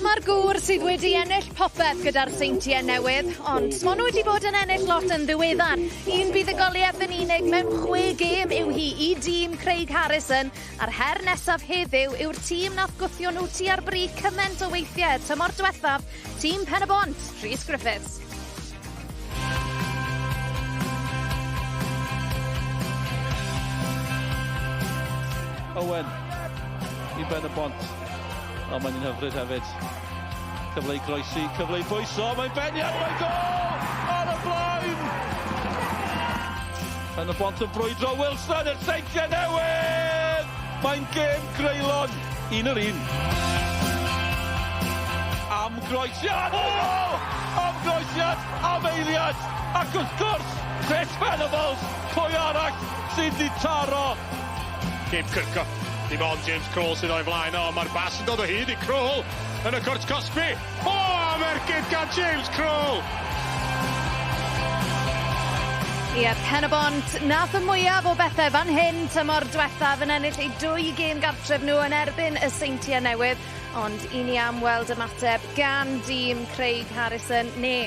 Dyma'r gŵr sydd wedi ennill popeth gyda'r Seintiau Newydd, ond maen nhw wedi bod yn ennill lot yn ddiweddar. Un buddugoliaeth yn unig mewn 6 gêm yw hi i dîm Craig Harrison, a'r her nesaf heddiw yw'r tîm nath gwthio nhw tua'r brig cymaint o weithiau tymor diwethaf, tîm Pen-y-bont, Rhys Griffiths. Owen i Ben y Bont. O, mae'n un hyfryd hefyd. Cyfle i groesi, cyfle i bwyso, mae'n beniad, mae'n gol! Ar y blaen! Pen y Bont yn brwydro, Wilson i'r Seintiau Newydd! Mae'n gêm greulon, 1-1. Am groesiad! O! Am groesiad, am eiliad! Ac wrth gwrs, Chris Venables, pwy arall sydd wedi taro? Gabe Kirchhoff, dim ond James Crole sydd o'i flaen o, mae'r bas yn dod o hyd i Crole yn y cwrt cosbi. O, am ergyd gan James Crole! Ie, Pen-y-bont nath y mwyaf o bethau fan hyn tymor diwethaf yn ennill eu 2 gêm gartref nhw yn erbyn y Seintiau Newydd, ond i ni am weld ymateb gan dîm Craig Harrison, ne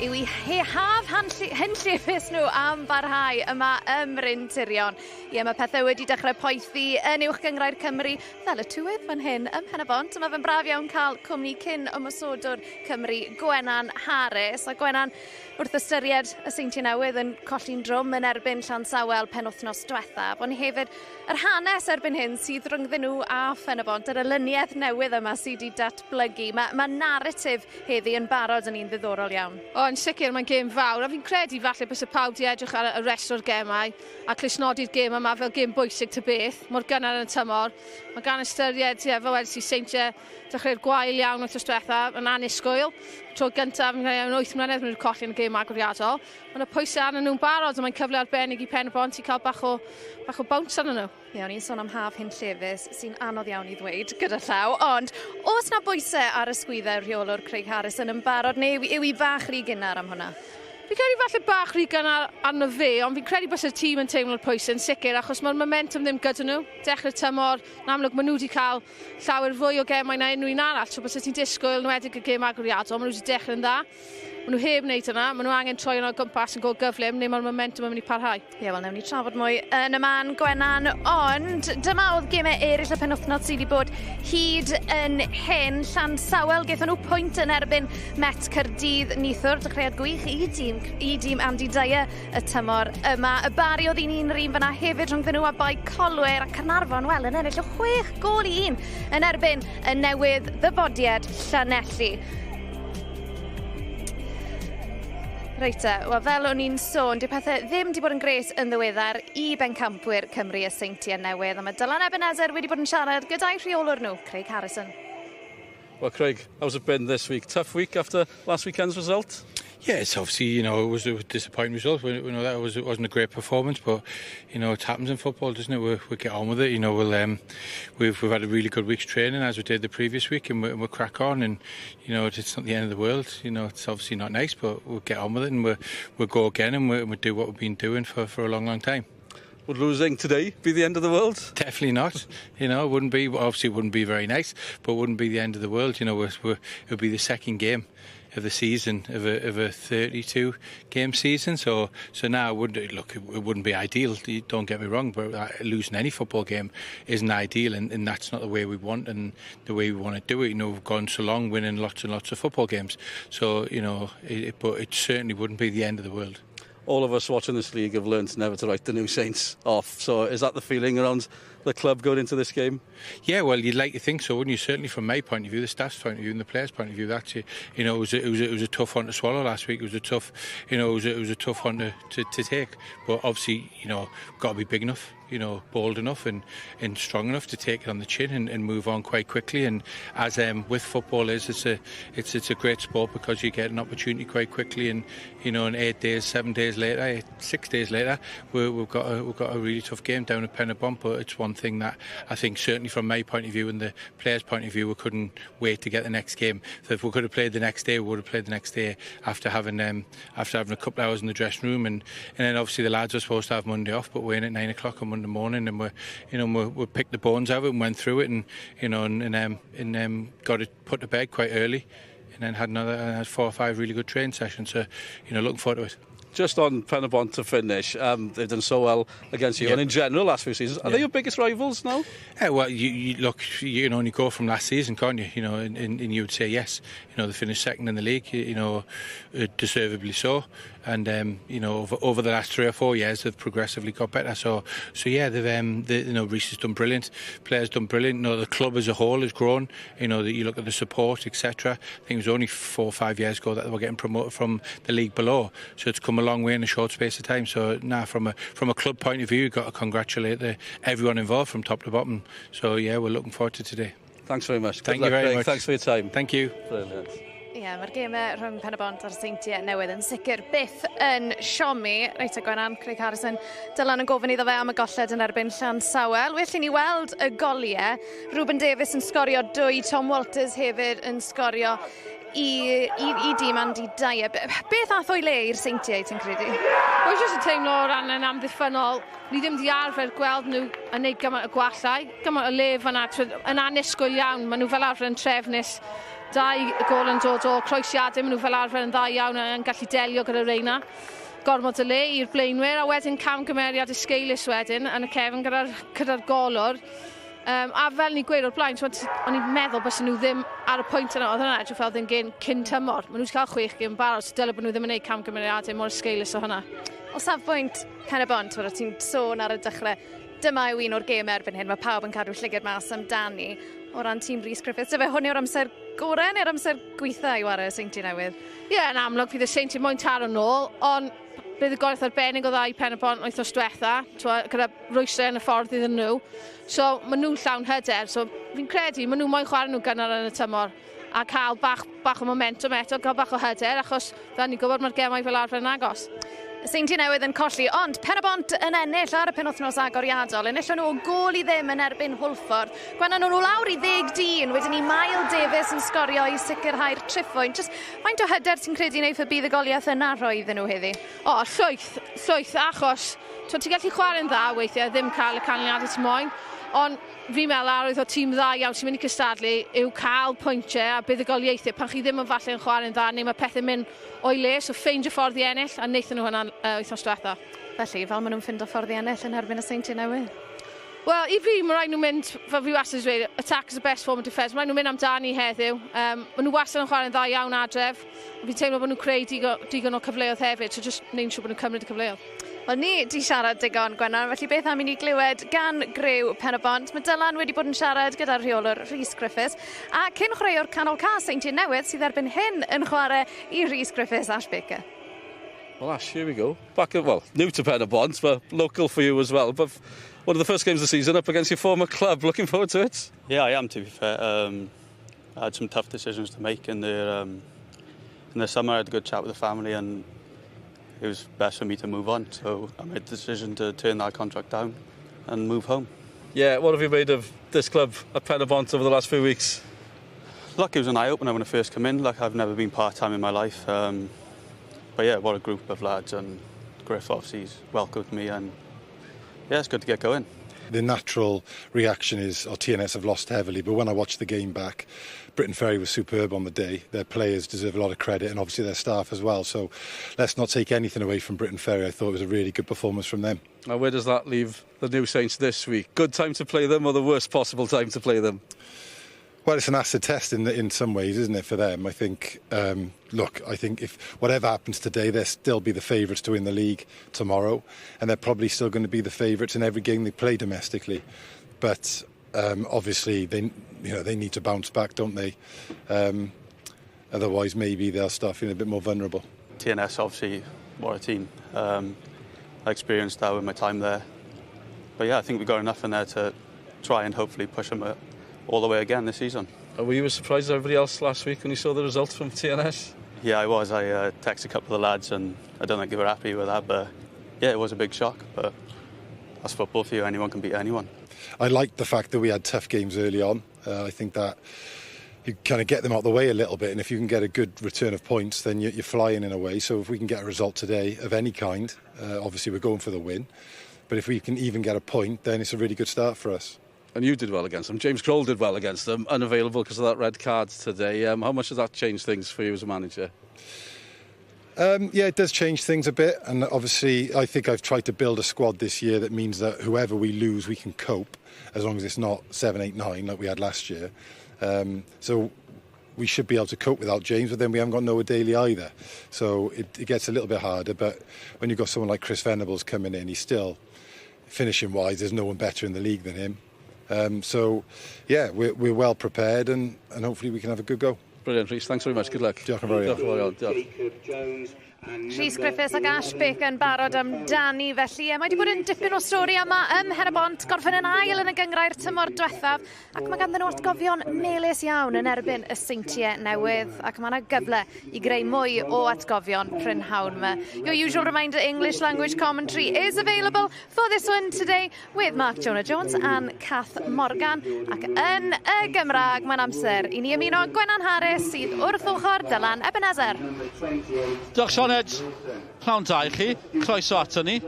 yw i haf henllefus nhw am barhau yma ym Mryn Tirion. Ie, mae pethau wedi dechrau poethi yn Uwch Gynghrair Cymru, fel y tywydd fan hyn ym Mhen-y-bont. Mae fe'n braf iawn cael cwmni cyn ymosodwr Cymru, Gwenan Harris. A Gwenan, wrth ystyried y Seintiau Newydd yn colli'n drwm yn erbyn Llansawel penwythnos diwethaf, ond hefyd yr hanes erbyn hyn sydd rhyngddyn nhw a Phen-y-bont, yr elyniaeth newydd yma sydd wedi datblygu. Mae, mae naratif heddi yn barod yn un ddiddorol iawn. O, yn sicr, mae'n gêm fawr, a fi'n credu falle byse pawb wedi edrych ar y rest o'r gemau a clustnodi'r gêm yma fel gêm bwysig ta beth, mor gynnar yn y tymor. Mae gan ystyried, ie, fel wedys i, Seintiau dechreu'r gwael iawn wythnos diwetha, yn annisgwyl. Tro gyntaf, fi'n credu, mewn 8 mlynedd maen nhw wedi colli yn y gêm agoriadol. Mae yna pwysau arnyn nhw'n barod, a mae'n cyfle arbennig i Pen-y-bont i cael bach o, bach o bounce arnyn nhw. Ie, o'n i'n sôn am haf hunllefus, sy'n anodd iawn i ddweud gyda llaw, ond oes na bwysau ar ysgwyddau rheolwr Craig Harrison yn barod, neu yw hi fach rhy gynnar am hwnna? Fi'n credu falle bach rhy gynnar arno fe, ond fi'n credu byse'r tîm yn teimlo'r pwysau yn sicr, achos mae'r momentum ddim gyda nhw. Dechrau'r tymor, yn amlwg maen nhw wedi cael llawer fwy o gemau na unrhyw un arall, so byse ti'n disgwyl, yn enwedig y gêm agoriadol, maen nhw wedi dechrau'n dda. Maen nhw heb wneud hynna, maen nhw angen troi yno o gwmpas yn go gyflym, neu mae'r momentum yn mynd i parhau. Ie, wel, newn ni trafod mwy yn y man, Gwenan, ond dyma oedd gemau eraill y penwythnos sydd wedi bod hyd yn hyn. Llansawel, gaethon nhw pwynt yn erbyn Met Caerdydd neithiwr, dechreuad gwych i dîm, i dîm Andy Dyer y tymor yma. Y Bari oedd 1-1 yr un fyna hefyd rhwngddyn nhw a Bae Colwyr a Caernarfon, wel, yn ennill o 6-1 yn erbyn y newydd ddyfodiad Llanelli. Reit te, wel fel o'n i'n sôn, dyw pethau ddim wedi bod yn grêt yn ddiweddar i bencampwyr Cymru y Seintiau Newydd, a mae Dylan Ebenezer wedi bod yn siarad gyda'i rheolwr nhw, Craig Harrison. Well, Craig, how's it been this week? Tough week after last weekend's result? Yeah, it's obviously, you know, it was a disappointing result. We know that it wasn't a great performance, but, you know, it happens in football, doesn't it? We get on with it. You know, we've had a really good week's training, as we did the previous week, and we'll crack on. And, you know, it's not the end of the world. You know, it's obviously not nice, but we'll get on with it and we'll go again and we'll do what we've been doing for a long, long time. Would losing today be the end of the world? Definitely not. You know, it wouldn't be, obviously it wouldn't be very nice, but it wouldn't be the end of the world. You know, it would be the second game of the season, of a 32 game season. So now, look, it wouldn't be ideal, don't get me wrong, but losing any football game isn't ideal, and that's not the way we want and the way we want to do it. You know, we've gone so long winning lots and lots of football games. So, you know, but it certainly wouldn't be the end of the world. All of us watching this league have learned never to write the new Saints off. So is that the feeling around the club going into this game? Yeah, well, you'd like to think so, wouldn't you? Certainly from my point of view, the staff's point of view and the players' point of view, that's it. You know, it was a tough one to swallow last week. It was a tough, you know, it was a tough one to take. But obviously, you know, got to be big enough, you know, bold enough and strong enough to take it on the chin and move on quite quickly. And as with football is, it's a great sport because you get an opportunity quite quickly, and you know, in 8 days, 7 days later, 6 days later, we've got a really tough game down at Pen-y-bont, but it's one one thing that I think certainly from my point of view and the players' point of view, we couldn't wait to get the next game. So if we could have played the next day, we would have played the next day after having a couple of hours in the dressing room, and then obviously the lads were supposed to have Monday off, but we're in at 9 o'clock on Monday morning, and we picked the bones out of it and went through it, and got it put to bed quite early, and then had another 4 or 5 really good training sessions. So, looking forward to it. Just on Penybont to finish, they've done so well against you, and in general last few seasons. Are they your biggest rivals now? Yeah, well, you look, you can only go from last season, can't you? And you would say yes. They finished second in the league, deservedly so. And over the last 3 or 4 years, they've progressively got better. So yeah, they've Rhys has done brilliant, players done brilliant. The club as a whole has grown. That you look at the support, etc. I think it was only 4 or 5 years ago that they were getting promoted from the league below. So it's come a long way in a short space of time. So now, from a club point of view, you've got to congratulate everyone involved from top to bottom. So yeah, we're looking forward to today. Thanks very much. Thank you very much. Thanks for your time. Thank you. Brilliant. Ie, yeah, mae'r gemau rhwng Pen-y-bont a'r Seintiau Newydd yn sicr byth yn siomi. Reit, a Gwenan, Craig Harrison, Dylan yn gofyn iddo fe am y golled yn erbyn Llansawel. Well i ni weld y goliau. Ruben Davies yn sgorio 2, Tom Walters hefyd yn sgorio i dîm Andy Dyer. Beth ath o'i le i'r Seintiau, ti'n credu? Wel, jyst yn teimlo o ran yn amddiffynnol, ni ddim di arfer gweld nhw yn neud gymaint o gwallau, gymaint o le fan'na, yn annisgwyl iawn. Maen nhw fel arfer yn trefnus. 2 gôl yn dod o croesiadau, maen nhw fel arfer yn dda iawn yn gallu delio gyda reina. Gormod o le i'r blaenwyr, a wedyn camgymeriad esgeulus wedyn yn y cefn gyda'r golwr. A fel ni gweud o'r blaen, o'n i'n meddwl bys nhw ddim ar y pwynt yna, oedd hwnna edrych fel ddim gêm cyn tymor. Maen nhw wedi cael 6 gêm barod, so dyle bod nhw ddim yn gwneud camgymeriadau mor esgeulus o hwnna. O safbwynt Pen-y-bont, ti'n sôn ar y dechrau, dyma yw un o'r gêm erbyn hyn, mae pawb yn cadw llygad mas amdani o ran tîm Rhys Griffiths. Dyfe hwn yw'r amser gorau neu'r amser gweitha i wario Seintiau Newydd? Ie, yeah, yn amlwg fydd y Seintiau moyn taro nôl, ond bydd y goraith arbennig o dda i Pen-y-bont wythnos diwetha, gyda rwystrau yn y ffordd iddyn nhw. So, maen nhw'n llawn hyder, so fi'n credu maen nhw moyn chwarae nhw gynnar yn y tymor a cael bach o momentum eto, cael bach o hyder, achos fel ni'n gwybod mae'r gemau fel arfer yn agos. Y Seintiau Newydd yn colli, ond Pen-y-bont yn ennill ar y penwythnos agoriadol. Enillon nhw o gôl i ddim yn erbyn Hwlffordd. Gwenan nhw lawr i 10 dyn, wedyn ni Mael Davies yn sgorio i sicrhau'r triphwynt. Just faint o hyder ti'n credu wneud y buddugoliaeth yna rhoi iddyn nhw heddi? O, llwyth, achos ti'n gallu chwarae'n dda weithiau, ddim cael y canlyniadau ti moyn. Ond fi'n meddwl arwydd o tîm dda iawn sy'n mynd i cystadlu yw cael pwyntiau a buddugoliaethau pan chi ddim yn falle yn chwarae'n dda neu mae pethau'n mynd o'i le, so ffeindio ffordd i ennill a wnaethon nhw hwnna wythnos diwetha. Felly, fel maen nhw'n ffindo ffordd i ennill yn erbyn y Seintiau Newydd? Wel, i fi, mae rhaid nhw'n mynd, fel fi wastad yn dweud, attack is the best form of defence. Mae rhaid nhw'n mynd amdani heddiw. Maen nhw wastad yn chwarae'n dda iawn adref. Fi'n teimlo bod nhw'n creu digon o cyfleoedd hefyd, so just neud siŵr bod nhw'n cymryd y cyfleoedd. Wel, ni di siarad digon, Gwenan, felly beth am i ni glywed gan griw Pen-y-bont. Mae Dylan wedi bod yn siarad gyda'r rheolwr Rhys Griffiths a cyn chwaraewr canol ca Seintiau Newydd sydd erbyn hyn yn chwarae i Rhys Griffiths, Ash Baker. Well, Ash, here we go. Back at, well, new to Pen-y-bont, but local for you as well. But one of the first games of the season up against your former club. Looking forward to it? Yeah, I am, to be fair. I had some tough decisions to make in the summer. I had a good chat with the family and it was best for me to move on, so I made the decision to turn that contract down and move home. Yeah, what have you made of this club at Pen-y-bont over the last few weeks? Look, it was an eye-opener when I first came in. Like, I've never been part-time in my life. But yeah, what a group of lads, and Griff obviously welcomed me, and yeah, it's good to get going. The natural reaction is, oh, TNS have lost heavily, but when I watched the game back, Briton Ferry was superb on the day. Their players deserve a lot of credit, and obviously their staff as well. So let's not take anything away from Briton Ferry. I thought it was a really good performance from them. Now, where does that leave the new Saints this week? Good time to play them or the worst possible time to play them? Well, it's an acid test in some ways, isn't it, for them? I think, look, I think if whatever happens today, they'll still be the favourites to win the league tomorrow, and they're probably still going to be the favourites in every game they play domestically. But obviously, they need to bounce back, don't they? Otherwise, maybe they'll start feeling a bit more vulnerable. TNS, obviously, what a team. I experienced that with my time there. But yeah, I think we've got enough in there to try and hopefully push them all the way again this season. Were you as surprised as everybody else last week when you saw the results from TNS? Yeah, I was. I texted a couple of the lads and I don't think they were happy with that, but yeah, it was a big shock, but that's football for you. Anyone can beat anyone. I like the fact that we had tough games early on. I think that you kind of get them out of the way a little bit, and if you can get a good return of points, then you're flying in a way. So if we can get a result today of any kind, obviously we're going for the win, but if we can even get a point, then it's a really good start for us. And you did well against them. James Crole did well against them, unavailable because of that red card today. How much does that change things for you as a manager? Yeah, it does change things a bit, and obviously I think I've tried to build a squad this year that means that whoever we lose, we can cope, as long as it's not 7, 8, 9 like we had last year. So we should be able to cope without James, but then we haven't got Noah Daly either. So it gets a little bit harder, but when you've got someone like Chris Venables coming in, he's still, finishing-wise, there's no one better in the league than him. So, yeah, we're well prepared, and hopefully we can have a good go. Brilliant, Rhys. Thanks very much. Good luck. Diolch yn fawr iawn. Rhys Griffiths ac Ash Baker yn barod amdani felly. Mae wedi bod yn dipyn o stori yma ym Mhen-y-bont, gorffen yn ail yn y gynghrair tymor diwethaf, ac mae ganddyn nhw atgofion melys iawn yn erbyn y Seintiau Newydd, ac mae yna gyfle i greu mwy o atgofion prynhawn yma. Your usual reminder, English language commentary is available for this one today with Mark Jonah Jones and Kath Morgan, ac yn y Gymraeg mae'n amser i ni ymuno Gwenan Harris sydd wrth ochr Dylan Ebenezer. Diolch, Sioned. Pnawn da i chi, croeso ato ni,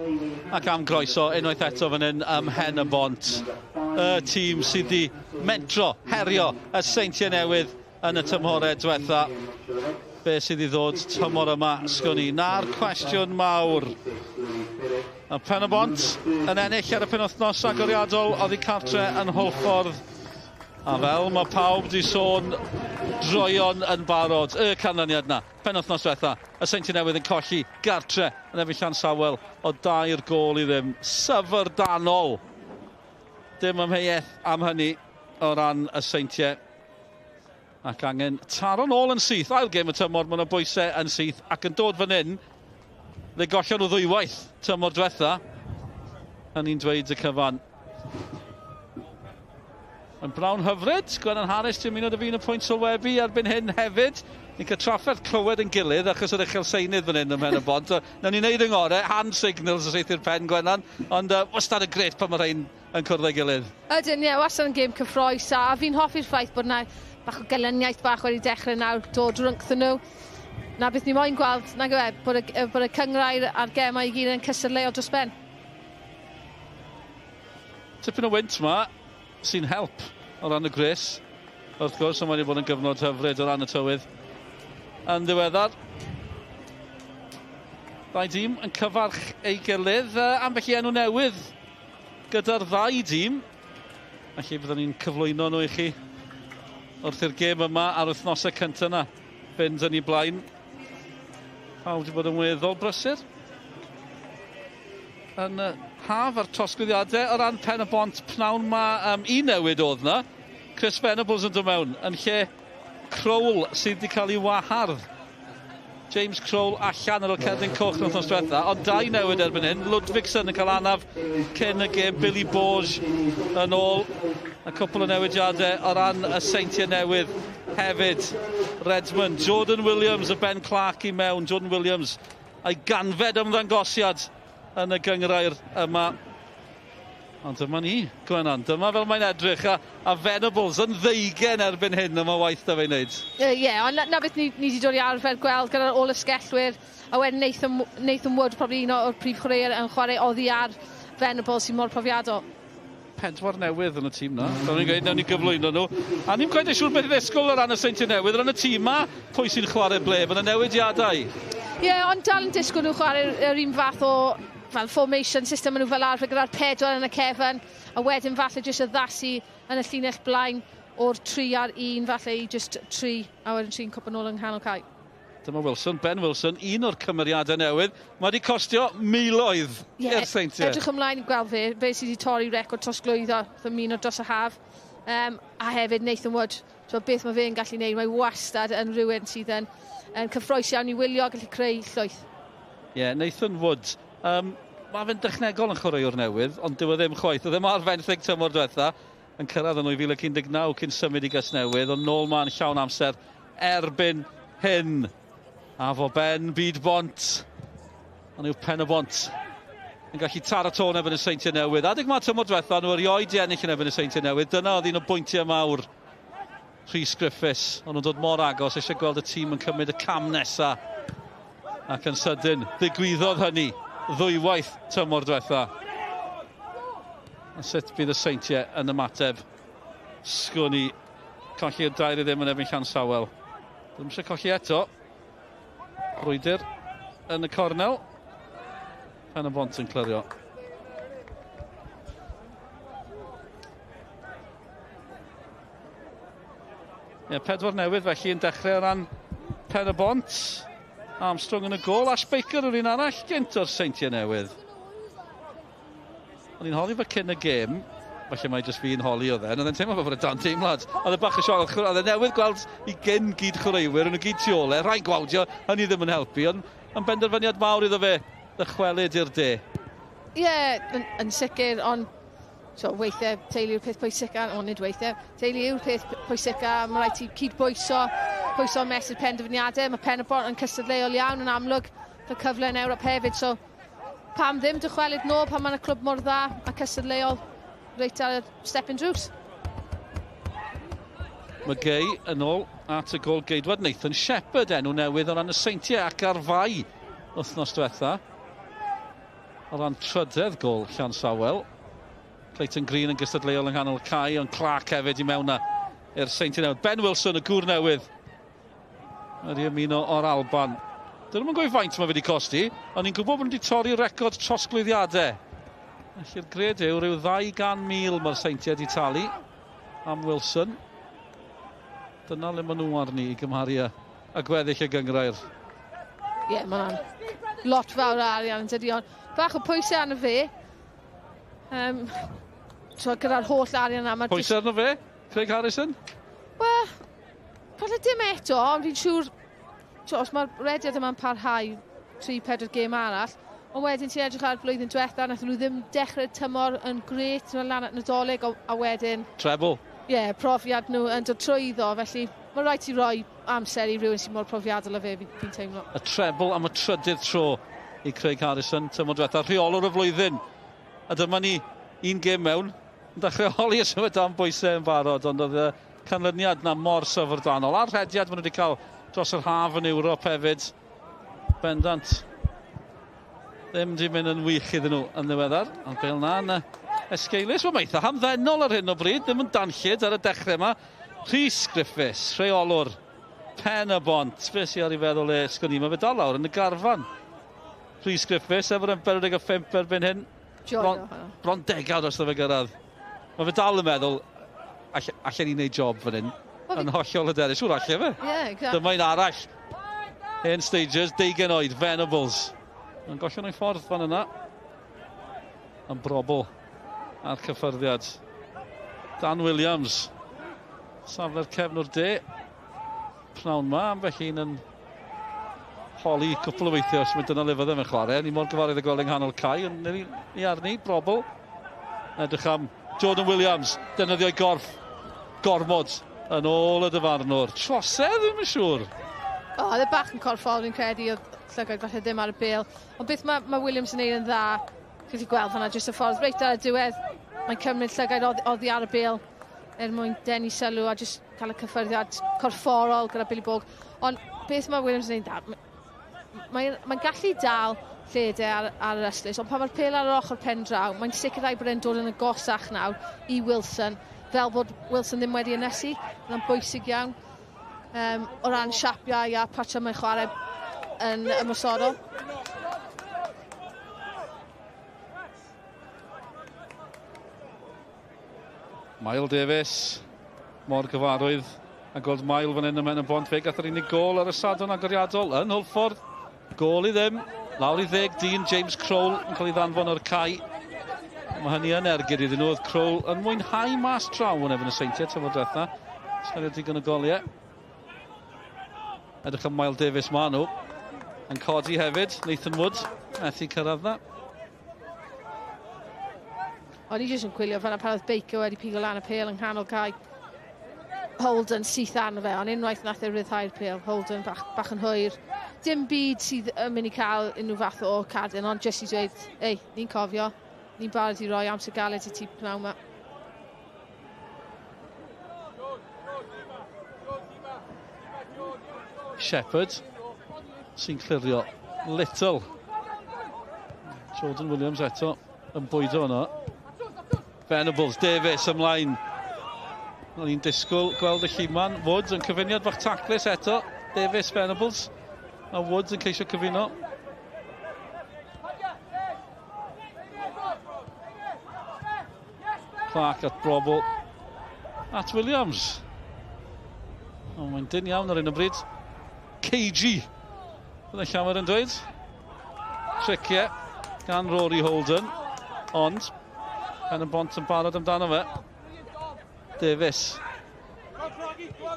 ac am groeso unwaith eto fan hyn ym Mhen-y-bont. Y tîm sydd wedi mentro, herio y Seintiau Newydd yn y tymhorau diwetha. Be sydd i ddod tymor yma, sgwn i? Na'r cwestiwn mawr. Y Pen-y-bont yn ennill ar y penwythnos agoriadol oddi cartre yn Hwlffordd. A fel mae pawb di sôn droion yn barod, y canlyniad na, penwythnos diwetha, y Seintiau Newydd yn colli gartre yn erbyn Llansawel o 2-0. Syfrdanol. Dim amheuaeth am hynny o ran y Seintiau. Ac angen taro nôl yn syth. Ail gêm y tymor, maen nhw bwysau yn syth ac yn dod fan hyn, le gollon nhw ddwywaith tymor diwetha. Hynny'n dweud y cyfan. Yn brawn hyfryd, Gwenan Harris, ti'n ymuno 'da fi yn y pwynt sylwebu erbyn hyn hefyd. Ni'n cael trafferth clywed yn gilydd achos yr uchel seinydd fan hyn ym Mhen-y-bont. Nawn ni wneud yng ngorau, hand signals os eith i'r pen, Gwenan, ond wastad yn grêt pan mae rhain yn cwrdd â'i gilydd. Ydyn, ie, wastad yn gêm cyffrous, a fi'n hoffi'r ffaith bod yna bach o gelyniaeth bach wedi dechrau nawr dod rhyngthyn nhw. Na beth ni moyn gweld, nag yw e, bod y cynghrair a'r gemau i gyd yn cystadleuol dros ben. Tipyn o wynt ma, sy'n help o ran y gwres. Wrth gwrs, ond mae wedi bod yn gyfnod hyfryd o ran y tywydd yn ddiweddar. Ddau dîm yn cyfarch ei gilydd, ambell i enw newydd gyda'r ddau dîm. Felly byddwn ni'n cyflwyno nhw i chi wrth i'r gêm yma a'r wythnosau cyntaf yna fynd yn ei blaen. Pawb wedi bod yn weddol brysur yn haf a'r trosglwyddiadau o ran Pen-y-bont pnawn ma, un newid oedd na. Chris Venables yn dod mewn yn lle Crowell sydd wedi cael ei wahardd. James Crowell allan ar ôl cerdyn coch yn wythnos diwetha, ond dau newid erbyn hyn. Ludvigsen yn cael anaf cyn y gêm, Billy Borge yn ôl. A cwpl o newidiadau o ran y Seintiau Newydd hefyd. Redmond, Jordan Williams a Ben Clark i mewn. Jordan Williams a'i 100fed ymddangosiad yn y gynghrair yma. Ond dyma ni, Gwenan, dyma fel mae'n edrych, a Venables yn ddeugen erbyn hyn yma waith da fe'n wneud. Ie, yeah, ond na beth ni wedi dod i arfer gweld gyda'r ôl ysgellwyr, a wedyn Nathan Wood, probably un o'r prif chwaraewyr yn chwarae oddi ar Venables sy'n mor profiadol. Pedwar newydd yn y tîm na. Fel ni'n gweud, nawn ni gyflwyno nhw. A ni'n quite siŵr beth i ddisgwyl o ran y Seintiau Newydd, o ran y tîm ma, pwy sy'n chwarae ble, fydd y newidiadau. Ie, yeah, ond dal yn disgwyl nhw chwarae'r yr un fath o fel formation system maen nhw fel arfer gyda'r pedwar yn y cefn, a wedyn falle jyst addasu yn y llinell blaen o'r 3 ar 1 falle i jyst tri, a wedyn tri'n cwpl nôl yng nghanol cae. Dyma Wilson, Ben Wilson, un o'r cymeriadau newydd. Mae wedi costio miloedd i'r Seintiau. Edrych ymlaen i gweld fe sydd wedi torri record trosglwyddo ymuno dros y haf. A hefyd Nathan Wood, so beth mae fe'n gallu gwneud, mae wastad yn rhywun sydd yn cyffrous iawn i wylio, gallu creu llwyth. Ie, yeah, Nathan Wood. Mae fe'n dechnegol yn chwaraewr newydd, ond dyw e ddim chwaith. Oedd e ar fenthyg tymor diwetha, yn cyrraedd yn 2019 cyn symud i Gasnewydd, ond nôl ma'n llawn amser erbyn hyn. A fo Ben byd bont. Ond yw Pen y Bont yn gallu taro tô yn erbyn y Seintiau Newydd. Adeg mae tymor diwetha, nhw erioed di ennill yn erbyn y Seintiau Newydd. Dyna oedd un o bwyntiau mawr Rhys Griffiths. O'n nhw'n dod mor agos, eisiau gweld y tîm yn cymryd y cam nesa. Ac yn sydyn, ddigwyddodd hynny ddwywaith tymor diwetha. A sut bydd y Seintiau yn ymateb? Sgwn i colli'r 2-0 yn erbyn Llansawel. Ddim eisiau colli eto. Brwydr yn y cornel. Pen y Bont yn clirio. Ie, 4 newydd felly yn dechrau o ran Pen y Bont. Armstrong yn y gôl, Ash Baker yw'r un arall gynt o'r Seintiau Newydd. O'n i'n holi fe cyn y gêm, falle mai jyst fi'n holi oedd e, oedd e'n teimlo fel bod e dan teimlad. Oedd e bach o sioc, oedd e newydd gweld i gyn gyd chwaraewyr, o'n nhw gyd tu ôl e, rhai'n gwawdio, hynny ddim yn helpu, ond yn benderfyniad mawr iddo fe ddychwelyd i'r de. Ie, yeah, yn sicr, ond so, weithiau teulu yw'r peth pwysica, ond nid weithiau, teulu yw'r peth pwysica, mae rhaid ti cydbwyso, pwyso mesur penderfyniadau, mae Pen y Bont yn cystadleuol iawn yn amlwg, cael cyfle yn Ewrop hefyd, so pam ddim dychwelyd nôl pan mae'n y clwb mor dda a cystadleuol reit ar y stepping drws. McGay yn ôl at y gôl geidwad Nathan Shepherd, enw newydd o ran y Seintiau ac ar fai wythnos diwetha. O ran trydedd gôl Llansawel. Clayton Green yn gystadleuol yng nghanol y cae, ond Clark hefyd i mewn na i'r Seintiau Newydd. Ben Wilson, y gŵr newydd, wedi ymuno o'r Alban. Dyn nhw'm yn gwybod faint mae wedi costi, ond ni'n gwybod bod nhw wedi torri record trosglwyddiadau. Felly'r gred yw rhyw 200,000 mae'r Seintiau wedi talu am Wilson. Dyna le maen nhw arni i gymharu â gweddill y gynghrair. Ie, yeah, mae'n lot fawr o arian yn dydi, ond bach o pwysau arno fe. So gyda'r holl arian yna... Pwysau arno fe, Craig Harrison? Wel, falle dim eto, ond fi'n siŵr, so, os mae'r rediad yma'n parhau 3-4 gêm arall, ond wedyn ti'n edrych ar blwyddyn diwetha, nath nhw ddim dechrau'r tymor yn grêt, nhw'n lan at Nadolig, a wedyn... Treble. Ie, yeah, profiad nhw yn dod trwyddo, felly mae rhaid ti roi amser i rhywun sy'n mor profiadol â fe, fi'n teimlo. Y treble am y trydydd tro i Craig Harrison, tymor diwetha, rheolwr y flwyddyn. A dyma ni, un gêm mewn, yn dechrau holi y symud dan bwysau yn barod, ond oedd y canlyniad na mor syfrdanol. A'r rhediad maen nhw wedi cael dros yr haf yn Ewrop hefyd, bendant. Ddim wedi mynd yn wych iddyn nhw yn ddiweddar, ond bel na yn esgeulus. Wel, mae eitha hamddenol ar hyn o bryd, ddim yn danllyd ar y dechrau yma. Rhys Griffiths, rheolwr Pen y Bont. Be sy ar ei feddwl e, sgwn i, mae fe dal lawr yn y garfan. Rhys Griffiths, efo'r yn 45 erbyn hyn. Bron degawd os fe gyrraedd. Mae fe dal yn meddwl, allan ni wneud job fan hyn. Yn hollol hyderus. Siŵr allan fe. Yeah, exactly. Dyma un arall. Hen Stagers, 20 oed, Venables. Yn gollon o'i ffordd fan yna. Yn brobl a'r cyffyrddiad. Dan Williams. Safle'r cefnwr de. Pnawn ma, ambell un yn holi cwpl o weithiau os mae dyna le fydde fe'n chwarae. Ni mor gyfarwydd y gweld yng nghanol cae, ond ni arni, brobl. Edrych am Jordan Williams, defnyddio'i gorff gormod yn ôl y dyfarnwr. Trosedd, ddim yn siŵr. O, oedd e bach yn corfforol, fi'n credu, oedd llygaid falle ddim ar y bêl. Ond beth mae Williams yn neud yn dda, chi'n gallu gweld fan'na jyst y ffordd reit ar y diwedd, mae'n cymryd llygaid oddi ar y bêl er mwyn denu sylw a jyst cael y cyffyrddiad corfforol gyda Billy Borg. Ond beth mae Williams yn neud yn dda, mae'n gallu dal lledau ar yr ystlys, ond pan mae'r pêl ar yr ochr pen draw, mae'n sicrhau bod e'n dod yn agosach nawr i Wilson, fel bod Wilson ddim wedi ynysu. Mae'n bwysig iawn o ran siapiau a patrymau chwarae yn ymosodol. Mael Davies, mor gyfarwydd, a gweld Mael fan hyn ym Mhen y Bont, fe gath yr unig gôl ar y Sadwrn agoriadol yn Hwlffordd. Gôl i ddim, lawr i 10 dyn, James Crowell yn cael ei ddanfon o'r cae. Mae hynny yn ergyd iddyn nhw, oedd Crowell yn mwynhau mas draw yn erbyn y Seintiau tymor diwetha. Sgorio digon o goliau. Edrych am Mael Davies ma nhw. Yn codi hefyd, Nathan Wood, methu cyrraedd na. O'n i jyst yn gwylio fan'na pan oedd Baker wedi pigo lan y pêl yng nghanol cae. Holden syth arno fe, ond unwaith nath e ryddhau'r pêl, Holden bach, bach yn hwyr. Dim byd sydd yn mynd i cael unrhyw fath o cardyn, ond jyst i dweud, ei, ni'n cofio, ni'n barod i roi amser galed i ti pnawn 'ma. Shepherd sy'n clirio. Little. Jordan Williams eto yn bwydo yno. Venables, Davies ymlaen. O'n i'n disgwyl gweld y lluman. Woods yn cyfuniad bach taclus eto. Davies, Venables. A Woods yn ceisio cyfuno. Clark at Brobl. At Williams. O, mae'n dyn iawn ar un o bryd. KG. Bydd y llawer yn dweud. Triciau gan Rory Holden. Ond, Pen y Bont yn barod amdano fe. Davies.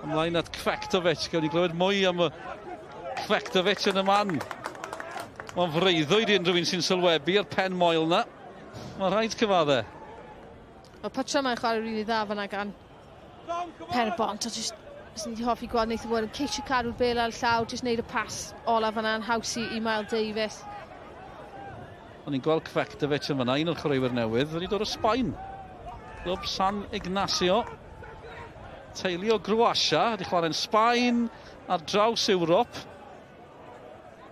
Ymlaen at Kvektovic. Gawn ni glywed mwy am y Kvektovic yn y man. Mae'n freuddwyd i unrhyw un sy'n sylwebu ar pen moel na. Mae'n rhaid cyfadde. Mae patrymau'n chwarae rili dda fyna gan Pen y Bont. A jyst, os ni wedi hoffi gweld Nathan Wood yn ceisio cadw'r bel ar llaw, jyst wneud y pas olaf fyna'n haws i, i Miles Davies. O'n i'n gweld Kvektovic yn fyna, un o'r chwaraewyr newydd, wedi dod o Sbaen. Clwb San Ignacio. Teulu o Groatia, wedi chwarae'n Sbaen ar draws Ewrop.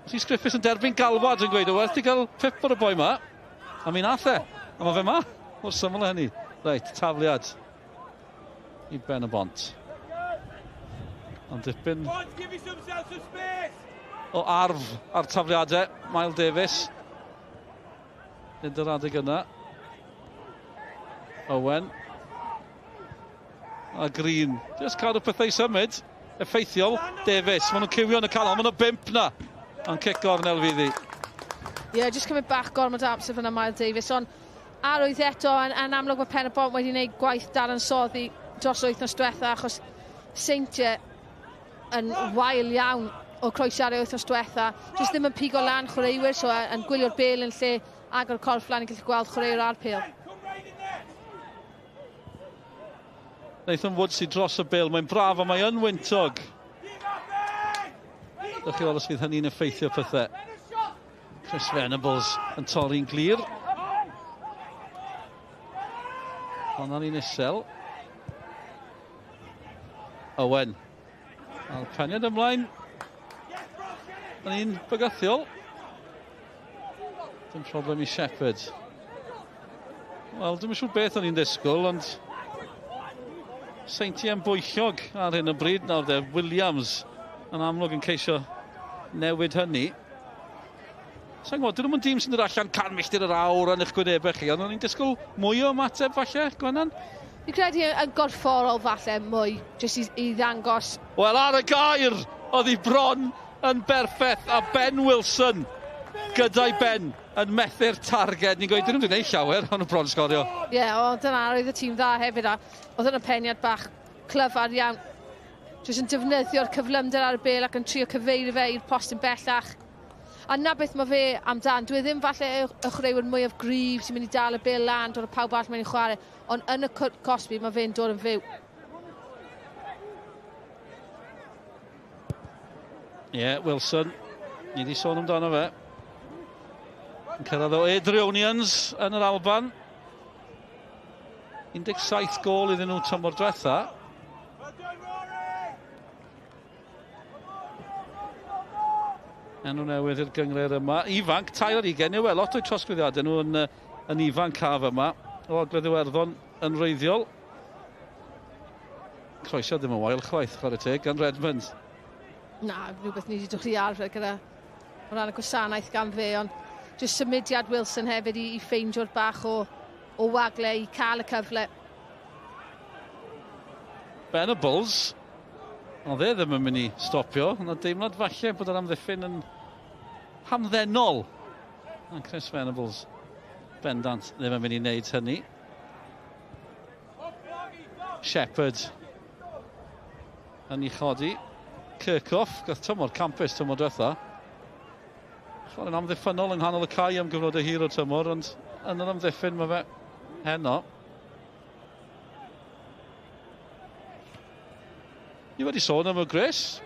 Rhys Griffiths yn derbyn galwad yn gweud, o werth i gael pip o'r y boi ma. A mi nath e. A mae fe ma. Mor syml â hynny. Reit, tafliad i Ben y Bont. Ond dipyn o arf ar tafliadau. Miles Davies. Nid yr adeg yna. Owen. A Green. Just cadw pethau i symud. Effeithiol. Davies. Maen nhw'n cywio yn y canol. Maen nhw'n bimp na. Ond cic gornel fydd hi. Ie, yeah, jyst cymryd bach gormod o amser fyna Miles Davies, ond arwydd eto, yn, yn amlwg mae Pen y Bont wedi gwneud gwaith dadansoddi dros wythnos diwetha, achos Seintiau yn wael iawn o croesiadau wythnos diwetha. Jyst ddim yn pigo lan chwaraewyr, so yn gwylio'r bel yn lle agor corff lan i gallu gweld chwaraewyr ar pêl. Nathan Wood sydd dros y bel, mae'n braf a mae yn wyntog. Dych chi weld os fydd hynny'n effeithio pethau. Chris Venables yn torri'n glir. Honna'n un isel. Owen. A'r peniad ymlaen. Yn un bygythiol. Dim problem i Shepherd. Wel, dwi'm yn siŵr beth o'n i'n ddisgwyl, ond Seintiau'n bwyllog ar hyn o bryd nawr de. Williams yn amlwg yn ceisio newid hynny. Sa'n gwybod, dyn nhw'n dîm sy'n dod allan 100 milltir yr awr yn eich gwynebau chi, ond o'n i'n disgwyl mwy o ymateb falle, Gwennan? Fi'n credu yn gorfforol falle mwy, jyst i, i ddangos. Wel, ar y gair, oedd hi bron yn berffaith, a Ben Wilson gyda'i ben yn methu'r targed. Ni'n gweud, dyn nhw'n gwneud llawer, ond nhw bron sgorio. Ie, yeah, o, dyna oedd y tîm dda hefyd, a oedd yna peniad bach clyfar iawn. Jyst yn defnyddio'r cyflymder ar y bel ac yn trio cyfeirio fe i'r post yn bellach. A na beth mae fe amdan. Dwi ddim falle y chwaraewyr mwyaf gryf sy'n mynd i dal y bel lan, dod o pawb arall mewn i chwarae, ond yn y cosbi mae fe'n dod yn fyw. Ie, yeah, Wilson. Ni wedi sôn amdano fe. Yn cyrraedd o Adrionians yn yr Alban. 17 gol iddyn nhw tymor diwetha. Enw newydd i'r gynghrair yma. Ifanc, 23 yw e, lot o'i trosglwyddiadau nhw yn, yn ifanc haf yma. O Ogledd Iwerddon yn wreiddiol. Croesiad ddim yn wael chwaith, chwarae teg, gan Redmond. Na, rhywbeth ni wedi dod i arfer gyda o ran y gwasanaeth gan fe, ond jyst symudiad Wilson hefyd i, i ffeindio'r bach o, o wagle i cael y cyfle. Venables, ond e ddim yn mynd i stopio. Yna deimlad falle bod yr amddiffyn yn hamddenol. A Chris Venables bendant ddim yn mynd i wneud hynny. Shepherd yn ei chodi. Kirchhoff, gath tymor campus tymor diwetha. Chwarae'n amddiffynnol yng nghanol y cae am gyfnod o hir o'r tymor, ond yn yr amddiffyn mae fe heno. Ni wedi sôn am y Gris.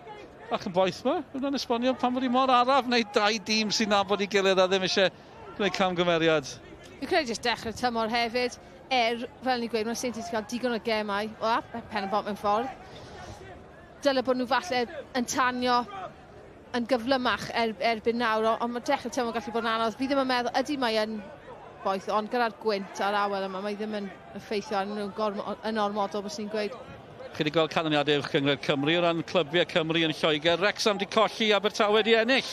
Bach yn boeth yma. Hwna'n esbonio pam bod hi mor araf neu dau dîm sy'n nabod ei gilydd a ddim eisiau gwneud camgymeriad. Fi'n credu jyst dechrau tymor hefyd. Fel ni'n gweud, mae'r Seintiau wedi cael digon o gemau. O, a Pen-y-bont mewn ffordd. Dyle bod nhw falle yn tanio yn gyflymach erbyn nawr, ond mae dechrau tymor gallu bod yn anodd. Fi ddim yn meddwl, ydy mae yn boeth, ond gyda'r gwynt a'r awel yma, mae ddim yn effeithio arnyn nhw'n yn ormodol, bys ni'n gweud. Chi wedi gweld canlyniadau Uwch Gynghrair Cymru o ran clybiau Cymru yn Lloegr. Wrexham di colli, Abertawe di ennill.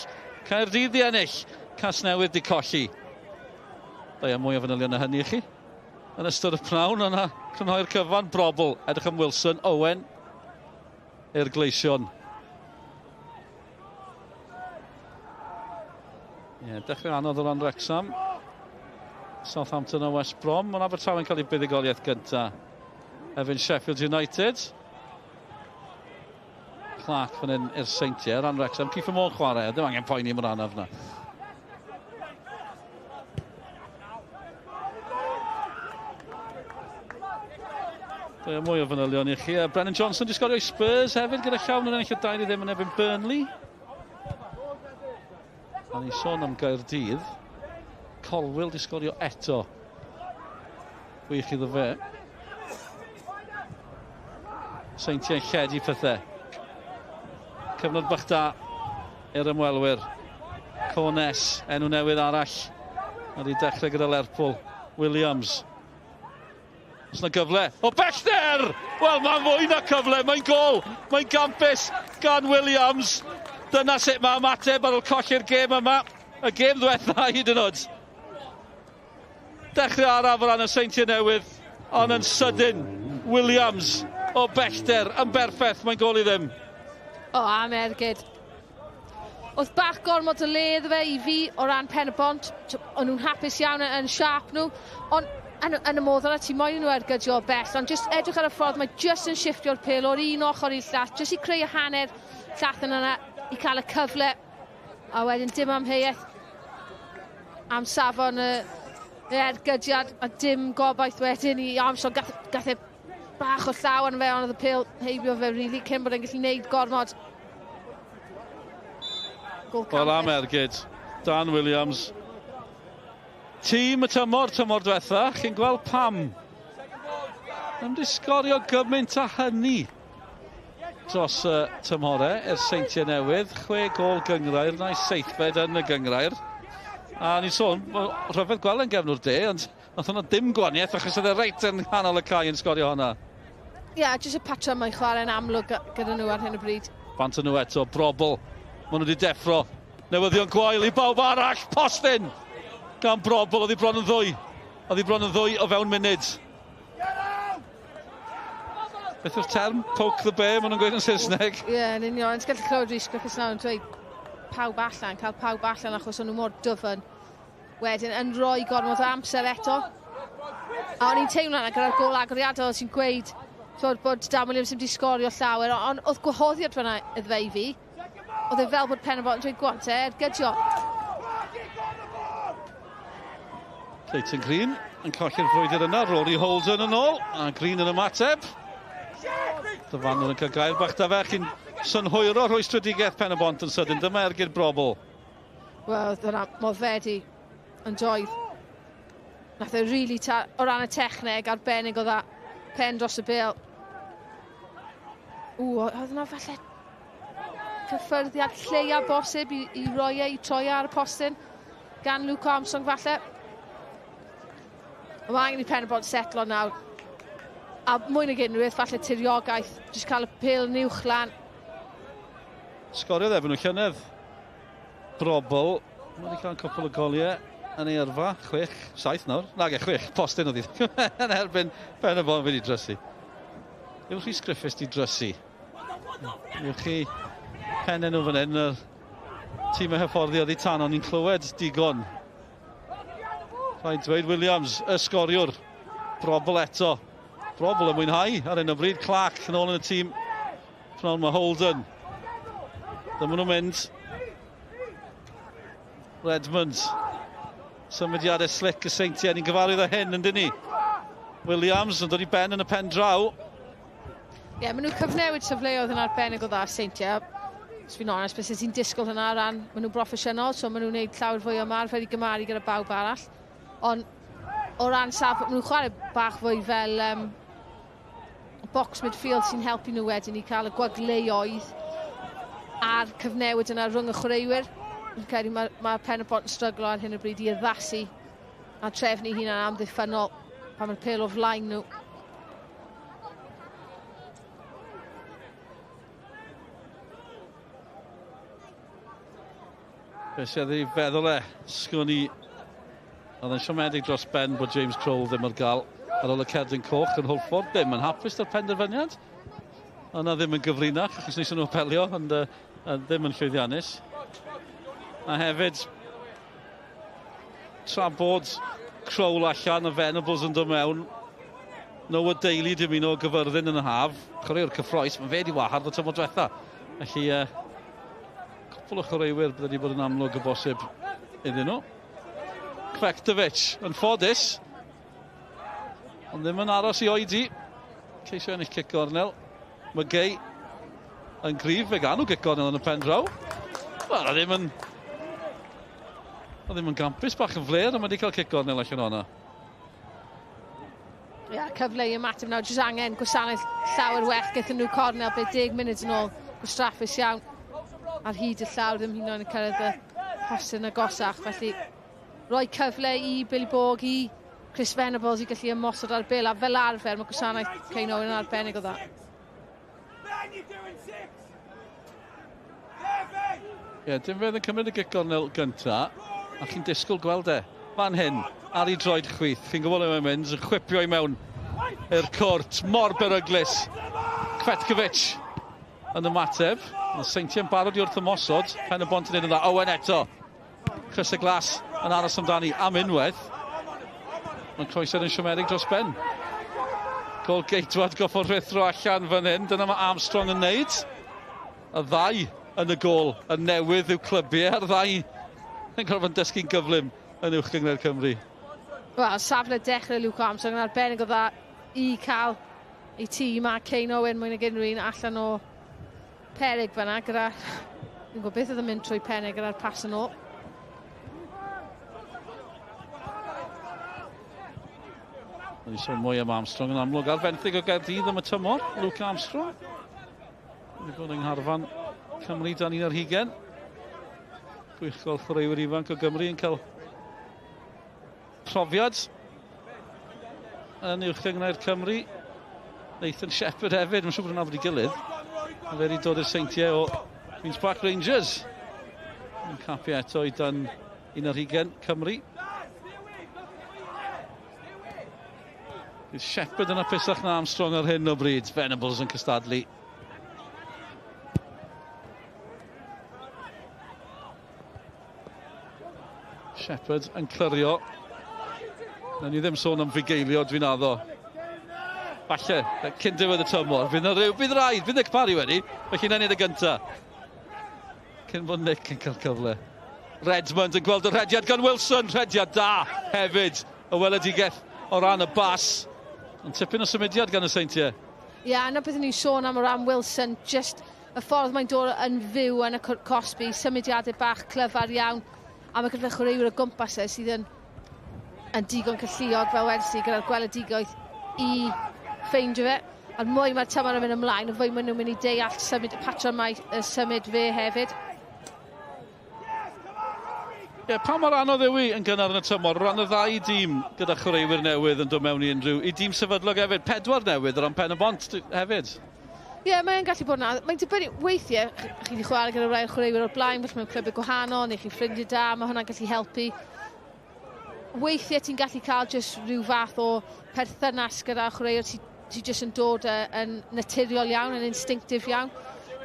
Caerdydd di ennill. Casnewydd di colli. Da iawn, mwy o fanylion na hynny i chi. Yn ystod y pnawn yna, crynhoi'r cyfan, Brobbel. Edrych am Wilson, Owen i'r Gleision. Ie, dechrau anodd o ran Wrexham. Southampton a West Brom. Ond Abertawe'n cael ei buddugoliaeth gyntaf. Erbyn Sheffield United. Clark fan hyn i'r Seintiau, ran Wrexham. Kieffer Moore chwarae, ddim angen poeni am yr anaf na. Dwi mwy o fanylion i chi. Brennan Johnson di sgorio i Spurs hefyd gyda llawn yn ennill y 2-0 yn erbyn Burnley. A ni sôn am Gaerdydd. Colwill di sgorio eto. Gwych iddo fe. Seintiau'n lledu pethau. Cyfnod bach da i'r ymwelwyr. Cornes, enw newydd arall. A di dechrau gyda Lerpwl. Williams. Os yna gyfle. O bellter! Wel, mae'n fwy na cyfle. Mae'n gol. Mae'n gampus gan Williams. Dyna sut mae ymateb ar ôl colli'r gêm yma. Y gêm ddiwetha hyd yn oed. Dechrau araf o ran y Seintiau Newydd, ond yn sydyn, Williams o bellter yn berffaith, mae'n gol i ddim. O, am ergyd. Oedd bach gormod o le iddo fe i fi o ran Pen-y-bont. O'n nhw'n hapus iawn yn siâp nhw, ond yn, yn y modd yna ti moyn nhw ergydio o bell, ond jyst edrych ar y ffordd, mae jyst yn shifftio'r pêl o'r un ochr i'r llall, jyst i creu y hanner llath yna i cael y cyfle, a wedyn dim amheuaeth am safon y ergydiad, a dim gobaith wedyn i Armstrong. Gath, gath e bach o llaw arno fe, ond oedd y pêl heibio fe really cyn bod e'n gallu gwneud gormod. Wel, am ergyd, Dan Williams. Tîm y tymor, tymor diwetha, chi'n gweld pam. Ddim wedi sgorio gymaint a hynny dros y tymhorau i'r Seintiau Newydd. 6 gôl gynghrair, na'i seithfed yn y gynghrair. A ni'n sôn, rhyfedd gweld yn gefnwr de, ond nath hwnna dim gwaniaeth achos oedd e reit yn nghanol y cae yn sgorio hwnna. Ie, yeah, jyst y patrwm mae'n chwarae'n amlwg gyda nhw ar hyn o bryd. Bant nhw eto, Brobbel. Maen nhw wedi deffro. Newyddion gwael i bawb arall. Postyn! Gan Brobbel, oedd hi bron yn ddwy. Oedd hi bron yn ddwy o fewn munud. Beth yw'r term? Poke the bear, maen nhw'n gweud yn Saesneg. Ie, yeah, yn union. Ti'n gallu clywed Rhys Griffiths nawr yn dweud pawb allan, cael pawb allan achos o'n nhw mor dyfn. Wedyn yn rhoi gormod o amser eto. A o'n i'n teimlo yna gyda'r gôl agoriadol sy'n gweud twod, bod Dan Williams ddim wedi sgorio llawer, ond oedd gwahoddiad fyna iddo fe i fi. Oedd e fel bod Pen-y-bont yn dweud go on te, ergydio. Clayton Green yn colli'r frwydr yna, Rory Holden yn ôl, a Green yn ymateb. Dyfarnwr yn cael gair bach da fe, chi'n synhwyro rhwystredigaeth Pen-y-bont yn sydyn. Dyma ergyd Brobbel. Wel, dyna moddfedi yn doedd. Nath e really, o ran y techneg arbennig o dda, pen dros y bêl. Ww, oedd yna falle cyffyrddiad lleia bosib i roi e, i troi ar y postyn gan Luke Armstrong falle. Mae angen i Pen-y-bont setlo nawr. A mwy nag unrhyw beth, falle tiriogaeth, jyst cael y pêl yn uwch lan. Sgoriodd efo nhw llynedd. Brobbel, mae wedi cael cwpl o goliau yn ei yrfa, 6, 7 nawr. Nage, 6, postyn oedd hi. Yn erbyn Pen-y-bont wedi drysu. Yw Rhys Griffiths di drysu? Yw chi pennau nhw fan hyn, yr tîm y hyfforddi oddi tan, ond ni'n clywed digon. Rhaid dweud Williams, y sgoriwr. Brobbel eto. Brobbel yn mwynhau ar hyn o bryd. Clark yn ôl yn y tîm. Pnawn mae Holden. Dyma nhw'n mynd. Redmond. Symudiadau slick y Seintiau. Ni'n gyfarwydd â hyn, yn dyn ni? Williams yn dod i ben yn y pen draw. Ie, yeah, maen nhw'n cyfnewid safleoedd yn arbennig o dda Seintiau. Os fi'n onest, beth ti'n disgwyl hynna o ran, maen nhw'n broffesiynol, so maen nhw'n gwneud llawer fwy o ymarfer i gymaru gyda bawb arall. Ond o ran saf, maen nhw'n chwarae bach fwy fel box midfield sy'n helpu nhw wedyn i cael y gwagleoedd a'r cyfnewid yna rhwng y chwaraewyr. Fi'n credu mae, mae Pen-y-bont yn stryglo ar hyn o bryd i addasu a trefnu hunan amddiffynnol pan mae'r pêl o flaen nhw. Be sydd ei feddwl e, sgwn i. Oedd yn siomedig dros ben bod James Crowell ddim ar gael ar ôl y cerdyn coch yn Hwlffordd. Ddim yn hapus da'r penderfyniad. Yna ddim yn gyfrinach, achos wnaethon nhw apelio, ond ddim yn llwyddiannus. A hefyd, tra bod Crowell allan a Venables yn dod mewn, Noah Daly di ymuno o Gyfyrddin yn y haf. Chwaraewr cyffroes, mae fe di wahardd o tymor diwetha. Felly, cwpl o chwaraewyr bydde wedi bod yn amlwg o bosib iddyn nhw. Kvektovic yn ffodus, ond ddim yn aros i oedi. Ceisio ennill cic gornel. McGay yn gryf, fe ganw gic gornel yn y pen draw. Wel, ddim yn gampus, bach yn fler, ond mae wedi cael cic gornel allan o'na. Ia, yeah, cyfle i ymateb nawr, jyst angen gwasanaeth llawer well gyda nhw cornel, bydd 10 munud yn ôl, gwastraffus iawn ar hyd y llawr, ddim hyd yn oed yn cyrraedd y postyn agosach, felly rhoi cyfle i Billy Borg, i Chris Venables i gallu ymosod ar bêl, a fel arfer mae gwasanaeth Kane Owen yn arbennig o dda. Ie, dim fe oedd yn cymryd y gic gornel gynta, a chi'n disgwyl gweld e. Fan hyn, ar ei droed chwith, chi'n gwybod le mae'n mynd, yn chwipio i mewn i'r cwrt, mor beryglus. Kvetkovic yn ymateb, y Seintiau'n barod i wrth ymosod, Pen-y-bont yn un yn dda, Owen eto. Crysau Glas yn aros amdani am unwaith. Mae'n croesiad yn siomedig dros ben. Gol geidwad goffod rhuthro allan fan hyn, dyna mae Armstrong yn neud. Y ddau yn y gôl, y newydd yw clybiau, a'r ddau yn gorfod dysgu'n gyflym yn Uwch Gynghrair Cymru. Wel, safle dechrau Luke Armstrong yn arbennig o dda i cael ei tîm a Kane Owen mwy nag unrhyw un allan o peryg fanna gyda, fi'n gwybod beth oedd yn mynd trwy pennau gyda'r pas yn ôl. Ni'n sôn mwy am Armstrong yn amlwg ar fenthyg o Gaerdydd am y tymor, Luke Armstrong. Wedi bod yng ngharfan Cymru dan 21. Gwych gweld chwaraewyr ifanc o Gymru yn cael profiad yn Uwch Gynghrair Cymru. Nathan Shepherd hefyd, mae'n siŵr bod yn nabod ei gilydd. Mae fe wedi dod i'r Seintiau o Queen's Park Rangers. Yn capio eto i dan 21 Cymru. Bydd Shepherd yn hapusach na Armstrong ar hyn o bryd. Venables yn cystadlu. Shepherd yn clirio. Nawn ni ddim sôn am fugeilio, dwi'n addo. Falle, cyn diwedd y tymor, fydd yna rhyw, bydd rhaid, bydd Nick Parry wedi, felly na'n neud y gynta. Cyn bod Nick yn cael cyfle. Redmond yn gweld y rhediad gan Wilson, rhediad da hefyd. Y weledigaeth o ran y bas. Ond tipyn o symudiad gan y Seintiau. Ie, yeah, yna beth ni'n sôn am o ran Wilson, just y ffordd mae'n dod yn fyw yn y cosbi, symudiadau bach clyfar iawn, a mae gyda chwaraewyr o gwmpas e sydd yn digon cylliog fel wedsi gyda'r gweledigaeth i ffeindio fe. A'r mwy mae'r tymor yn mynd ymlaen, y fwy maen nhw'n mynd i deall symud, y patrwm mae symud fe hefyd. Ie, yeah, pa mor anodd yw i yn gynnar yn y tymor, o ran y ddau dîm gyda chwaraewyr newydd yn dod mewn i unrhyw, i dîm sefydlog hefyd, 4 newydd o ran Pen-y-bont hefyd. Ie, yeah, mae'n gallu bod yn anodd. Mae'n dibynnu, weithiau, chi wedi chwarae gyda rai o'r chwaraewyr o'r blaen, felly mewn clybiau gwahanol, neu chi ffrindiau da, mae hwnna'n gallu helpu. Weithiau ti'n gallu cael jyst rhyw fath o perthynas gyda chwaraewyr ti jyst yn dod yn naturiol iawn, yn instinctif iawn,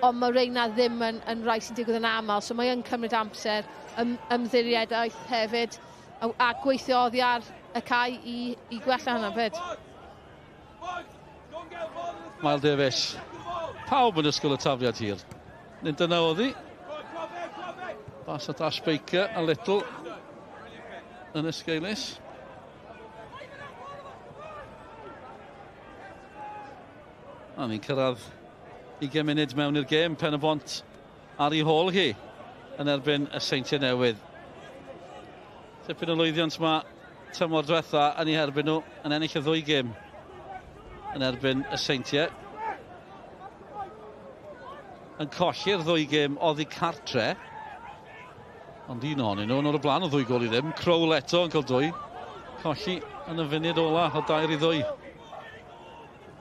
ond mae reina ddim yn rai sy'n digwydd yn aml, so mae yn cymryd amser, ymddiriedaeth hefyd, a gweithio oddi ar y cae i gwella hwnna fyd. Miles Davies. Pawb yn ysgol y tafliad hir. Nid dyna oedd hi. Bas at Ash Baker a Little yn esgeulus. A ni'n cyrraedd 20 munud mewn i'r gêm, Pen-y-bont ar ei hôl hi yn erbyn y Seintiau Newydd. Tipyn o lwyddiant ma tymor diwetha yn ei herbyn nhw, yn ennill y ddwy gêm yn erbyn y Seintiau. Yn colli'r ddwy gêm oddi cartre, ond un ohonyn nhw yn o'r blaen o 2-0. Crowell eto yn cael dwy. Colli yn y funud ola o 2-2.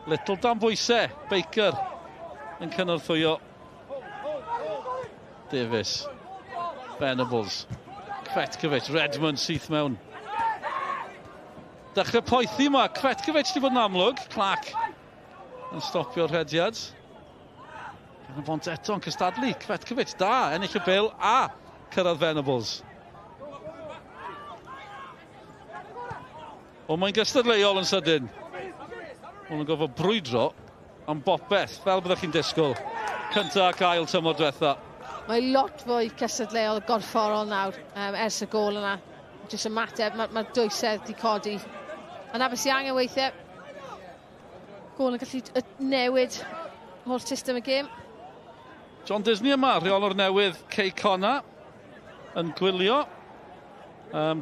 Little dan bwysau, Baker yn cynorthwyo Davies, Venables, Cvetkovic, Redmond syth mewn. Dechrau poethi yma, Cvetkovic wedi bod yn amlwg, Clark yn stopio'r rhediad. Pen-y-bont eto yn cystadlu, Cvetkovic da, ennill y bêl a cyrraedd Venables. O, mae'n gystadleuol yn sydyn. Mae'n gorfod brwydro am bopeth, fel byddwch chi'n disgwyl. Cynta ac ail tymor diwetha. Mae lot fwy cystadleuol gorfforol nawr ers y gôl yna. Jyst ymateb, mae'r dwysedd di codi. A na beth sy'n angen weithiau. Gôl yn gallu newid holl system y gêm. John Disney yma, rheolwr newydd Cei Connah, yn gwylio.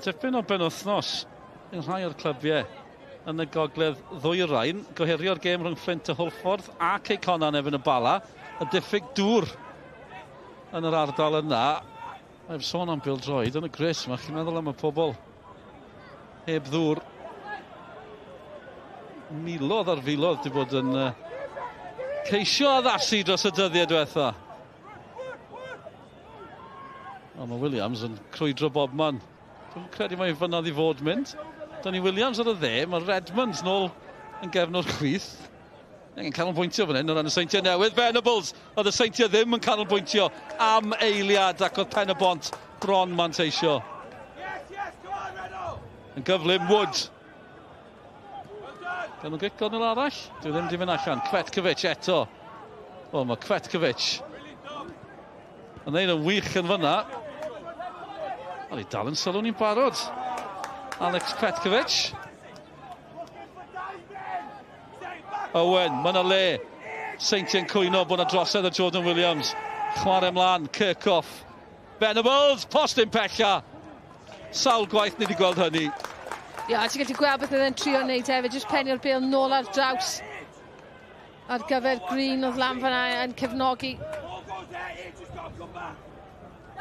Tipyn o benwythnos yn rhai o'r clybiau yn y gogledd ddwyrain. Gohirio'r gêm rhwng Fflint a Hwlffordd a Cei Connah yn erbyn y Bala. Y diffyg dŵr yn yr ardal yna. Mae'n sôn am bêl-droed yn y gris yma. Chi'n meddwl am y pobl heb ddŵr. Miloedd ar filoedd wedi bod yn ceisio addasu dros y dyddiau diwetha. O, mae Williams yn crwydro bobman. Dwi'n credu mai fyna i fod mynd. Danny Williams ar y dde, mae Redmond nôl yn gefn o'r chwith. Angen canolbwyntio fan hyn o ran y Seintiau Newydd. Venables, oedd y Seintiau ddim yn canolbwyntio am eiliad ac oedd Pen-y-bont bron manteisio. Yn gyflym, Wood. Gan nhw gic gornel arall? Dwi ddim di fynd allan. Cvetkovic eto. O, mae Cvetkovic yn neud yn wych yn fyna. Ond i dal yn sylw ni'n barod. Alex Cvetkovic. Owen, mae yna le. Seintiau'n cwyno bod yna drosedd o Jordan Williams. Chwarae ymlaen, Kirchhoff. Venables, postyn pella. Sawl gwaith ni wedi gweld hynny. Ia, ti'n gallu gweld beth oedd e'n trio wneud hefyd, jyst penio'r bêl nôl ar draws. Ar gyfer Green oedd lan fan'na yn cefnogi.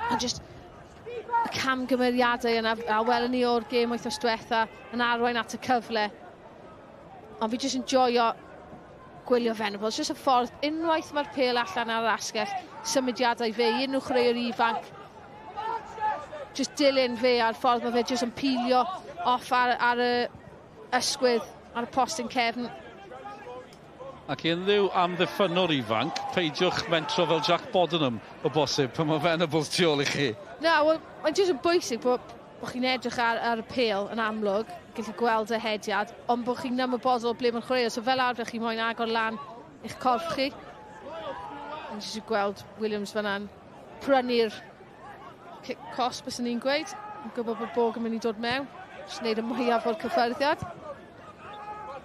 Ond jyst y camgymeriadau yna, a welwn ni o'r gêm wythnos diwetha, yn arwain at y cyfle. Ond fi jyst yn joio gwylio Venables, jyst y ffordd, unwaith mae'r pêl allan ar yr asgell, symudiadau fe, unrhyw chwaraewr ifanc, jyst dilyn fe a'r ffordd mae fe jyst yn pilio off ar y ysgwydd, ar y postyn cefn. Ac unrhyw amddiffynnwr ifanc, peidiwch mentro fel Jack Bodenham o bosib pan mae Venables tu ôl i chi. Na, wel, mae'n jyst yn bwysig bod chi'n edrych ar y pêl yn amlwg, gallu gweld y hediad, ond bod chi'n ymwybodol ble mae'n chwarae. So fel arfer chi moyn agor lan eich corff chi. Yn jyst gweld Williams fan'na'n prynu'r cic cosb, byswn ni'n gweud. Yn gwybod bod Borg yn mynd i dod mewn. Jyst wneud y mwyaf o'r cyffyrddiad.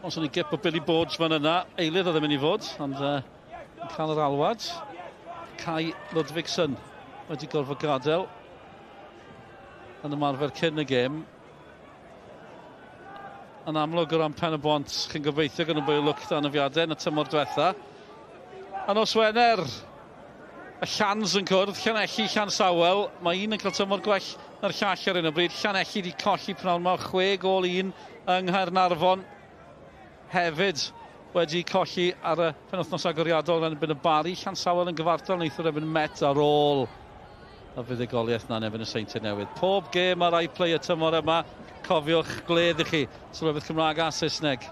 Os o'n i gip o Billy Borge fan yna, eilydd oedd yn mynd i fod, ond yn cael yr alwad. Kai Ludvigsen wedi gorfod gadael yn ymarfer cyn y gêm. Yn amlwg o ran Pen-y-bont, chi'n gobeithio gan y bwy o lwc dan anafiadau yn y tymor diwetha. A nos Wener, y Llans yn cwrdd, Llanelli, Llansawel. Mae un yn cael tymor gwell na'r llall ar hyn o bryd. Llanelli wedi colli pnawn 'ma 6-1 yng Nghaernarfon. Hefyd wedi colli ar y penwythnos agoriadol yn erbyn y Bari. Llansawel yn gyfartal neithiwr erbyn Met ar ôl y fuddugoliaeth 'na yn erbyn y Seintiau Newydd. Pob gêm ar iPlay y tymor yma, cofiwch gledd i chi, sylwebydd Cymraeg a Saesneg.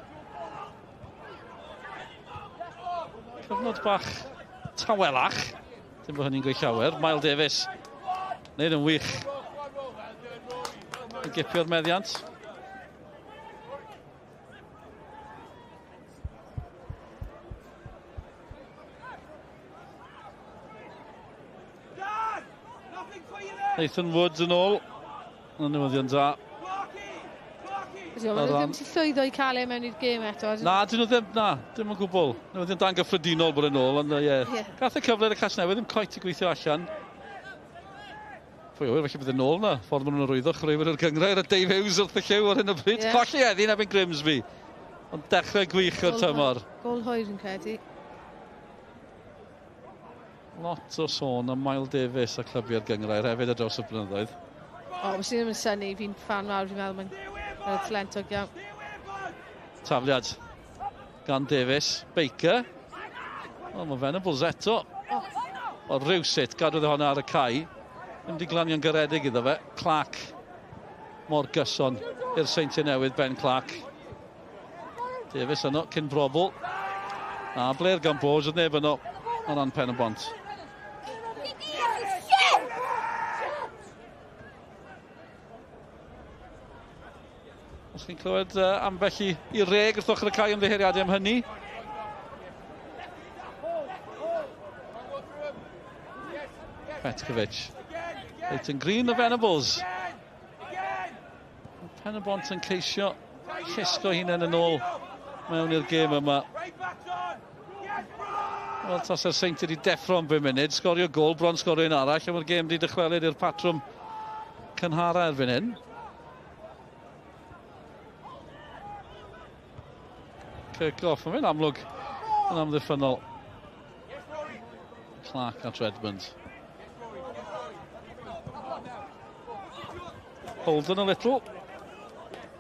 Cyfnod bach tawelach, dim bod hynny'n gweud llawer. Mael Davies, wneud yn wych i gipio'r meddiant. Nathan Woods yn ôl. Yn newyddion da. Maen nhw ddim wedi llwyddo i cael e mewn i'r gêm eto. Na, dyn nhw ddim, na, dim yn gwbl. Newyddion da'n gyffredinol bod yn ôl, ond ie. Yeah. Gath y cyfle ar y Casnewydd, ddim cweit i gweithio allan. Pwy yw'r, felly bydd yn ôl na. Ffordd maen nhw'n arwyddo chwaraewyr o'r gynghrair a Dave Hughes wrth y llyw ar hyn o bryd. Yeah. Colli heddi yn erbyn Grimsby. Ond dechrau gwych o'r tymor. Gol hwyr yn credu. Lot o sôn am Miles Davis a clybiau'r gynghrair hefyd ar draws y blynyddoedd. O, oh, sy'n ddim yn synnu, fi'n fan mawr, fi'n meddwl mae'n talentog iawn. Tafliad gan Davis. Baker. O, mae Venables eto. Oh. O, rhywsut, gadwodd hwnna ar y cae. Ddim wedi glanio'n garedig iddo fe. Clark mor gyson i'r Seintiau Newydd, Ben Clark. Davis yno, cyn Brobbel. A Blair gan Borges, oedd neb yno o ran Pen y Bont. Os chi'n clywed ambell i reg wrth ochr y cae ymddiheuriadau am hynny. Petkovic. Leighton Green o Venables. Pen y Bont yn ceisio llusgo hunain yn ôl mewn i'r gêm yma. Wel, tasa'r Seintiau wedi deffro am 5 munud, sgorio gol, bron sgorio un arall, a mae'r gêm wedi dychwelyd i'r patrwm cynhara erbyn hyn. Kirchhoff, mae'n fe'n amlwg yn amddiffynnol. Clark at Redmond. Holden a Little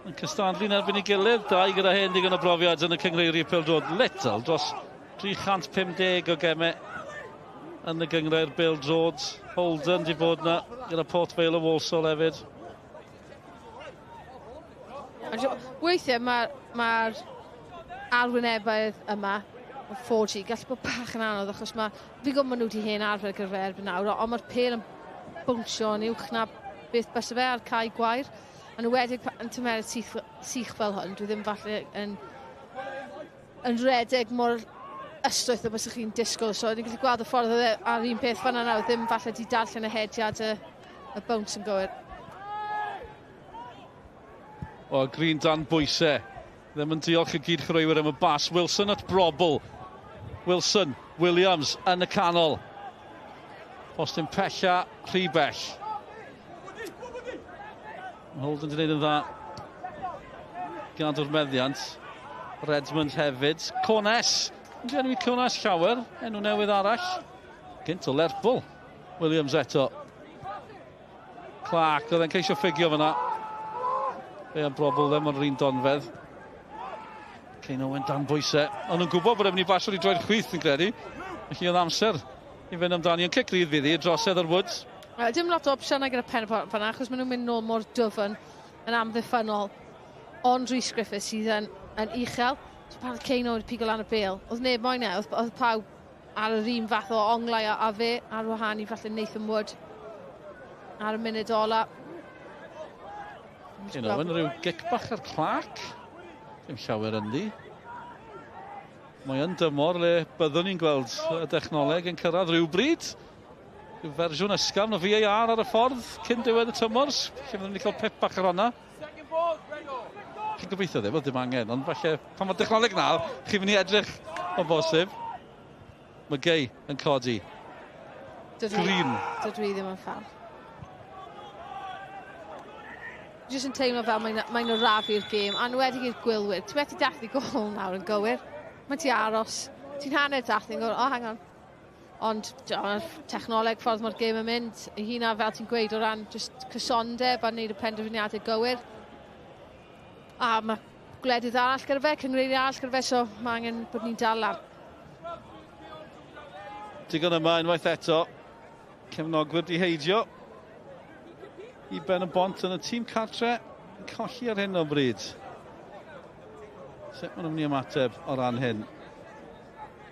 yn cystadlu'n erbyn ei gilydd. Dau gyda hen digon o brofiad yn y cynghreiriau pêl-droed. Little dros 350 o gemau yn y gynghrair bêl-droed. Holden di bod yna gyda Port Vale a Walsall hefyd. Weithiau mae'r ma arwynebedd yma o 4G gallu bod bach yn anodd achos mae, fi'n gwybod maen nhw wedi hen arfer gyda fe erbyn nawr, ond mae'r pêl yn bownsio yn uwch na beth bysa fe ar cae gwair. Yn enwedig yn tymheredd sych fel hwn, dwi ddim falle yn redeg mor ystwyth o bysych chi'n disgwyl. So ni'n gallu gweld y ffordd oedd e ar un peth fan'na nawr, ddim falle di darllen y hediad y bounce yn gywir. O, Green dan bwysau. Ddim yn diolch i gyd chwaraewyr am y bas. Wilson at Brobbel. Wilson, Williams yn y canol. Postyn pella, rhy bell. Holden wedi gwneud yn dda. Gadw'r meddiant. Redmond hefyd. Cones. Yn enwi Cones llawer. Enw newydd arall. Gynt o Lerpwl. Williams eto. Clark, oedd e'n ceisio ffugio fyna. Fe am Brobbel ddim ond yr un donfedd. Kane Owen dan bwysau. Ond nhw'n gwybod bod e'n mynd i basio i droed chwith yn credu. Felly oedd amser i fynd amdani. Ond cic rydd fydd hi, drosedd ar Woods. Dim lot o opsiynau gyda Pen y Bont fan'na, achos maen nhw'n mynd nôl mor dwfn yn amddiffynnol. Ond Rhys Griffiths sydd yn uchel. So pan oedd Kane Owen wedi pigo lan y bêl, oedd neb moyn e, oedd pawb ar yr un fath o onglau a fe, ar wahân i falle Nathan Wood ar y munud ola. Kane Owen, rhyw gic bach ar Clark. Dim llawer ynddi. Mae yn dymor le byddwn ni'n gweld y dechnoleg yn cyrraedd rhywbryd. Rhyw fersiwn ysgafn o VAR ar y ffordd cyn diwedd y tymor. Lle fyddwn ni'n cael pip bach ar honna. Chi'n gobeithio ddim, oedd dim angen, ond falle pan mae'r dechnoleg na, chi'n mynd i edrych o bosib. Mae Gay yn codi. Green. Dydw i ddim yn ffan. Jyst yn teimlo fel mae'n arafu'r gêm, a enwedig i'r gwylwyr. Ti wedi dathlu gôl nawr yn gywir. Mae ti aros. Ti'n hanner dathlu yn gywir. Oh, hang on. Ond technoleg, ffordd mae'r gêm yn mynd, ei hynna fel ti'n gweud o ran just cysondeb a wneud y penderfyniadau gywir. A mae gwledydd arall gyda fe, cynghreiriau arall gyda fe, so mae angen bod ni'n dal lan. Digon yma unwaith eto. Cefnogwyr di heidio i Ben y Bont yn y tîm cartre yn colli ar hyn o bryd. Sut maen nhw'n mynd i ymateb o ran hyn?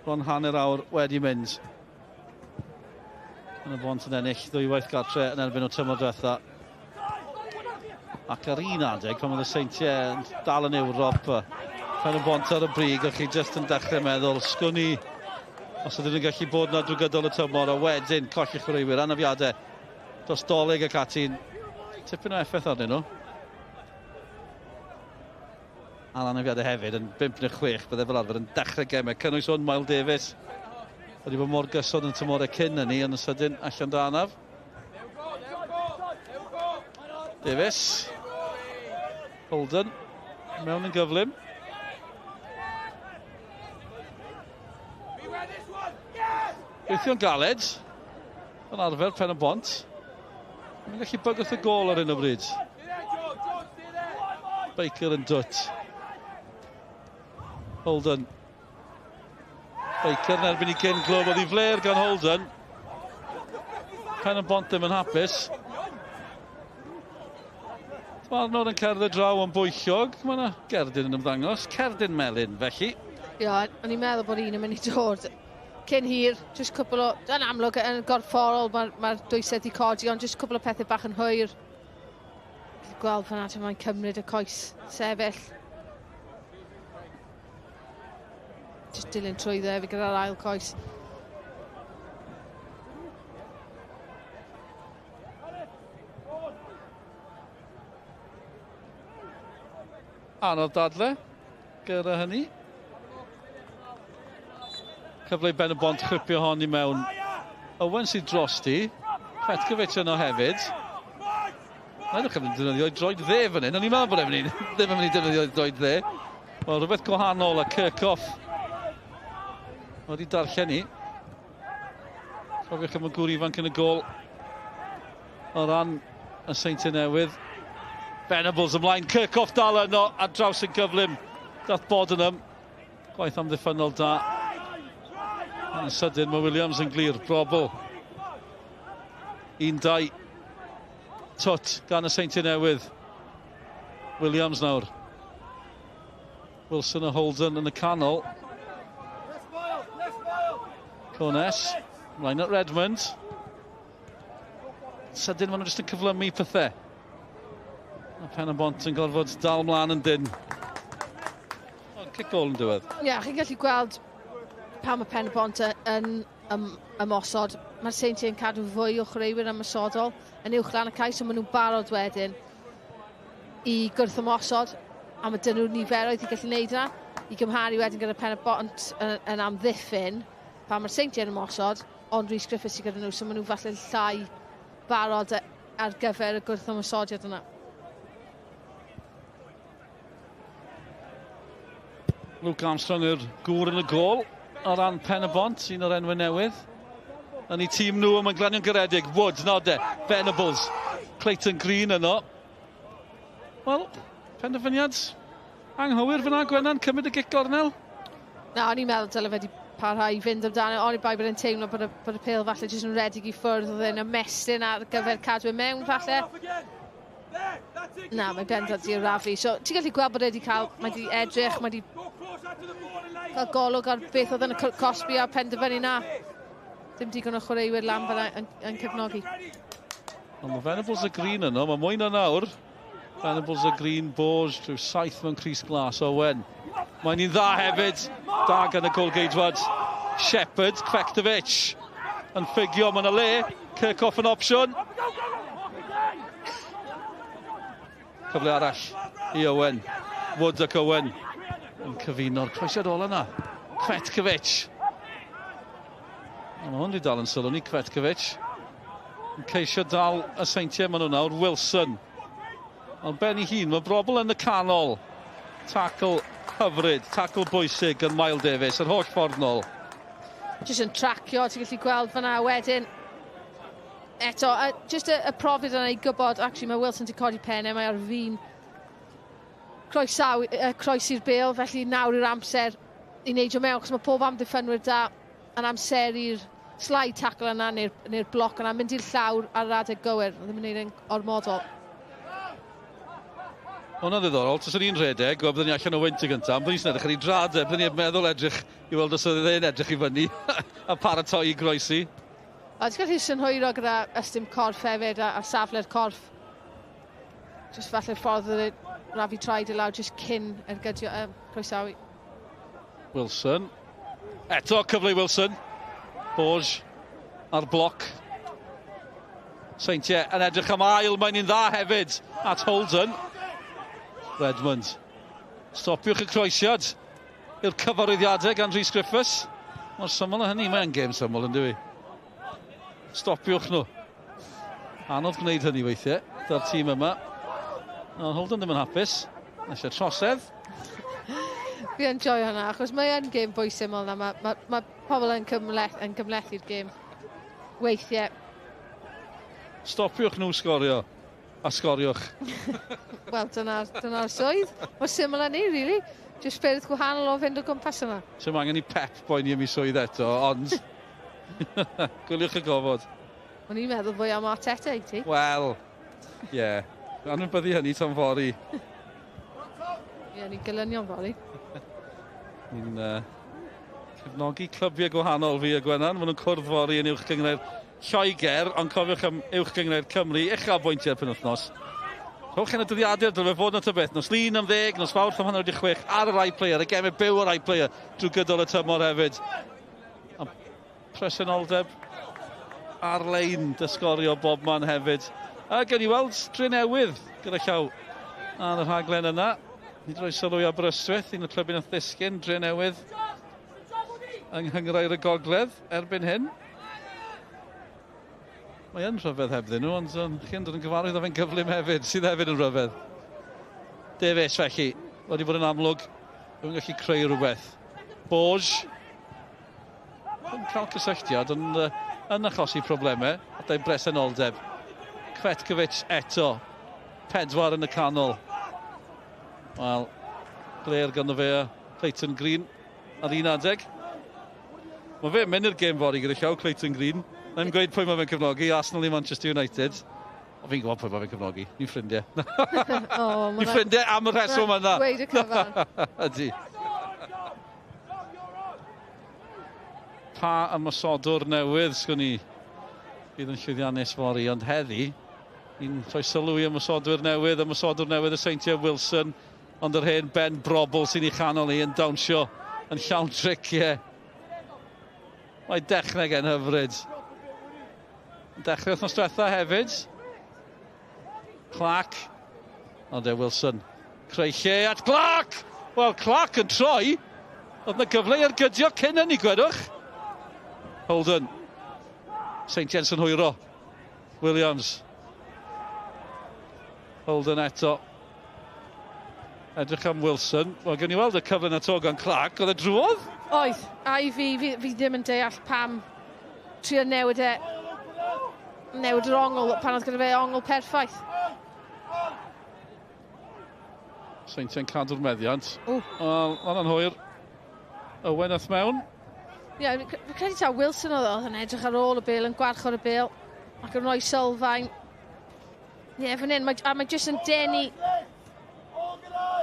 Bron hanner awr wedi mynd. Yn y Bont yn ennill ddwywaith gartre yn erbyn o tymor diwetha. Ac ar un adeg, pan oedd y Seintiau yn dal yn Ewrop, Pen y Bont ar y brig, o'ch chi jyst yn dechrau meddwl, sgwn i os ydyn nhw'n gallu bod yna drwy gydol y tymor, a wedyn colli chwaraewyr, anafiadau dros Dolig ac ati'n tipyn o effaith arnyn nhw. A'r anafiadau hefyd yn 5 neu 6 bydde fel arfer yn dechrau gemau. Cynnwys hwn, Miles Davies. Wedi bod mor gyson yn tymorau cyn hynny, ond yn sydyn allan da anaf. Davies. Holden. Mewn yn gyflym. Gweithio'n galed. Yn arfer Pen y Bont. Mae'n gallu bygwth y gôl ar hyn o bryd. Baker yn dwt. Holden. Baker yn erbyn i cyn glwb. Oedd hi fler gan Holden. Pen y Bont ddim yn hapus. Mae Arnold yn cerdded draw yn bwyllog. Mae yna gerdyn yn ymddangos. Cerdyn melyn, felly. Ie, o'n i'n meddwl bod un yn mynd i dod cyn hir. Jyst cwpl o... Yn amlwg, yn gorfforol, mae'r dwysedd i codi, ond jyst cwpl o pethau bach yn hwyr. Gweld pan adeg mae'n cymryd y coes sefyll. Jyst dilyn trwyddo efo gyda'r ail coes. Anodd dadle gyda hynny. Cyfle i Ben y Bont chwipio hon i mewn. Owen sydd drosti. Petkovic yno hefyd. Mae'n edrych yn defnyddio droed dde fan hyn. O'n i'n meddwl bod e'n mynd ddim yn mynd i defnyddio droed dde. Wel, rhywbeth gwahanol a Kirchhoff wedi darllen ni. Cofiwch am y gŵr ifanc yn y gôl o ran y Seintiau Newydd. Venables ymlaen, Kirchhoff dal yno ar draws yn gyflym. Dath Bodenham. Gwaith amddiffynnol da. Yn sydyn mae Williams yn glir. Brobl. 1-2. Twt gan y Seintiau Newydd. Williams nawr. Wilson a Holden yn y canol. Cones. Ymlaen at Redmond. Sydyn maen nhw jyst yn cyflymu pethau. A Pen y Bont yn gorfod dal mlaen yn dyn. Cic gôl yn diwedd. Ie, yeah, chi'n gallu gweld pan mae Pen y Bont yn ymosod. Mae'r Seintiau yn cadw fwy o chwaraewyr ymosodol yn uwch lan y cais, ond maen nhw'n barod wedyn i gwrth ymosod. A mae dyn nhw'n niferoedd i gallu gwneud yna. I gymharu wedyn gyda Pen y Bont yn amddiffyn, pan mae'r Seintiau yn ymosod, ond Rhys Griffiths sydd gyda nhw, so maen nhw falle llai barod ar gyfer y gwrth ymosodiad yna. Luke Armstrong yw'r gŵr yn y gôl o ran Pen y Bont, un o'r enwau newydd. Yn ei tîm nhw, mae'n glanio'n garedig. Woods, node, Venables, Clayton Green yno. Wel, penderfyniad anghywir fyna, Gwenan, cymryd y gic gornel? Na, o'n i'n meddwl dyle fe wedi parhau i fynd amdano, ond i bai bod e'n teimlo bod y pêl falle jyst yn redig i ffwrdd, oedd e'n ymestyn ar gyfer cadw e mewn falle. Na, mae bendant i arafu. So, ti'n gallu gweld bod e wedi cael, mae wedi edrych, mae wedi cael golwg ar beth oedd yn y cosbi a penderfynu na. Dim digon o chwaraewyr lan fan'na yn cefnogi. Ond mae Venables a Green yno, mae mwy na nawr. Venables a Green, Borge, rhyw 7 mewn crys glas, Owen. Mae'n un dda hefyd, da gan y golgeidwad. Shepherd, Kvektovic yn ffugio, mae yna le. Kirchhoff yn opsiwn. Cyfle arall i Owen. Wood ac Owen yn cyfuno'r croesiad ola yna. Kvetkovic. Mae hwn wedi dal yn sylw ni, Kvetkovic. Yn ceisio dal y Seintiau maen nhw nawr, Wilson. Ond ben ei hun, mae brobl yn y canol. Tackle hyfryd, tackle bwysig gan Miles Davies, yr holl ffordd nôl. Jyst yn tracio, ti'n gallu gweld fan'na wedyn. Eto, jyst y profiad yna i gwybod, actually mae Wilson wedi codi pennau, mae ar fin croesi'r bêl, felly nawr yw'r amser i neidio mewn, achos mae pob amddiffynwyr da yn amseru'r slide tackle yna neu'r bloc yna, mynd i'r llawr ar yr adeg gywir, ddim yn gwneud e'n ormodol. Hwna'n ddiddorol, taswn i'n rhedeg, wel, byddwn ni allan o wynt y gyntaf, byddwn ni'n edrych ar ei drad e, byddwn ni'n meddwl edrych i weld os oedd e'n edrych i fyny a paratoi i groesi. O, ti'n gallu synhwyro gyda ystym corff hefyd a safle'r corff. Jyst falle'r ffordd oedd e rafu traed i lawr jyst cyn ergydio, croesawu. Wilson. Eto cyfle i Wilson. Borge ar bloc. Seintiau yn edrych am ail, mae'n un dda hefyd at Holden. Redmond. Stopiwch y croesiad i'r cyfarwyddiadau gan Rhys Griffiths. Mor syml â hynny, mae'n gêm syml yn dyw? Stopiwch nhw. Anodd gwneud hynny weithiau, da'r tîm yma. Ond Holden ddim yn hapus. Eisiau trosedd. Fi yn joio hwnna, achos mae yn gêm fwy syml na. Mae pobl yn cymhlethu'r gêm weithiau. Stopiwch nhw sgorio, a sgoriwch. Wel, dyna swydd. Mor syml â ni, really. Just ffyrdd gwahanol o fynd o gwmpas yna. So mae angen i Pep boeni am ei swydd eto, ond gwyliwch y gofod. O'n i'n meddwl fwy am Arteta i ti. Wel, ie. Yeah. Anwybyddu hynny tan fory. Ie, yeah, ni'n gylynion fory. Ni'n cefnogi clybiau gwahanol fi a Gwenan. Maen nhw'n cwrdd fory yn Uwch Gynghrair Lloegr, ond cofiwch am Uwch Gynghrair Cymru, uchafbwyntiau'r penwythnos. Rhowch yn y dyddiadur, dylai fod na ta beth. Nos Lun am 10, nos Fawrth am 5:30 ar yr iPlayer, y gemau byw ar iPlayer drwy gydol y tymor hefyd. A presenoldeb ar-lein dysgorio bob man hefyd. A gen i weld Drenewydd gyda llaw ar y rhaglen yna. Ni droi sylw i Aberystwyth, un o'r clybiau nath ddisgyn, Drenewydd yng Nghynghrair y Gogledd erbyn hyn. Mae yn rhyfedd hebddyn nhw, ond chi'n dod yn gyfarwydd â fe'n gyflym hefyd, sydd hefyd yn rhyfedd. Davies felly, wedi bod yn amlwg, ddim yn gallu creu rhywbeth. Borge, yn cael cysylltiad, ond yn achosi problemau, a da'i bresenoldeb. Cvetkovic eto, 4 yn y canol. Wel, Blair ganddo fe a Clayton Green ar un adeg. Mae fe'n mynd i'r gêm fory gyda llaw, Clayton Green. Na'n gweud pwy mae fe'n cefnogi, Arsenal i Manchester United. O, fi'n gwybod pwy mae fe'n cefnogi, ni'n ffrindiau. Ni'n ffrindiau am y rheswm yna. Gweud y cyfan. Ydy. Pa ymosodwr newydd, sgwn i, bydd yn llwyddiannus fory, ond heddi, ni'n rhoi sylw i ymosodwyr newydd, ymosodwr newydd y Seintiau Wilson, ond yr hen Ben Brobl sy'n ei chanol hi yn dawnsio yn llawn triciau. Mae dechneg yn hyfryd. Dechrau wythnos diwetha hefyd. Clark. Ond e Wilson. Creu lle at Clark! Wel, Clark yn troi. Oedd yna gyfle i ergydio cyn hynny, gwedwch. Holden. St Jensen hwyro. Williams. Holden eto. Edrych am Wilson. Wel, gen i weld y cyfle na to gan Clark. Oedd e drwodd? Oedd. A i fi ddim yn deall pam trio newid e. Newid yr ongl pan oedd gyda fe ongl perffaith. Seintiau'n cadw'r meddiant. Wel, mae'n hwyr. Owen ath mewn. Ie, yeah, fi credu taw Wilson oedd yn edrych ar ôl y bêl, yn gwarchod y bêl, ac yn rhoi sylfaen. Ie, yeah, fan hyn, mae jyst yn denu...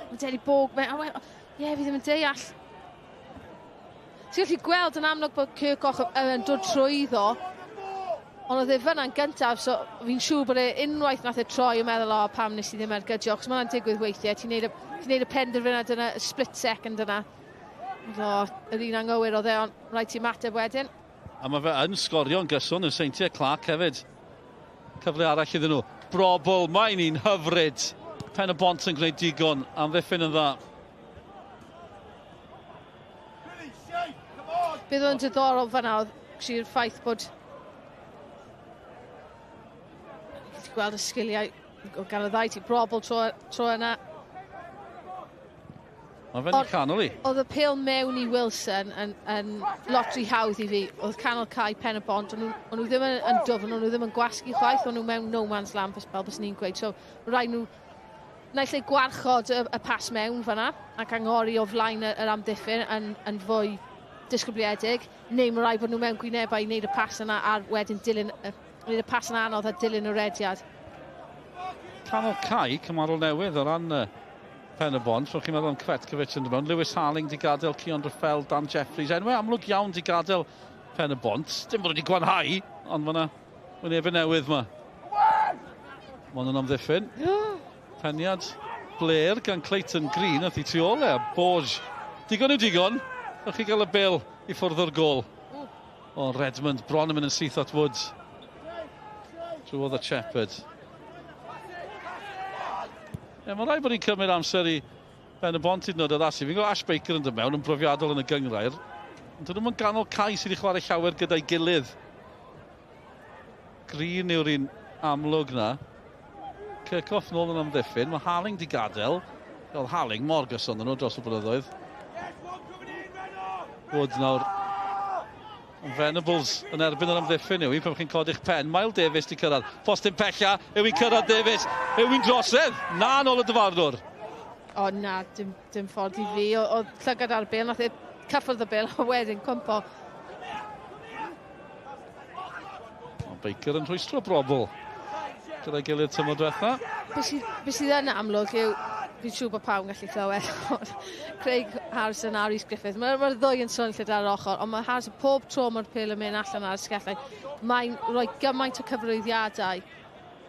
Mae'n denu bog. Ie, fi ddim yn deall. Ti'n gallu gweld yn amlwg bod Kirkhoch yn dod trwyddo, ond oedd e fyna'n gyntaf, so fi'n siŵr bod e unwaith nath e troi yn meddwl, o, pam nes i ddim ergydio, achos mae'n digwydd weithiau, ti'n neud y penderfyniad yna, y split second yna. O, yr un anghywir oedd e, ond rhaid ti ymateb wedyn. A mae fe yn sgorio'n gyson yn Seintiau Clark hefyd. Cyfle arall iddyn nhw. Brobl, mae'n un hyfryd. Pen y Bont yn gwneud digon, amddiffyn yn dda. Bydd o'n diddorol fan'na oedd actually'r ffaith bod ti'n gweld y sgiliau gan y ddau ti Brobl tro yna. Mae fe'n ei chanol i. Oedd y pêl mewn i Wilson yn lot rhy hawdd i fi. Oedd canol cae Pen y Bont, o'n nhw ddim yn dwfn, o'n nhw ddim yn gwasgu chwaith, o'n nhw mewn no man's land, fel bys ni'n gweud. So rhaid nhw naill ai gwarchod y pas mewn fan'na ac angori o flaen yr amddiffyn yn fwy disgybliedig, neu mae rhaid bod nhw mewn gwynebau i wneud y pas yna a wedyn dilyn, wneud y pas yn anodd a dilyn y rediad. Canol cae cymharol newydd o ran Pen y Bont, rwy'n chi'n meddwl am Cvetkovic yn dod mewn. Lewis Harling di gadael, Cion Raffel, Dan Jeffries. Enwau amlwg iawn di gadael Pen y Bont. Dim bod wedi gwanhau, ond mae yna wynebau newydd yma. Mae nhw'n amddiffyn. Peniad Blair gan Clayton Green, ath i tu ôl e, a Borge. Digon yw digon, rwy'n chi gael y bêl i ffwrdd o'r gôl. O, Redmond, bron yn mynd yn syth at Woods. Trwodd a Shepherd. Ie, mae'n rhaid bod ni'n cymryd amser i Ben y Bont hyd yn oed addasu. Fi'n gwybod Ash Baker yn dod mewn yn brofiadol yn y gynghrair. Ond dyn nhw'n ganol cae sydd wedi chwarae llawer gyda'i gilydd. Green yw'r un amlwg na. Kirchhoff nôl yn amddiffyn. Mae Harling di gadael. Oedd Harling mor gyson nhw dros y blynyddoedd. Wood nawr. Venables yn erbyn yr amddiffyn yw hi pan chi'n codi'ch pen. Miles Davis di cyrraedd. Postyn pella. Yw hi'n cyrraedd Davis. Yw hi'n drosedd. Na, nôl y dyfarnwr. O na, dim ffordd i fi. Oedd llygad ar y bêl, nath e cyffwrdd y bêl a wedyn cwmpo. O, Baker yn rhwystro Brobbel gyda'i gilydd tymor diwetha. Be sydd yn amlwg yw, fi'n siŵr bod pawb yn gallu clywed, Craig Harrison a Rhys Griffith, mae'r ddwy yn swnllyd ar yr ochr, ond mae Harrison pob tro mae'r pêl yn mynd allan ar y sgellau, mae'n rhoi gymaint o cyfrwyddiadau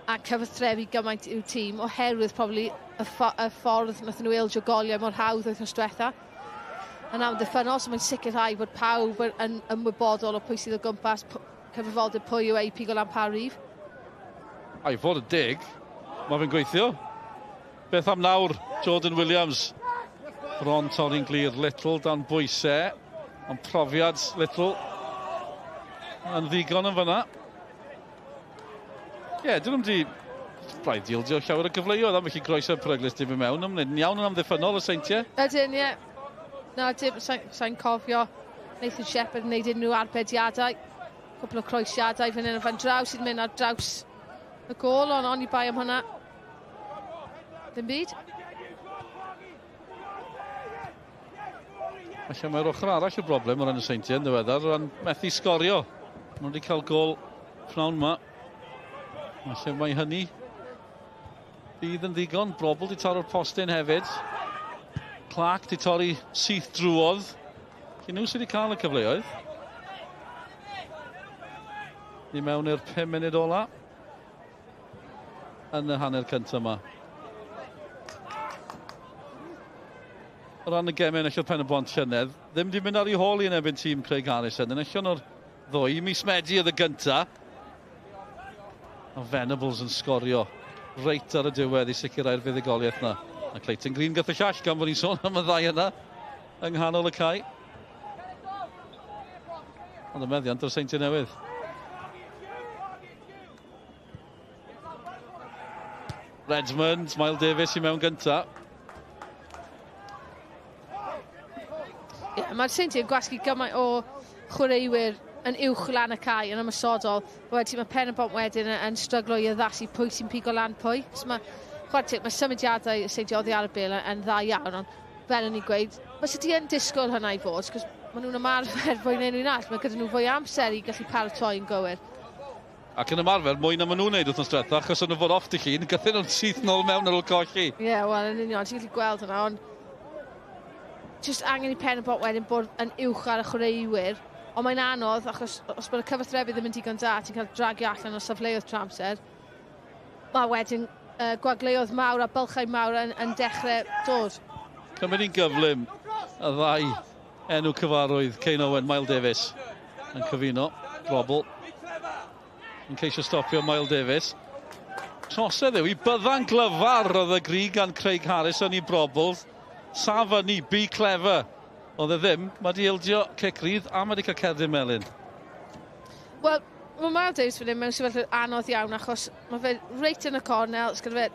a cyfathrebu gymaint i'w tîm oherwydd probably y ffordd nath nhw ildio goliau mor hawdd wythnos diwetha. Yn amddiffynnol, so mae'n sicrhau bod pawb yn ymwybodol o pwy sydd o gwmpas, cyfrifoldeb pwy yw ei pigo lan pa rif. A i fod yn deg, mae fe'n gweithio. Beth am nawr, Jordan Williams. Bron torri'n glir, Little dan bwysau. Ond profiad Little yn ddigon yn fyna. Ie, yeah, dyn nhw'n di braidd ildio llawer o gyfleoedd am felly groeso peryglus dim i mewn. Ymwneud yn iawn yn amddiffynnol y Seintiau. Ydyn, ie. Na, dim, sa'n cofio Nathan Shepherd yn gwneud unrhyw arbediadau. Cwpl o croesiadau fan hyn a fan draw sydd yn mynd ar draws y gôl, ond oni bai am hwnna. Ddim byd. Felly mae'r ochr arall y broblem o ran y Seintiau yn ddiweddar, o ran methu sgorio. Maen nhw wedi cael gôl pnawn yma. Felly mae hynny fydd yn ddigon. Brobbel di taro'r postyn hefyd. Clark di torri syth drwodd. Felly nhw sydd wedi cael y cyfleoedd. Ni mewn i'r 5 munud ola yn y hanner cyntaf yma. O ran y gemau enillodd Pen y Bont llynedd, ddim di mynd ar ei hôl i yn erbyn tîm Craig Harrison. Enillion o'r ddwy, mis Medi oedd y gynta. A Venables yn sgorio reit ar y diwedd i sicrhau'r fuddugoliaeth na. A Clayton Green gath y llall gan bod ni'n sôn am y ddau yna yng nghanol y cae. Ond y meddiant o'r Seintiau Newydd. Redmond, Miles Davis i mewn gynta. Yeah, mae'r Seintiau yn gwasgu gymaint o chwaraewyr yn uwch lan y cae yn ymosodol. Wedyn mae Pen y Bont wedyn yn stryglo i addasu pwy sy'n pigo lan pwy. So mae, chwarae teg, mae symudiadau y Seintiau oddi ar y bêl yn dda iawn, ond fel o'n i'n gweud, mae ti yn disgwyl hynna i fod, cos maen nhw'n ymarfer fwy na unrhyw un arall. Mae gyda nhw fwy amser i gallu paratoi yn gywir. Ac yn ymarfer, mwy na maen nhw'n neud wythnos diwetha, achos o'n nhw fod off dy llun, gathyn nhw'n syth nôl mewn ar ôl colli. Ie, yeah, wel, yn union, ti'n gallu gweld hwnna, ond just angen i Pen y Bont wedyn bod yn uwch ar y chwaraewyr, ond mae'n anodd, achos os bod y cyfathrebu ddim yn digon da, ti'n cael dragio allan o safleoedd trwy amser. Mae wedyn gwagleoedd mawr a bylchau mawr yn dechrau dod. Cymryd hi'n gyflym, y ddau enw cyfarwydd, Kane Owen, Miles Davis yn cyfuno, Brobbel yn ceisio stopio Miles Davis. Trosedd yw i bydda'n glyfar oedd y gri gan Craig Harrison i Brobbel. Saf fyny, be clever. Oedd e ddim, mae di ildio cic rydd a mae di cael cerdyn melyn. Wel, mae Miles Davis fan hyn mewn sefyllfa anodd iawn achos mae fe reit yn y cornel, sgyda fe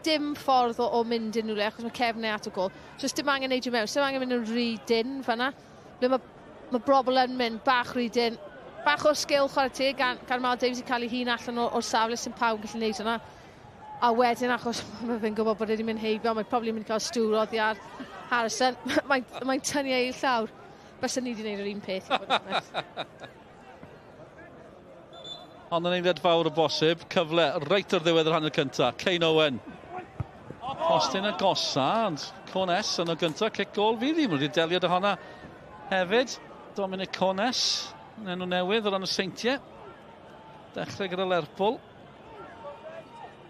dim ffordd o mynd unrhyw le achos mae cefn e at y gôl. So dim angen neud i mewn, dim angen mynd yn rhy dynn fanna. Ble mae Brobbel yn mynd bach rhy dynn. Bach o sgil chwarae teg gan Miles Davis i cael ei hun allan o'r safle sy'n pawb yn gallu neud hwnna. A wedyn achos mae fe'n gwybod bod e wedi mynd heibio, mae'n probably mynd i cael stŵr oddi ar Harrison. Mae'n tynnu ei llawr. Bysen ni wedi gwneud yr un peth. I fod yn onest. Ond yn eiliad fawr o bosib, cyfle reit ar ddiwedd yr hanner cynta. Kane Owen. Postyn agosa, ond Cornes yn o gynta, cic gôl fydd hi. Mae wedi delio dy honna hefyd. Dominic Cornes, yn enw newydd o ran y Seintiau. Dechrau gyda Lerpwl.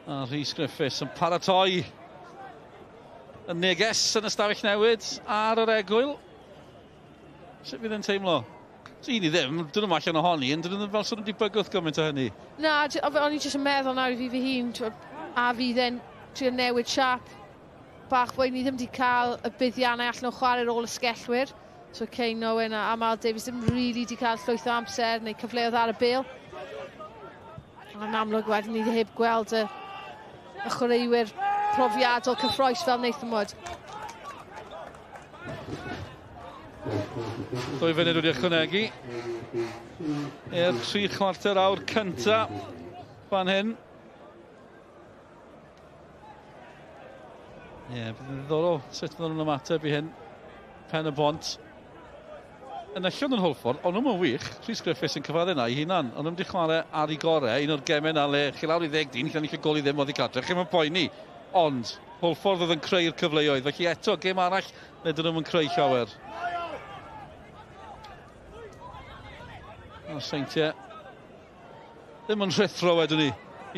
A Rhys Griffiths yn paratoi y neges yn y stafell newid ar yr egwyl. Sut fydd yn teimlo? Un i ddim, dyn nhw'n allan ohoni, ond dyn nhw ddim fel sy'n wedi bygwth gymaint o hynny. Na, o'n i jyst yn meddwl nawr i fi fy hun, a fydd e'n trio newid siap bach fwy, ni ddim wedi cael y buddiannau allan o chwarae ar ôl ysgellwyr. So Kane Owen a Mal Davies ddim really wedi cael llwyth o amser neu cyfleoedd ar y bêl. Yn amlwg wedyn ni heb gweld y chwaraewyr profiadol cyffrous fel Nathan Wood. 2 funud wedi ychwanegu i'r 3/4 awr cynta fan hyn. Ie, bydd yn ddiddorol sut fydden nhw'n ymateb i hyn. Pen y Bont. Yn allan yn Hwlffordd, ond nhw'n wych. Rhys Griffiths yn cyfadde yna i hunan. Ond nhw'n wedi chwarae ar ei gorau, un o'r gemau yna le chi lawr i 10 dyn, chi'n ennill y gol i ddim oddi cartre, chi'n poeni. Ond Hwlffordd oedd yn creu'r cyfleoedd. Felly eto, gêm arall, le dyn nhw'n creu llawer. A'r Seintiau ddim yn rhuthro wedyn ni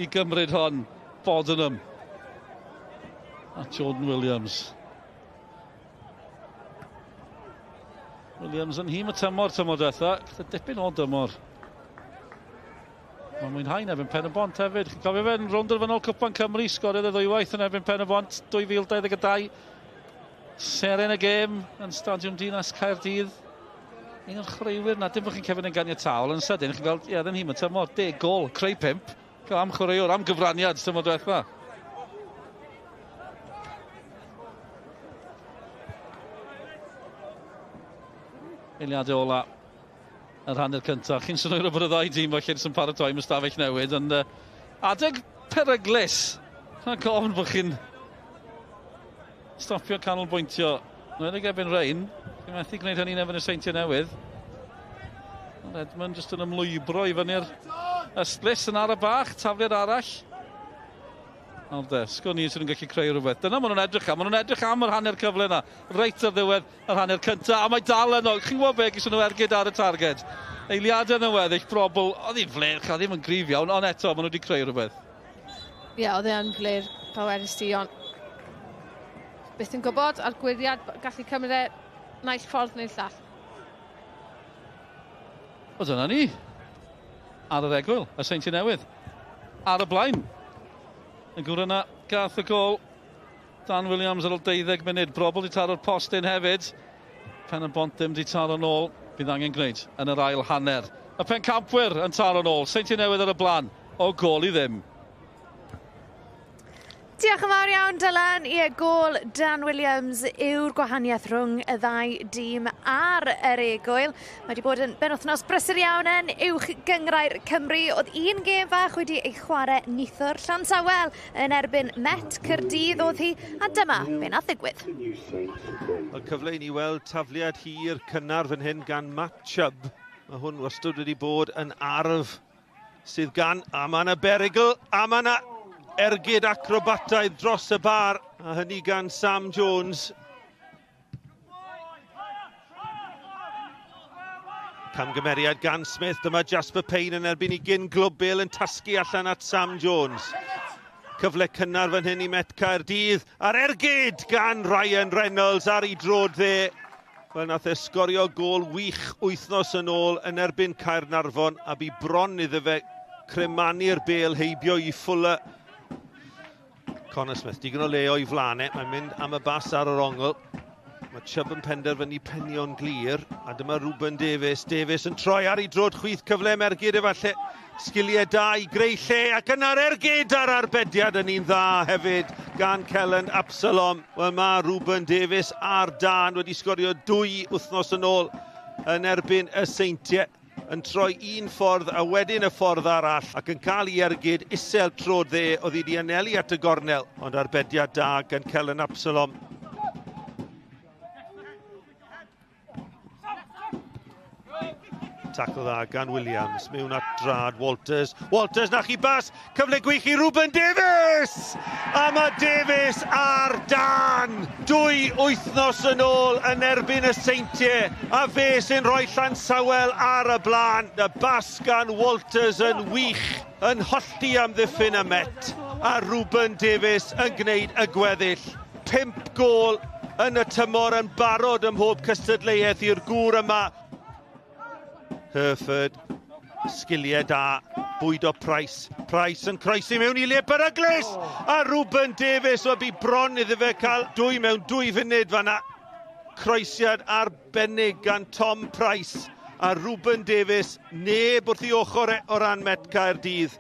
i gymryd hon, Bodenham a Jordan Williams. Williams yn hym y tymor diwetha, gyda dipyn o dymor. Mae'n mwynhau yn erbyn Pen y Bont hefyd. Chi'n cofio fe yn rownd derfynol Cwpan Cymru, sgoriodd e ddwywaith yn erbyn Pen y Bont 2022. Seren y gêm yn Stadiwm Dinas Caerdydd. Un o'r chwaraewyr na, dim bod chi'n cefn yn ganiataol, yn sydyn, chi'n gweld, ie, yn hym y tymor, 10 gol, creu 5. Cael am chwaraewr, am gyfraniad tymor diwetha. Eiliadau ola yr hanner cyntaf. Chi'n synhwyro bod y ddau dîm falle sy'n paratoi am ystafell newid, ond adeg peryglus. Rhaid gofyn bod chi'n stopio canolbwyntio. Nwedig erbyn Rein, chi'n methu gwneud hynny'n erbyn y Seintiau Newydd. Ond Edmund jyst yn ymlwybro i fyny'r ystlys yn ara bach, tafliad arall. Nawr de, sgwn i sydd yn gallu creu rhywbeth. Dyna maen nhw'n edrych am. Maen nhw'n edrych am yr hanner cyfle yna. Reit ar ddiwedd yr hanner cyntaf. A mae dal yno. Chi'n gwybod be, gyda nhw ergyd ar y targed. Eiliadau yn weddill, Brobl. Oedd hi'n fler, cha ddim yn gryf iawn, ond eto, maen nhw wedi creu rhywbeth. Ie, oedd e'n fler, fel wedys ti, ond byth yn gwybod, a'r gwiriad gallu cymryd e naill ffordd neu'r llall. O, dyna ni. Ar yr egwyl, y Seintiau Newydd. Ar y blaen. Y gŵr yna gath y gôl. Dan Williams ar ôl 12 munud. Brobl wedi taro'r postyn hefyd. Pen y Bont ddim wedi taro nôl. Bydd angen gwneud yn yr ail hanner. Y pencampwyr yn taro nôl. Seintiau Newydd ar y blaen. O gôl i ddim. Diolch yn fawr iawn, Dylan. Ie, gôl Dan Williams yw'r gwahaniaeth rhwng y ddau dîm ar yr egwyl. Mae wedi bod yn benwythnos brysur iawn yn Uwch Gynghrair Cymru. Oedd un gêm fach wedi ei chwarae neithiwr, Llansawel yn erbyn Met Caerdydd oedd hi, a dyma be nath ddigwydd. Y cyfle i ni weld tafliad hir cynnar fan hyn gan Matt Chubb. Mae hwn wastad wedi bod yn arf sydd gan, a mae yna berygl, a mae yna ergyd acrobataidd dros y bar, a hynny gan Sam Jones. Camgymeriad gan Smith, dyma Jasper Payne yn erbyn i gyn glwb Bale yn tasgu allan at Sam Jones. Cyfle cynnar fan hyn i Met Caerdydd, a'r ergyd gan Ryan Reynolds ar ei drod dde. Wel, nath e sgorio gôl wych wythnos yn ôl yn erbyn Caernarfon, a bu bron iddo fe cremanu'r bêl heibio i Fuller. Connor Smith, digon o le o'i flanau, mae'n mynd am y bas ar yr ongl. Mae Chubb yn penderfynu penio'n glir, a dyma Ruben Davies. Davies yn troi ar ei drod chwith, cyfle am ergyd efallai. Sgiliau da i greu lle, ac yna'r ergyd ar arbediad yn un dda hefyd gan Kellen Absalom. Wel, mae Ruben Davies ar dan wedi sgorio 2 wythnos yn ôl yn erbyn y Seintiau. Yn troi un ffordd a wedyn y ffordd arall, ac yn cael ei ergyd isel trod dde, oedd hi wedi anelu at y gornel, ond arbediad da gan Kellen Absalom. Tackle dda gan Williams, mewn at drad Walters. Walters, na chi bas, cyfle gwych i Ruben Davies! A mae Davies ar dan! 2 wythnos yn ôl yn erbyn y Seintiau, a fe sy'n rhoi Llansawel ar y blaen. Y bas gan Walters yn wych, yn hollti amddiffyn y Met, a Ruben Davies yn gwneud y gweddill. 5 gôl yn y tymor yn barod ym mhob cystadleuaeth i'r gŵr yma. Hereford, sgiliau da, Bwydo Price. Price yn croesi mewn i le beryglus! A Ruben Davies, o bu bron iddo fe cael 2 mewn 2 funud fanna. Croesiad arbennig gan Tom Price a Ruben Davies, neb wrth ei ochr e o ran Met Caerdydd.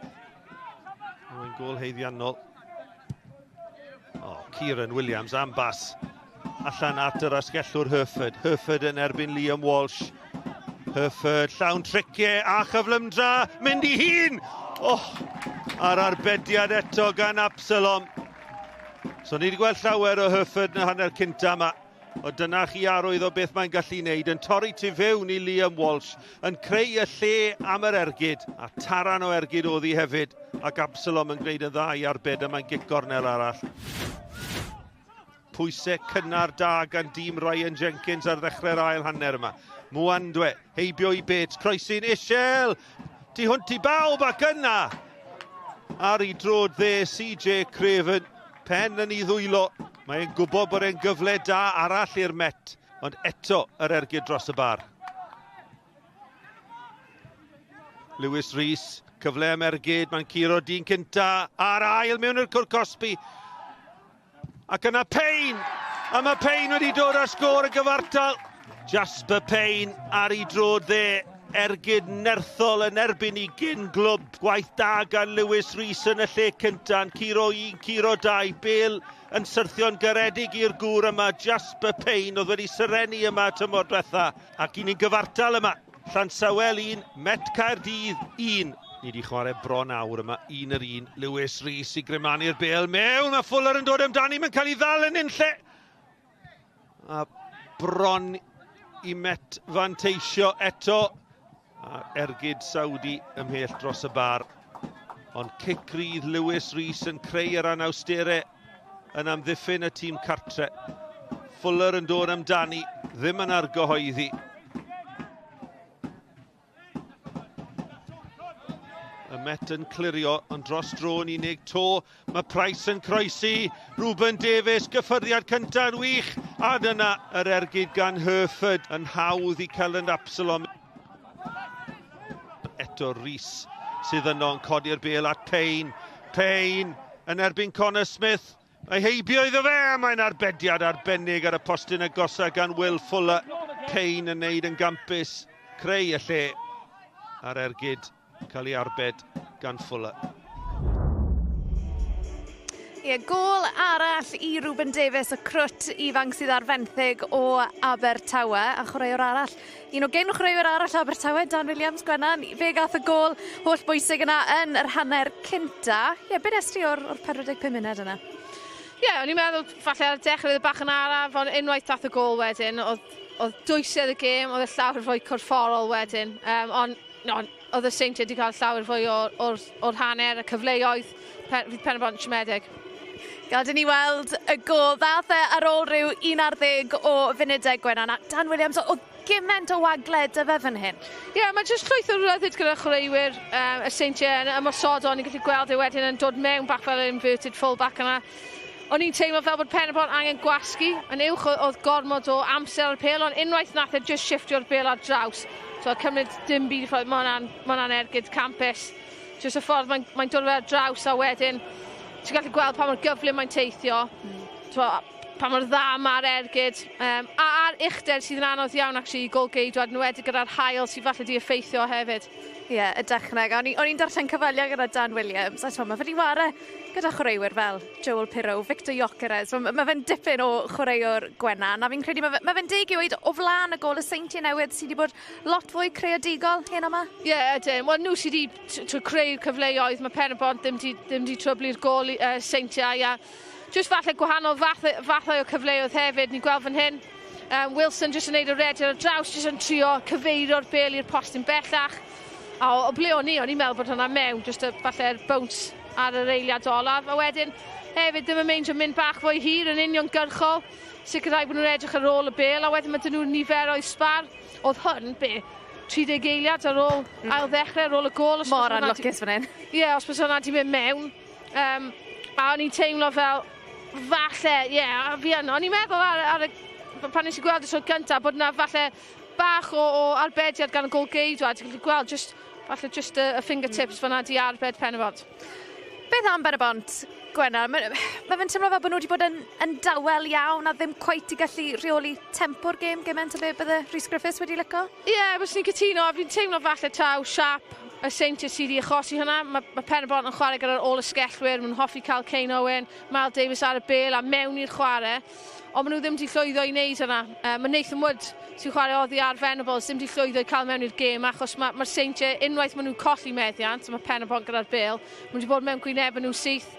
Mae'n gôl haeddiannol. O, Kieran Williams am bas allan at yr asgellwr Herford. Herford yn erbyn Liam Walsh. Herford llawn triciau a chyflymdra, mynd i hun! Oh, a'r arbediad eto gan Absalom. So ni wedi gweld llawer o Herford yn y hanner cynta yma. O dyna chi arwydd o beth mae'n gallu wneud, yn torri tu fewn i Liam Walsh, yn creu y lle am yr ergyd, a taran o ergyd oedd hi hefyd, ac Absalom yn gwneud yn dda i arbed, a mae'n gic gornel arall. Pwysau cynnar da gan dîm Ryan Jenkins ar ddechrau'r ail hanner yma. Mwandwe, heibio i Bates, croesi'n isel, tu hwnt i bawb ac yna ar ei drod dde CJ Craven, pen yn ei ddwylo. Mae'n gwybod bod e'n gyfle da arall i'r Met, ond eto yr ergyd dros y bar. Lewis Rees, cyfle am ergyd, mae'n curo dyn cynta a'r ail mewn i'r cwrt cosbi. Ac yna Payne! A mae Payne wedi dod ar sgôr y gyfartal. Jasper Payne ar ei drod dde. Ergyd nerthol yn erbyn i gyn glwb. Gwaith da gan Lewis Rees yn y lle cynta. Yn curo 1, curo 2. Bale yn syrthio'n garedig i'r gŵr yma. Jasper Payne oedd wedi serennu yma tymor diwetha. Ac un ni'n gyfartal yma. Llansawel 1, Met Caerdydd 1. Ni wedi chwarae bron awr yma, 1-1. Lewis Rees i grymanu'r bêl mewn, a Fuller yn dod amdani, mae'n cael ei ddal yn unlle. A bron i Met fanteisio eto. A ergyd Saudi ymhell dros y bar. Ond cic rydd Lewis Rees yn creu yr anawsterau yn amddiffyn y tîm cartre. Fuller yn dod amdani, ddim yn argyhoeddi. Y Met yn clirio, ond dros dro yn unig to. Mae Price yn croesi. Ruben Davies, gyffyrddiad cyntaf yn wych. A dyna yr ergyd gan Herford yn hawdd i Celyn Absalom. Eto Rees sydd yno yn codi'r bêl at Payne. Payne yn erbyn Connor Smith. Mae heibio iddo fe, mae'n arbediad arbennig ar y postyn agosa gan Will Fuller. Payne yn neud yn gampus, creu y lle ar ergyd cael ei arbed gan Fuller. Ie, gôl arall i Ruben Davies, y crwt ifanc sydd ar fenthyg o Abertawe, a chwaraewr arall, un o gyn chwaraewyr arall Abertawe, Dan Williams, Gwenan, fe gath y gôl holl bwysig yna yn yr hanner cynta. Ie, be nes ti o'r 45 munud yna? Ie, o'n i'n meddwl falle ar y dechrau oedd bach yn araf, ond unwaith dath y gôl wedyn, oedd dwysedd y gêm, oedd y llawer fwy corfforol wedyn, ond no, oedd y Seintiau wedi cael llawer fwy o'r hanner, y cyfleoedd, fydd Pen-y-bont siomedig. Gad i ni weld y gôl. Ddath e ar ôl rhyw 11 o funudau, Gwenan. A Dan Williams, oedd gymaint o wagle 'da fe fan hyn. Ie, yeah, mae jyst llwyth o ryddid gyda chwaraewyr y Seintiau yn ymosodol. Ni'n gallu gweld e wedyn yn dod mewn bach fel inverted full-back yna. O'n i'n teimlo fel bod Pen-y-bont angen gwasgu yn uwch, oedd gormod o amser ar y pêl, ond unwaith nath e just shifftio'r bêl ar draws. So cymryd dim byd i ffordd, mae hwnna'n ergyd campus. Just y ffordd mae'n dod fe ar draws a wedyn ti'n gallu gweld pa mor gyflym mae'n teithio, pa mor dda mae'r ergyd. A a'r uchder sydd yn anodd iawn actually i gôl-geidwad, yn enwedig gyda'r haul sydd falle di effeithio hefyd. Ie, yeah, y dechneg. O'n i'n darllen cyfweliad gyda Dan Williams, a mae fe wedi ware gyda chwaraewyr fel Joel Piroe, Victor Gyökeres. Mae fe'n dipyn o chwaraewr Gwenan, a fi'n credu mae fe'n deg i weud o flaen y gôl y Seintiau Newydd sydd wedi bod lot fwy creadigol hyn yma. Ie, yeah, ydyn. Wel, nhw sydd wedi creu'r cyfleoedd. Mae Pen-y-bont ddim di tryblu'r gôl Seintiau. A just falle gwahanol fathau o cyfleoedd hefyd. Ni'n gweld fan hyn. Wilson jyst yn neud y rediad ar draws, jyst yn trio cyfeirio'r bêl i'r postyn bellach. A o ble o'n i'n meddwl bod hwnna mewn, jyst falle'r bounce ar yr eiliad olaf. A wedyn, hefyd, ddim yn meindio mynd bach fwy hir yn uniongyrchol, sicrhau bod nhw'n edrych ar ôl y bêl, a wedyn mae dyn nhw'n niferoedd sbar. Oedd hwn, be, 30 eiliad ar ôl ail ddechrau, ar ôl y gôl. Mor anlwcus fan hyn. Ie, yeah, os bys hwnna di mynd mewn. A o'n i'n teimlo fel, falle, ie, yeah, a fi yno. O'n i'n meddwl ar y, pan nes i gweld y tro cyntaf, bod yna falle bach o arbediad gan y gôl-geidwad. Ti'n gallu gweld just Falle just y fingertips fan'na di arbed Pen-y-bont. Beth am Ben-y-bont, Gwenna? Mae ma fe'n teimlo fel bod nhw wedi bod yn dawel iawn a ddim cweit i gallu rheoli tempo'r gêm gymaint o be bydde Rhys Griffiths wedi licio? Ie, yeah, bys ni'n cytuno, a fi'n teimlo falle taw siap y Seintiau sydd wedi achosi hwnna. Mae Pen-y-bont yn chwarae gyda'r ôl ysgellwyr, maen nhw'n hoffi cael Kane Owen, Miles Davis ar y bel a mewn i'r chwarae. Ond maen nhw ddim wedi llwyddo i wneud hynna. Mae Nathan Wood sy'n chwarae oddi ar Venables ddim wedi llwyddo i cael mewn i'r gêm achos mae'r ma Seintiau, unwaith maen nhw'n colli meddiant, mae Pen-y-bont gyda'r bel, maen nhw wedi bod mewn gwyneb nhw syth,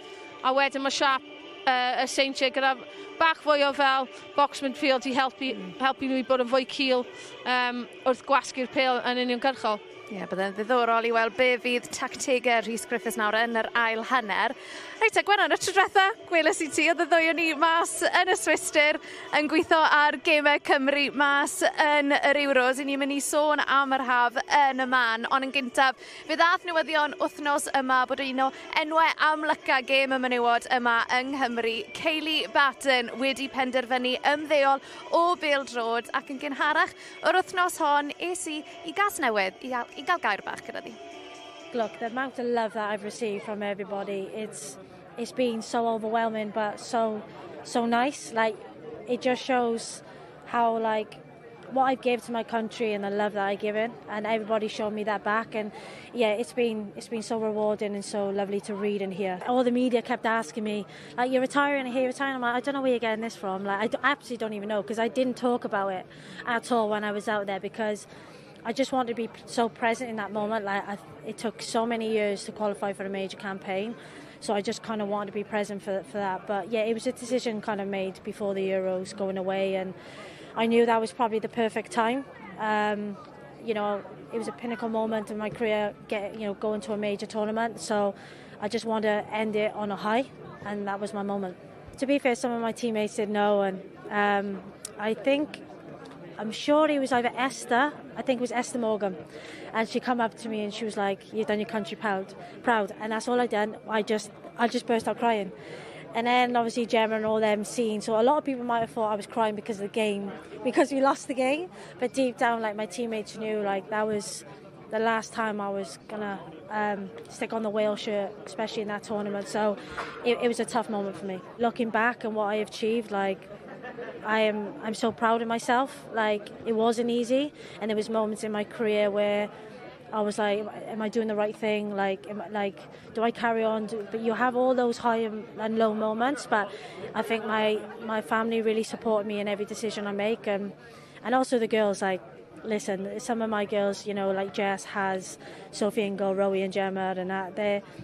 a wedyn mae siap y Seintiau gyda bach fwy o fel box midfield i helpu nhw i bod yn fwy cul wrth gwasgu'r pêl yn uniongyrchol. Ie, yeah, byddai'n ddiddorol i weld be fydd tactegau Rhys Griffiths nawr yn yr ail hanner. Reit, Gwennan, y tro diwetha, gweles i ti, oedd y ddwy o ni mas yn y Swistir yn gweithio ar gemau Cymru mas yn yr Euros. I ni'n mynd i sôn am yr haf yn y man, ond yn gyntaf, fe ddath newyddion wythnos yma bod un o enwau amlyca gêm y menywod yma yng Nghymru, Kayleigh Batten, wedi penderfynu ymddeol o bêl-droed ac yn gynharach yr wythnos hon es i i Gasnewydd i gael gair bach gyda thi. Look, the amount of love that I've received from everybody, it's been so overwhelming, but so nice. Like, it just shows how, like, what I've gave to my country and the love that I give it, and everybody showed me that back. And yeah, it's been so rewarding and so lovely to read and hear. All the media kept asking me, like, "You're retiring here, retiring." I'm like, "I don't know where you're getting this from." Like, I absolutely don't even know because I didn't talk about it at all when I was out there because I just wanted to be so present in that moment. Like, it took so many years to qualify for a major campaign, so I just kind of wanted to be present for that. But yeah, it was a decision kind of made before the Euros going away, and I knew that was probably the perfect time. It was a pinnacle moment in my career, get you know, going to a major tournament. So I just wanted to end it on a high, and that was my moment. To be fair, some of my teammates didn't know, and I'm sure it was either Esther, I think it was Esther Morgan, and she come up to me and she was like, "You've done your country proud," and that's all I done. I just burst out crying. And then obviously Gemma and all them seen, so a lot of people might have thought I was crying because of the game, because we lost the game. But deep down, like, my teammates knew, like, that was the last time I was gonna stick on the Wales shirt, especially in that tournament. So it was a tough moment for me. Looking back and what I achieved, like, I'm so proud of myself. Like, it wasn't easy, and there was moments in my career where I was like, "Am I doing the right thing? Like, do I carry on?" But you have all those high and low moments. But I think my family really supported me in every decision I make, and also the girls. Like, listen, some of my girls, like Jess has Sophie Ingle, Rowie and Gemma, and that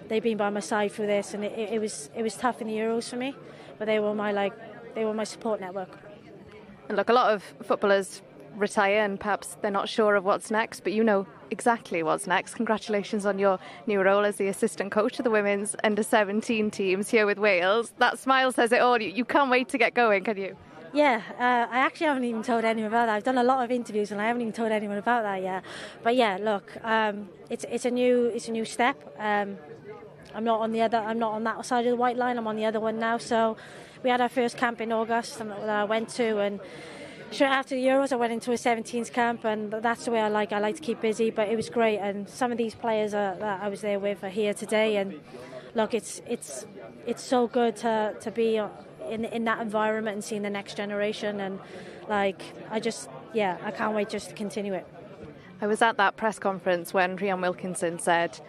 they've been by my side through this, and it was tough in the Euros for me, but they were my support network. And look, a lot of footballers retire and perhaps they're not sure of what's next, but you know exactly what's next. Congratulations on your new role as the assistant coach of the women's under 17 teams here with Wales. That smile says it all. You can't wait to get going, can you? Yeah, I actually haven't even told anyone about that. I've done a lot of interviews and I haven't even told anyone about that yet. But yeah, look, it's a new step. I'm not on that side of the white line. I'm on the other one now. So we had our first camp in August and that I went to, and straight after the Euros, I went into a 17s camp, and that's the way I like. I like to keep busy, but it was great. And some of these players that I was there with are here today, and look, it's so good to be in that environment and seeing the next generation. And like, I just, yeah, I can't wait just to continue it. I was at that press conference when Rhian Wilkinson said,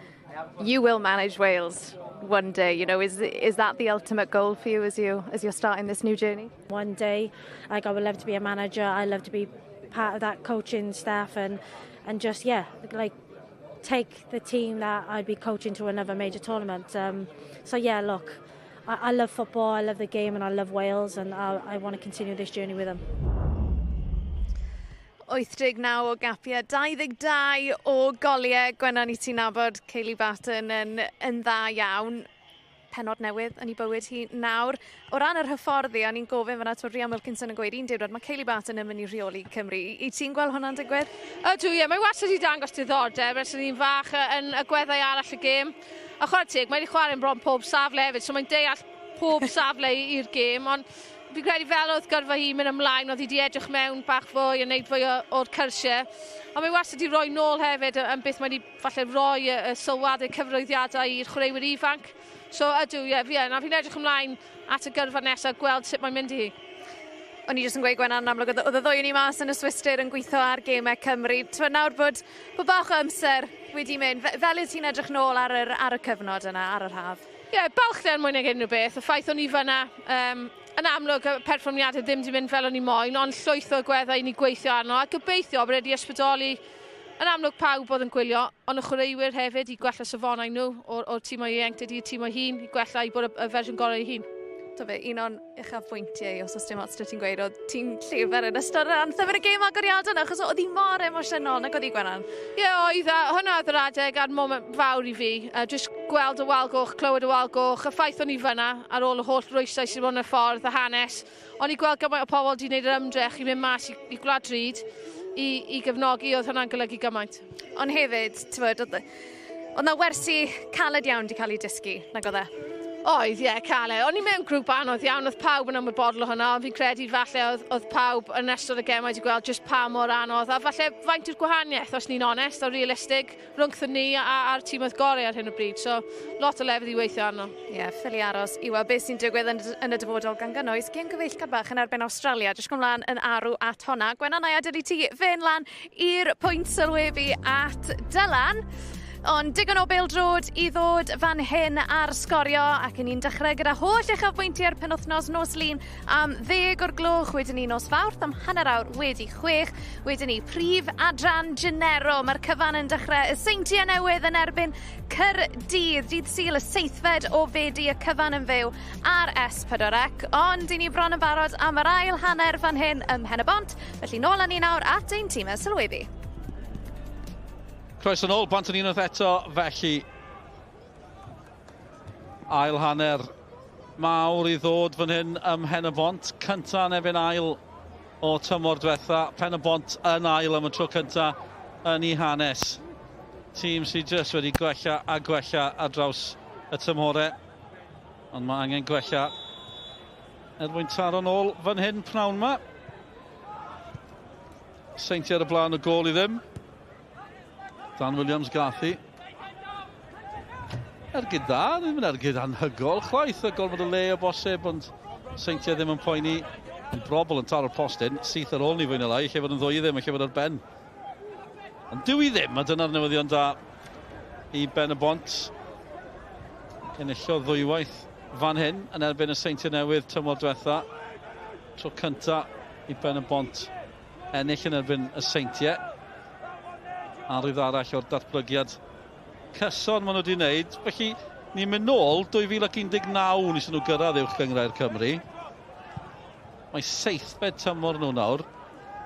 "You will manage Wales one day." Is that the ultimate goal for you as you're starting this new journey? One day, like, I would love to be a manager. I love to be part of that coaching staff and just, yeah, like, take the team that I'd be coaching to another major tournament. So yeah, look, I love football, I love the game, and I love Wales, and I want to continue this journey with them. 89 o gapiau, 22 o goliau. Gwennan, i ti'n nabod Kayleigh Batten yn dda iawn. Penod newydd yn ei bywyd hi nawr. O ran yr hyfforddi, o'n i'n gofyn fyna, twr Rhian Wilkinson yn gweud un diwrnod, mae Kayleigh Batten yn mynd i rheoli Cymru. I ti'n gweld hwnna'n digwydd? Ydw, ie. Mae wastad wedi dangos diddordeb ers ni'n fach yn y gweddau arall y gêm. A chwarae teg, mae wedi chwarae'n bron pob safle hefyd, so mae'n deall pob safle i'r gêm, ond Fi'n credu fel oedd gyrfa hi mynd ymlaen, oedd hi wedi edrych mewn bach fwy a wneud fwy o'r cyrsiau. Ond mae wastad wedi rhoi nôl hefyd yn beth mae wedi falle rhoi y, y sylwadau cyfrwyddiadau i'r chwaraewyr ifanc. So ydw, ie, yeah, fi yn. A fi'n edrych ymlaen at y gyrfa nesaf, gweld sut mae'n mynd i hi. O'n i jyst yn gweud Gwenan, yn amlwg, oedd y ddwy ni mas yn y Swistir yn gweithio ar gemau Cymru. Ti'n nawr bod, bod bach o amser wedi mynd, fel wyt ti'n edrych nôl ar, yr, ar y cyfnod yna, ar yr haf? Ie, yeah, balchder mwy nag unrhyw beth. Y ffaith o'n i fyna, um, yn amlwg y perfformiadau ddim wedi mynd fel o'n i moyn, ond llwyth o gweddau i ni gweithio arno, a gobeithio bod wedi ysbrydoli yn amlwg pawb oedd yn gwylio, ond y chwaraewyr hefyd i gwella safonau nhw o'r, or tîm o ieuenctid i'r tîm o hun, i gwella i bod y, y fersiwn gorau ei hun. To fe, un o'n uchafbwyntiau, os oes dim ots ti'n gweud, oedd ti'n llefer yn ystod yr anthem yn y gêm agoriadol yna, achos oedd hi mor emosiynol, nag oedd hi Gwenan? Ie, yeah, oedd, a hwnna oedd yr adeg a'r moment fawr i fi. Uh, just gweld y wal goch, clywed y wal goch, y ffaith o'n i fyna ar ôl y holl rwysau sydd wedi bod yn y ffordd, y hanes. O'n i gweld gymaint o pobl wedi gwneud yr ymdrech i mynd mas i, i Gwlad Drud i, i gefnogi, oedd hwnna'n golygu gymaint. Ond hefyd, ti'n bod, oedd oedd 'na wersi caled iawn 'di cael eu dysgu, nag oedd e? Oedd, ie, yeah, caled. O'n i mewn grŵp anodd iawn, oedd pawb yn ymwybodol o hwnna, ond fi'n credu falle oedd, oedd pawb yn ystod y gemau wedi gweld jyst pa mor anodd, a falle faint yw'r gwahaniaeth, os ni'n onest a realistig, rhwngthon ni a'r tîmoedd gorau ar hyn o bryd. So, lot o lefydd i weithio arno. Ie, yeah, ffili aros i weld beth sy'n digwydd yn, yn y dyfodol gan gynnwys gêm gyfeillgar bach yn erbyn Awstralia. Jyst ymlaen yn arw at honna. Gwenan, na i adael i ti fynd lan i'r pwynt sylwebu at Dylan. Ond digon o bêl-droed i ddod fan hyn ar sgorio ac yn ni'n dechrau gyda holl uchafbwyntiau'r penwythnos nos Lun am ddeg o'r gloch, wedyn ni nos Fawrth am hanner awr wedi chwech, wedyn ni prif adran Genero. Mae'r cyfan yn dechrau y Seintiau Newydd yn erbyn Caerdydd, dydd Sul y seithfed o Fedi, y cyfan yn fyw ar S4C. Ond i ni bron yn barod am yr ail hanner fan hyn ym Mhen-y-bont, felly nôl â ni nawr at ein tîmau sylwebu. Croeso nôl, bant yn unwaith eto, felly ail hanner mawr i ddod fan hyn ym Mhen-y-bont. Cynta yn erbyn ail o tymor diwetha. Pen-y-bont yn ail am y tro cynta yn ei hanes. Tîm sydd jyst wedi gwella a gwella ar draws y tymhorau. Ond mae angen gwella er mwyn taro nôl fan hyn pnawn yma. Seintiau ar y blaen o gôl i ddim. Dan Williams gath hi. Ergyd dda, ddim yn ergyd anhygol chwaith, a gorfod o le o bosib, ond Seintiau ddim yn poeni. Yn brobl yn taro'r postyn, syth ar ôl ni fwy na lai, lle fod yn ddwy i ddim, lle fod ar ben. Ond dyw i ddim, a dyna'r newyddion da i Ben y Bont. Enillodd ddwywaith fan hyn yn erbyn y Seintiau Newydd tymor diwetha. Tro cynta i Ben y Bont ennill yn erbyn y Seintiau. Arwydd arall o'r datblygiad cyson maen nhw wedi wneud. Felly, ni'n mynd nôl 2019 nes nhw gyrraedd uwch gynghrair Cymru. Mae seithfed tymor nhw nawr.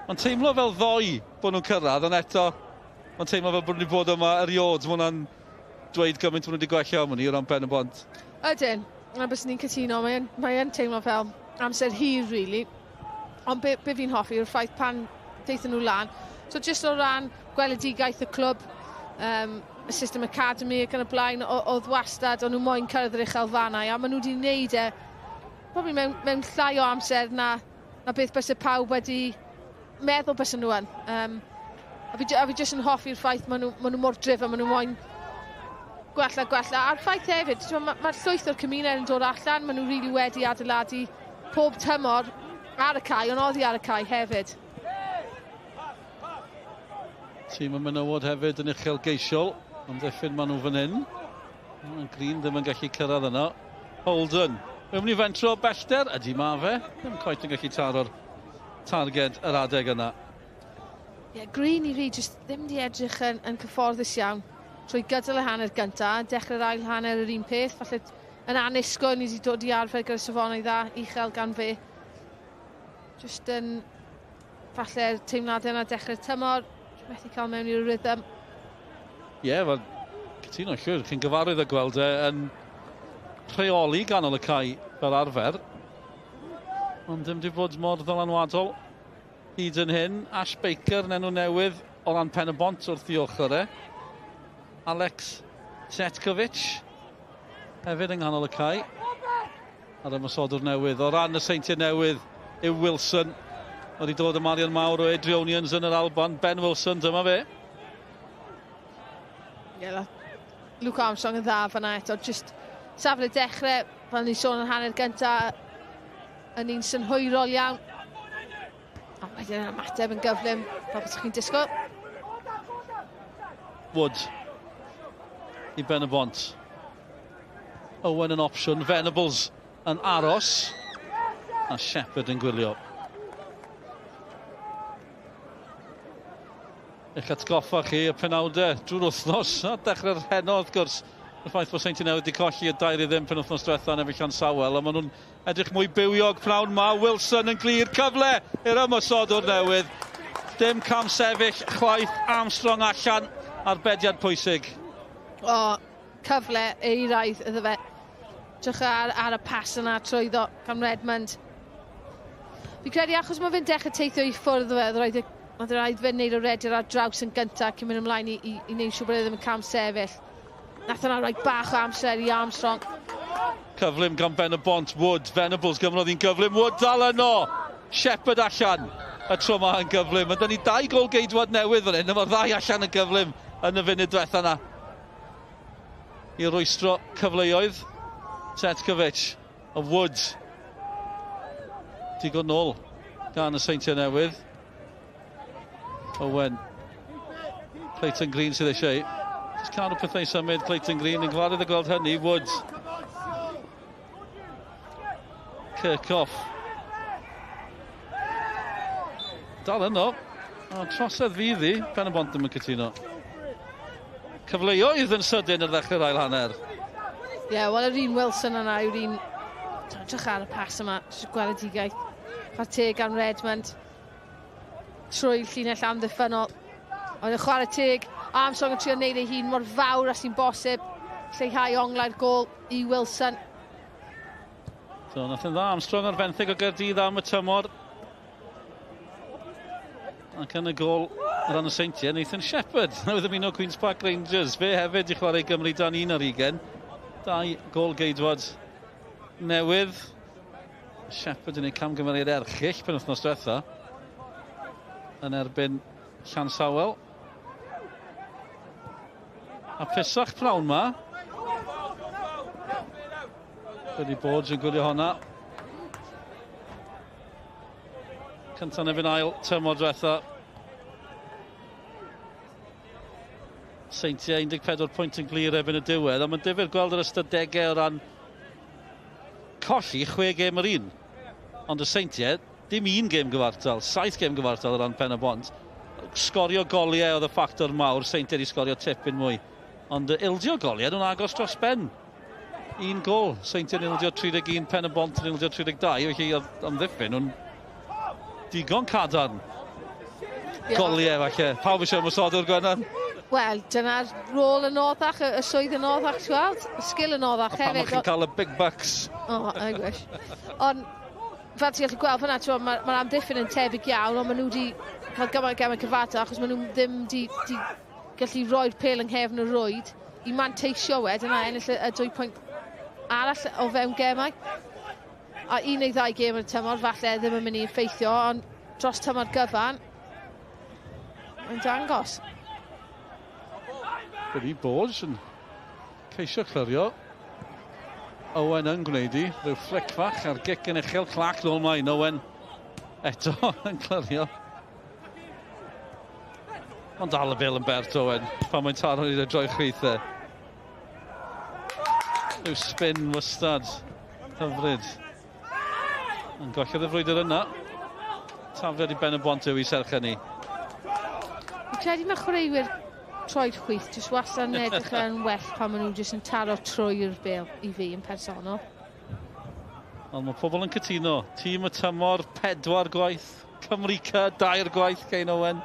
Mae'n teimlo fel ddoe bod nhw'n cyrraedd, ond eto mae'n teimlo fel bod nhw wedi bod yma erioed. Mae hwnna'n dweud gymaint maen nhw wedi gwella am hynny o ran Ben y Bont. Ydyn, a bys ni'n cytuno, mae'n mae teimlo fel amser hir, really. Ond be, be fi'n hoffi yw'r ffaith pan deithon nhw lan. So jyst o ran gweledigaeth y clwb, um, y system academy ac yn y blaen, oedd wastad, o'n nhw moyn cyrraedd yr uchelfannau, a maen nhw wedi wneud e probably mewn, mewn llai o amser na, na beth byse pawb wedi meddwl byse nhw yn. Um, a fi, a fi jyst yn hoffi'r ffaith maen nhw, maen nhw mor driven, maen nhw moyn gwella, gwella. A'r ffaith hefyd, mae'r ma llwyth o'r cymuned yn dod allan, maen nhw really wedi adeiladu pob tymor ar y cae, ond oddi ar y cae hefyd. Tîm y menywod hefyd yn uchelgeisiol. Amddiffyn maen nhw fan hyn. Green ddim yn gallu cyrraedd yno. Holden. Mae'n mynd i fentro bellter. Ydy ma fe. Ddim cweit yn gallu taro'r targed yr adeg yna. Ie, yeah, Green i fi jyst ddim di edrych yn, yn cyfforddus iawn trwy gydol y hanner gynta, dechrau'r ail hanner yr un peth, falle yn annisgwyl ni wedi dod i arfer gyda safonau dda uchel gan fe. Just yn falle'r teimladau yna dechrau'r tymor, methu cael mewn i'r rhythm. Ie, yeah, wel, cytuno llwyr, chi'n gyfarwydd â gweld e yn rheoli ganol y cae fel arfer. Ond ddim wedi bod mor ddylanwadol hyd yn hyn. Ash Baker yn enw newydd o ran Pen y Bont wrth i ochr e. Alex Cetkovic hefyd yng nghanol y cae. A'r ymosodwr newydd. O ran y Seintiau Newydd yw Wilson. Wedi dod y marian mawr o Adrianians yn yr Alban. Ben Wilson, dyma fe. Ie, yeah, Luke Armstrong yn dda fanna eto. Just safle dechrau, fel ni'n sôn yn hanner gyntaf, yn un synhwyrol iawn. A wedyn yn ymateb yn gyflym, fel beth chi'n disgwyl. Wood i Ben y Bont. Owen yn opsiwn, Venables yn aros, a Shepherd yn gwylio. Eich atgoffa chi y penawdau drwy'r wythnos, a dechrau'r heno wrth gwrs, y ffaith bod Seintiau Newydd wedi colli y 2-0 penwythnos diwetha yn erbyn Llansawel, a maen nhw'n edrych mwy bywiog pnawn ma. Wilson yn glir, cyfle i'r ymosodwr newydd. Dim cam sefyll, chwaith Armstrong allan, arbediad pwysig. O, cyfle eiraidd iddo fe. Drych ar y pas yna trwyddo gan Redmond. Fi credu achos mae fe'n dechrau teithio i ffwrdd fe, oedd rhaid fe wneud o rediad ar draws yn gyntaf cyn mynd ymlaen i wneud siŵr bod e ddim yn cam sefyll. Nath yna roi bach o amser i Armstrong. Cyflym gan Ben y Bont, Wood, Venables gymrodd hi'n gyflym, Wood dal yno! Shepherd allan, y tro yma yn gyflym. Mae 'da ni 2 gôl geidwad newydd fan hyn, a mae'r ddau allan yn gyflym yn y funud diwetha yna. I rwystro cyfleoedd, Tetkovic, a Wood. Digon nôl gan y Seintiau Newydd. Owen. Clayton Green sydd eisiau. Just cadw pethau i symud, Clayton Green yn gyfarwydd y gweld hynny, Wood. Kirchhoff. Dal yno. O, trosedd fydd hi, Pen y Bont ddim yn cytuno. Cyfleoedd yn sydyn ar ddechrau'r ail hanner. Ie, yeah, wel yr un Wilson yna yw'r un... Edrych ar y pas yma, jyst gweledigaeth. Chwarae teg gan Redmond. Trwy llinell amddiffynnol. Ond y chwarae teg, Armstrong yn trio wneud ei hun mor fawr as sy'n bosib. Lleihau onglau'r gôl i Wilson. So, nath yn dda Armstrong ar fenthyg o Gaerdydd am y tymor. Ac yn y gôl o ran y Seintiau, Nathan Shepherd, newydd ymuno Queen's Park Rangers. Fe hefyd i chwarae Gymru dan 21. 2 gôl geidwad newydd. Shepherd yn ei camgymeriad erchyll penwythnos diwetha yn erbyn Llansawel. A pesach pnawn ma. Billy Borges yn gwylio honna. Cyntaf neu fy'n ail tymor diwetha. Seintiau 14 pwynt yn glir erbyn y diwedd, ond mae'n difyr gweld yr ystadegau o ran colli 6 gêm yr un. Ond y Seintiau, dim un gêm gyfartal, 7 gêm gyfartal o ran Pen y Bont. Sgorio goliau oedd y ffactor mawr, Seintiau wedi sgorio tipyn mwy. Ond ildio goliau, nhw'n agos dros ben. Un gol, Seintiau'n ildio 31, Pen y Bont yn ildio 32, felly oedd amddiffyn nhw'n digon cadarn. Goliau falle. Pawb eisiau ymosodwr, Gwennan? Wel, dyna'r rôl yn oddach, y swydd yn oddach, ti'n gweld? Y sgil yn oddach hefyd. A pam chi'n cael y big bucks? Oh, I wish. Ond, fel ti'n gallu gweld fan'na, mae'r amddiffyn yn tebyg iawn, ond maen nhw wedi cael gymaint o gemau cyfartal, achos maen nhw ddim wedi gallu roi'r pêl yng nghefn y rwyd i manteisio wedyn a ennill y 2 pwynt arall o fewn gemau. A 1 neu 2 gêm yn y tymor, falle ddim yn mynd i effeithio, ond dros tymor gyfan, mae'n dangos. Billy Borges yn ceisio clirio. Owen yn gwneud i, rhyw flic fach a'r gic yn uchel, Clark nôl mlaen, Owen eto yn clirio. Ond dal y bêl yn bert Owen, pan mae'n taro i'r droi chwith e. Rhyw spin wastad, hyfryd. Yn gollodd y frwydr yna. Tafliad i Ben y Bont yw i serch hynny. Fi'n credu mae chwaraewyr troed chwith jyst wastad yn edrych yn well pan maen nhw jyst yn taro trwy'r bêl i fi yn personol. Ond mae pobl yn cytuno. Tîm y tymor, 4 gwaith. Cymru C, 2 gwaith, Cain Owen.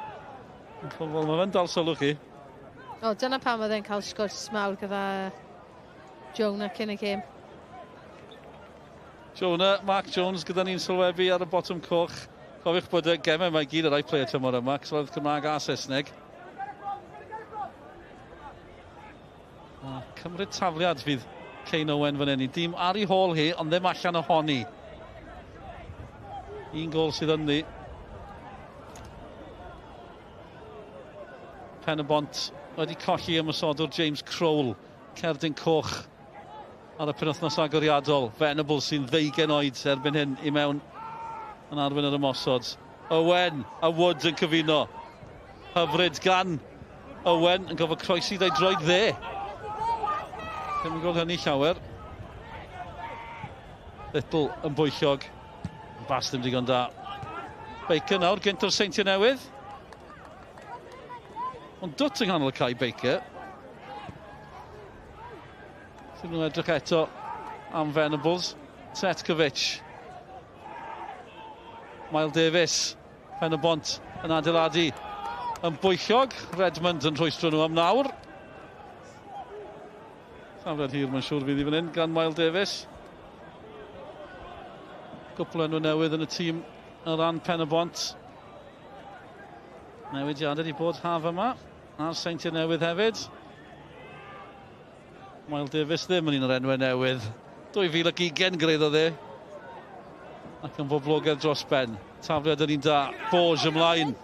Pobl, mae fe'n dal sylw chi. O, dyna pam oedd e'n cael sgwrs mawr gyda Jonah cyn y gêm. Jonah, Mark Jones gyda ni'n sylwebu ar y botwm coch. Cofiwch bod y gemau mae gyd yr iPlayer tymor yma, cyflwydd Cymraeg a Saesneg. A cymryd tafliad fydd Kane Owen fan hyn. Dîm ar ei hôl hi, ond ddim allan ohoni. Un gol sydd ynddi. Pen-y-bont wedi colli ymosodwr James Crowell. Cerdyn coch ar y penwythnos agoriadol. Venables sy'n 20 oed erbyn hyn i mewn yn arwain yr ymosod. Owen a Wood yn cyfuno. Hyfryd gan Owen yn gofod croesi da'i droed dde. Ddim yn gweld hynny llawer. Little yn bwyllog. Bas ddim digon da. Baker nawr, gynt o'r Seintiau Newydd. Ond dwt yng nghanol y cae Baker. Sy'n nhw'n edrych eto am Venables. Cvetkovic. Mael Davies, Pen-y-bont yn adeiladu yn bwyllog. Redmond yn rhwystro nhw am nawr. Tafliad hir mae'n siŵr fydd i fan hyn gan Mael Davies. Gwpl enw newydd yn y tîm o ran Pen-y-bont. Newidiadau wedi bod haf yma. A'r Seintiau Newydd hefyd. Mael Davies ddim yn un o'r enwau newydd. 2020 greiddodd e. Ac yn boblogaidd dros ben. Tafliad yn un da. Borge ymlaen.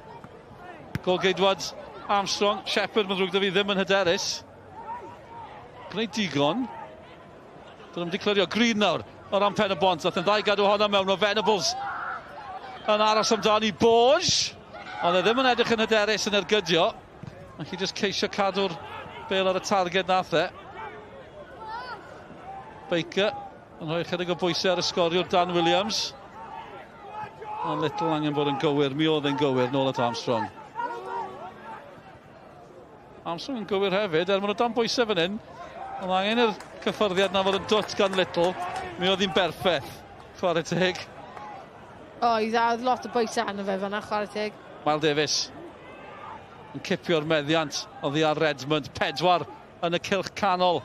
Golgeidwad Armstrong. Shepherd, mae'n ddrwg 'da fi, ddim yn hyderus. Gwneud digon. Dyn nhw'n wedi clirio. Green nawr o ran Pen y Bont. Nath yn ddau gadw honna mewn o Venables. Yn aros amdani Borge. Ond e ddim yn edrych yn hyderus yn ergydio. Ac i just ceisio cadw'r bel ar y targed nath e. Baker yn rhoi chydig o bwysau ar y sgoriwr Dan Williams. Ond Little angen bod yn gywir. Mi oedd e'n gywir nôl at Armstrong. Armstrong yn gywir hefyd, er maen nhw dan bwysau fan hyn. Ond angen i'r cyffyrddiad na fod yn dwt gan Little. Mi oedd hi'n berffaith. Chwarae teg. Oedd, a oedd lot o bwysau arno fe fan'na, chwarae teg. Mael Davies yn cipio'r meddiant oddi ar Redmond. 4 yn y cylch canol.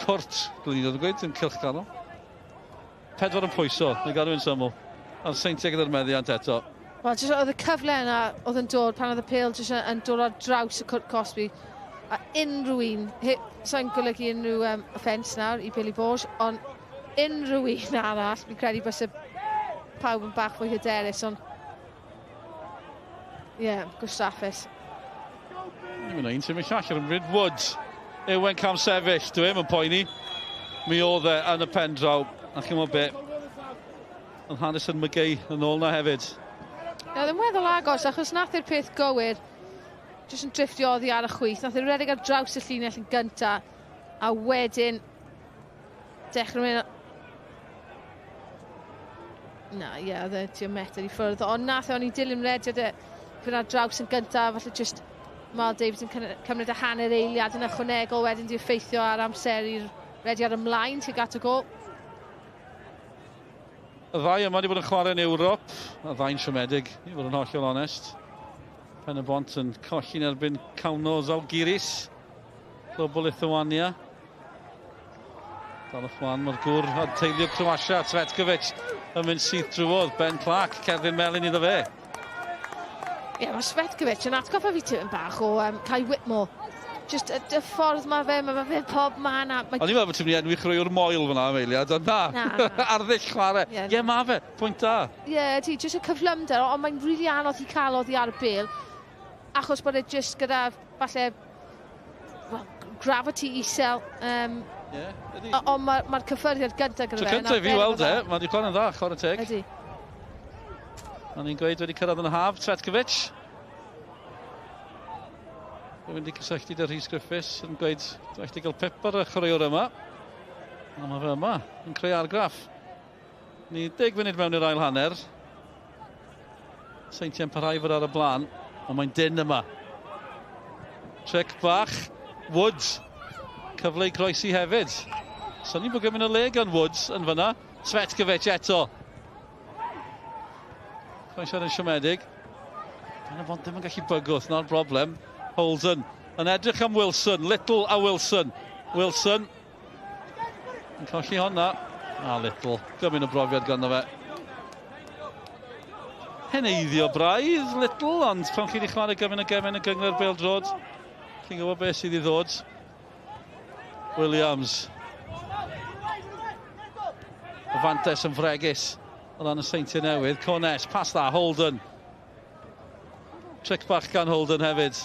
Cwrt, dwi'n yn gweud, yn cylch canol. 4 yn pwyso, neu gadw yn syml. A'r Seintiau gyda'r meddiant eto. Wel, jyst oedd y cyfle yna oedd yn dod pan oedd y pêl jyst yn dod ar draws y cwrt cosbi. A unrhyw un, sa'n golygu unrhyw offence nawr i Billy Borge, ond unrhyw un arall, fi'n credu byse pawb yn bach fwy hyderus, ond ie, yeah, gwastraffus. Mae'n un sy'n mynd llall ar ymwneud. Wood, Ewen cam sefyll, dwi ddim yn poeni. Mi oedd e yn y pen draw. A chi'n gwybod be? Oedd Harrison McGee yn ôl na hefyd. Ie, oedd yn weddol agos, achos nath i'r peth gywir, jyst yn drifftio oddi ar y chwith. Nath i'r redeg ar draws y llinell yn gynta, a wedyn dechrau mynd. Na, ie, oedd e tua metr i ffwrdd, ond nath e, o'n i dilyn rediad e fynd ar draws yn gynta, falle jyst Mal Davies yn cymryd y hanner eiliad yn ychwanegol wedyn di effeithio ar amser i'r rediad ymlaen tuag at y gol. Y ddau yma wedi bod yn chwarae yn Ewrop, y ddau'n siomedig, i fod yn hollol onest. Pen-y-bont yn colli'n erbyn Kauno Zalgiris, clwb o Lithuania. Dal y chwan, mae'r gŵr a teulu o Croatia, Cvetkovic, yn mynd syth drwodd. Ben Clark, cerdyn melyn iddo fe. Ie, yeah, mae Cvetkovic yn atgoffa fi tipyn bach o Kai Whitmore. Just y ffordd mae fe pob man. A O'n i'n meddwl bod ti'n mynd i enwi chwaraewr moel fyna am eiliad, ond na, Na, na. arddull chwarae. Ie, yeah, mae fe, pwynt da. Ie, yeah, ti, just y cyflymder, ond mae'n rili really anodd i cael oddi ar y bêl, achos bod e just gyda, falle, well, gravity isel. Ie, ydi. Ond mae'r ma cyffyrddiad gyntaf gyda Tro fe. yn cyntaf i fi arbennig o weld e, dda. mae wedi chwarae'n dda, chwarae teg. Ydy. O'n i'n gweud wedi cyrraedd yn y haf, Cvetkovic. Dwi'n mynd i cysylltu â Rhys Griffiths yn gweud, dwi'n gallu gael pip ar y chwaraewr yma. A mae fe yma, yn creu argraff. Ni 10 munud mewn i'r ail hanner. Seintiau'n parhau fod ar y blaen, ond mae'n dyn yma. Trick bach, Woods. Cyfle i groesi hefyd. Syni bod gymaint o le gan Woods yn fyna. Cvetkovic eto. Croesiad yn siomedig. Pen-y-bont ddim yn gallu bygwth, na'r broblem. Holden yn edrych am Wilson, Little a Wilson. Wilson yn colli honna. A Little, gymaint o brofiad ganddo fe. Heneiddio braidd, Little, ond pan chi wedi chwarae gymaint o gemau yn y gynghrair bêl-droed, chi'n gwybod beth sydd i ddod. Williams. fantes yn fregus o ran y Seintiau Newydd. Cornes, pas dda, Holden. Trick bach gan Holden hefyd.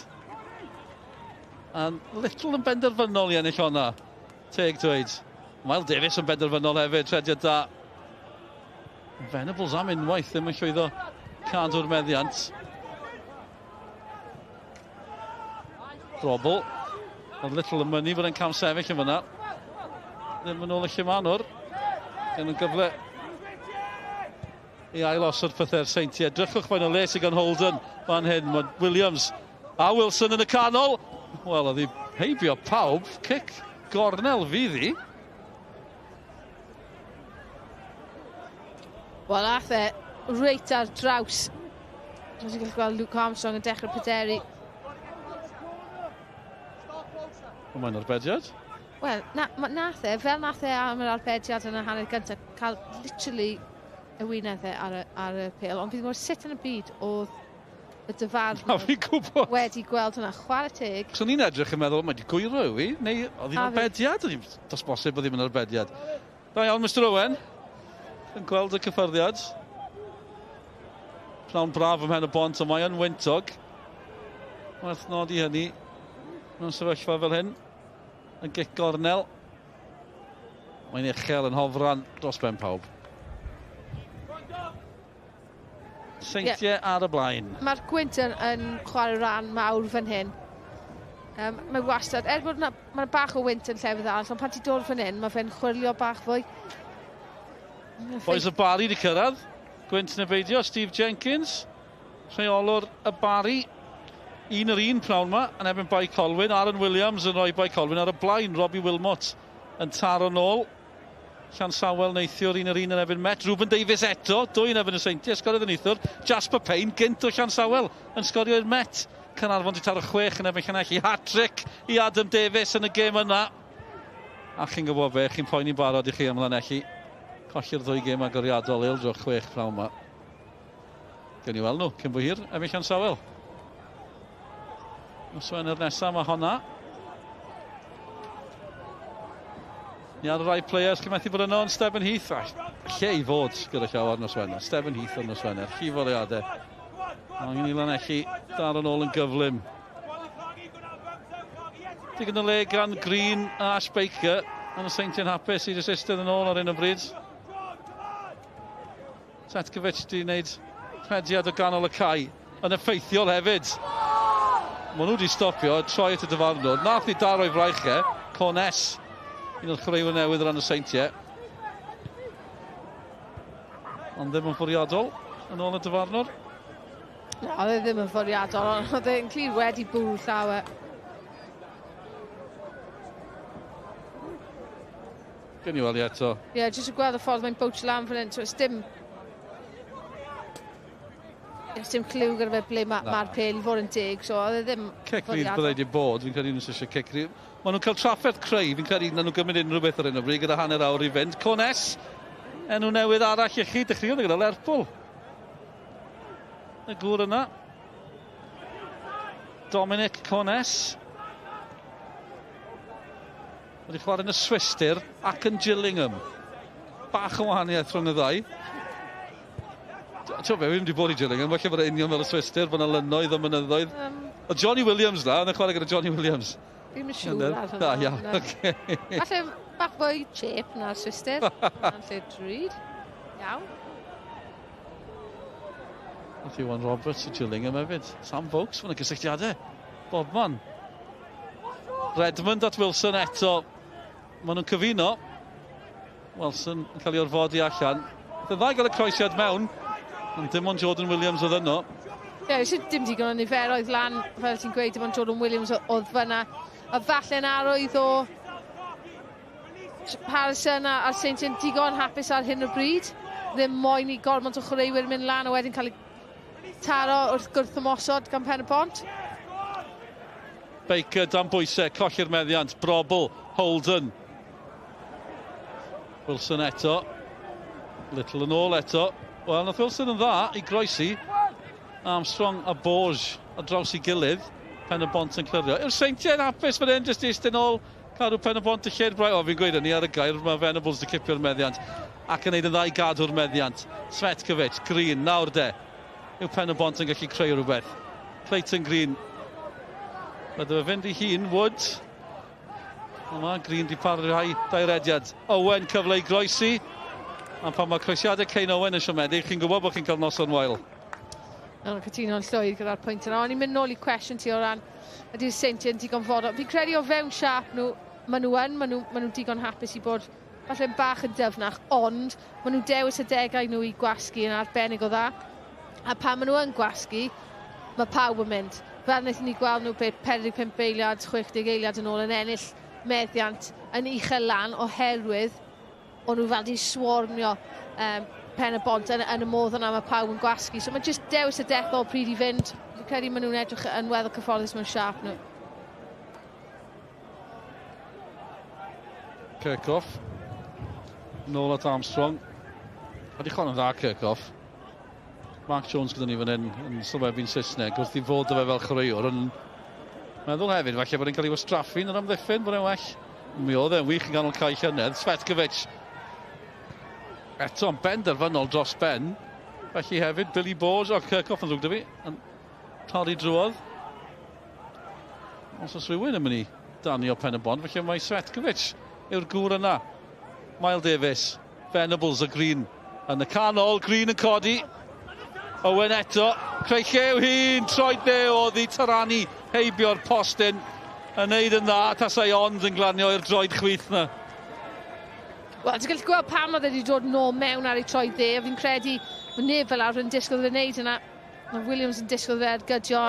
A Little yn benderfynol i ennill honna. Teg dweud. Miles Davis yn benderfynol hefyd, rhediad da. Venables am unwaith ddim yn llwyddo cadw'r meddiant. Robl. Oedd Little yn mynnu bod e'n cam sefyll yn fyna. Ddim yn ôl y llumanwr. Gen nhw'n gyfle i ailosod pethau'r Seintiau. Drychwch faint o le sydd gan Holden fan hyn. Mae Williams a Wilson yn y canol. Wel, oedd hi heibio pawb. Cic gornel fydd hi. Wel, ath e reit ar draws. Dwi'n gallu gweld Luke Armstrong yn dechrau pryderu. Mae'n arbediad. Wel, nath e, fel nath e am yr arbediad yn y hanner gyntaf, cael literally y wyneb e ar y pêl. Ond fi'n gwybod sut yn y byd oedd y dyfarnwr wedi gweld hwnna. Chwarae teg. So ni'n edrych yn meddwl, mae wedi gwyro yw i, neu oedd hi'n arbediad? Does bosib bod ddim yn arbediad. Da iawn, Mr Owen. Yn gweld y cyffyrddiad. Pnawn braf ym Mhen-y-bont, ond mae yn wyntog. Werth nodi hynny mewn sefyllfa fel hyn. Yn gic gornel. Mae'n uchel yn hofran dros ben pawb. Seintiau ar y blaen. Mae'r gwynt yn chwarae rhan mawr fan hyn. Mae wastad, er bod mae bach o wynt yn llefydd arall, ond pan ti'n dod fan hyn, mae fe'n chwyrlio bach fwy. Boys y Barri wedi cyrraedd. Gwynt neu beidio, Steve Jenkins, rheolwr y Barri. 1-1 pnawn yma, yn erbyn Bae Colwyn. Aaron Williams yn rhoi Bae Colwyn ar y blaen. Robbie Wilmot yn taro nôl. Llansawel neithiwr 1-1 yn erbyn Met. Ruben Davies eto, 2 yn erbyn y Seintiau, sgoriodd yn neithiwr. Jasper Payne, gynt o Llansawel, yn sgorio i'r Met. Caernarfon wedi taro 6 yn erbyn Llanelli. Hat-trick i Adam Davies yn y gêm yna. A chi'n gwybod be, chi'n poeni'n barod i chi am Llanelli. Colli'r ddwy gêm agoriadol, eildro 6 pnawn yma. Gewn ni weld nhw cyn bo hir, erbyn Llansawel. Nos Wener nesaf mae honna. Ni ar y rai players chi'n methu bod yno yn Stephen Heath. Lle i fod gyda llaw ar nos Wener. Stephen Heath ar nos Wener. Llif o leadau. Angen i Lanelli dar yn ôl yn gyflym. Digon o le gan Green a Ash Baker. Ond y Seintiau'n hapus i jyst eistedd yn ôl ar un o bryd. Petkovic di wneud rhediad o ganol y cae. Yn effeithiol hefyd. Maen nhw wedi stopio, troi at y dyfarnwr. Nath i daro i fraichau. Cornes, un o'r chwaraewyr newydd o ran y Seintiau. Ond ddim yn fwriadol yn ôl y dyfarnwr. Na, oedd e ddim yn fwriadol, ond oedd e'n clir wedi bwrw llawer. Gen i weld i eto. Ie, yeah, jyst yn gweld y ffordd mae'n bowtio lan fan hyn. So, dim clyw gyda fe ble mae'r pêl i fod yn teg, so oedd e ddim cic rydd byddai wedi bod, fi'n credu nhw'n eisiau cic rydd. Maen nhw'n cael trafferth creu, fi'n credu na nhw'n gymryd unrhyw beth ar hyn o bryd gyda hanner awr i fynd. Cornes, enw newydd arall i chi, dechreuodd gyda Lerpwl. Y gŵr yna. Dominic Cornes. Wedi chwarae yn y Swistir ac yn Gillingham. Bach o wahaniaeth rhwng y ddau. Ti'n be, fi ddim wedi bod i Gillingham, falle bod e union fel y Swistir, bod yna lynnoedd a mynyddoedd. O Johnny Williams na, oedd yn chwarae gyda Johnny Williams. Fi'n siŵr ar hwnna. Da, iawn, oce. Falle bach fwy cheap na'r Swistir. Na'n lle drud. Iawn. Nath Iwan Roberts i Gillingham hefyd. Sam Vokes, mae'n gysylltiadau. Bobman. Redmond at Wilson eto. Maen nhw'n cyfuno. Wilson yn cael ei orfodi allan. Nath y ddau gael y croesiad mewn. Ond dim ond Jordan Williams oedd yno. Ie, yeah, dim digon o niferoedd lan, fel ti'n gweud, dim ond Jordan Williams oedd fyna. A falle'n arwydd o Harrison a'r Seintiau'n digon hapus ar hyn o bryd. Ddim moyn i gormod o chwaraewyr mynd lan a wedyn cael ei taro wrth gwrthymosod gan Pen-y-bont. Baker dan bwysau, colli'r meddiant, Brobl, Holden. Wilson eto. Little yn ôl eto. Wel, nath Wilson yn dda i groesi. Armstrong a Borge ar draws ei gilydd. Pen-y-bont yn clirio. Yw'r Seintiau'n hapus fan hyn, jyst i eistedd nôl, cadw Pen-y-bont y lled braidd. O, fi'n gweud hynny ar y gair, mae Venables wedi cipio'r meddiant. Ac yn neud yn dda i gadw'r meddiant. Cvetkovic, Green, nawr de. Yw Pen y Bont yn gallu creu rhywbeth. Clayton Green. Bydde fe fynd i hun, Wood. Ond mae Green di parhau dairediad. Owen cyfle i groesi. A pan mae croesiadau Kane Owen yn siomedig, chi'n gwybod bod chi'n cael noson wael. Nawr, cytuno'n llwyr gyda'r pwynt yna. O'n i'n mynd nôl i cwestiwn ti o ran ydy'r Seintiau yn digon fodlon. Fi'n credu o fewn siâp nhw, maen nhw yn, maen nhw, maen nhw digon hapus i bod falle'n bach yn dyfnach, ond maen nhw'n dewis adegau nhw i gwasgu yn arbennig o dda. A pan maen nhw yn gwasgu, mae pawb yn mynd. Fel wnaethon ni gweld nhw beth 45 eiliad, 60 eiliad yn ôl yn ennill meddiant yn uchel lan oherwydd o'n nhw fel di swarmio Pen y Bont yn y modd yna mae pawb yn gwasgu. So mae jyst dewis y dethol pryd i fynd. Fi'n credu maen nhw'n edrych yn weddol cyfforddus mewn siâp nhw. Kirchhoff. Nôl at Armstrong. Wedi chwarae'n dda Kirchhoff. Mark Jones gyda ni fan hyn yn sylwebu'n Saesneg wrth i fod o fe fel chwaraewr yn meddwl hefyd falle bod e'n cael ei wastraffu yn yr amddiffyn bod e'n well. Mi oedd e'n wych yn ganol cae llynedd. Cvetkovic eto'n benderfynol dros ben. Felly hefyd Billy Borges o Kirchhoff yn ddrwg 'da fi yn torri drwodd. Os oes rhywun yn mynd i danio Pen y Bont, felly mae Cvetkovic yw'r gŵr yna. Miles Davis, Venables a Green yn y canol, Green yn codi. Owen eto, creu lle i'w hun, troed dde oedd i taranu heibio'r postyn yn neud yn dda, tasai ond yn glanio i'r droed chwith na. Wel, ti'n gallu gweld pam oedd e wedi dod nôl mewn ar ei troed dde, a fi'n credu mae neb fel arfer yn disgwyl fe wneud yna. Mae Williams yn disgwyl fe ergydio,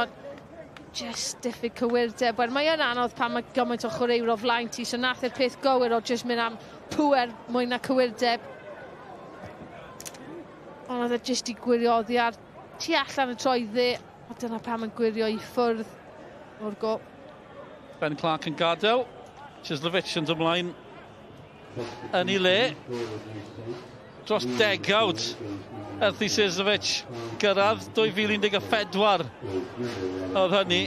just diffyg cywirdeb. Wel, mae yn anodd pan mae gymaint o chwaraewyr o flaen ti, so nath e'r peth gywir o just mynd am pŵer mwy na cywirdeb. Ond oedd e just i gwirio oddi ar tu allan y troed dde, a dyna pam yn gwirio i ffwrdd o'r go. Ben Clark yn gadael, Cieslewicz yn dod ymlaen yn ei le. Dros degawd ers i Cieslewicz gyrraedd 2014 oedd hynny.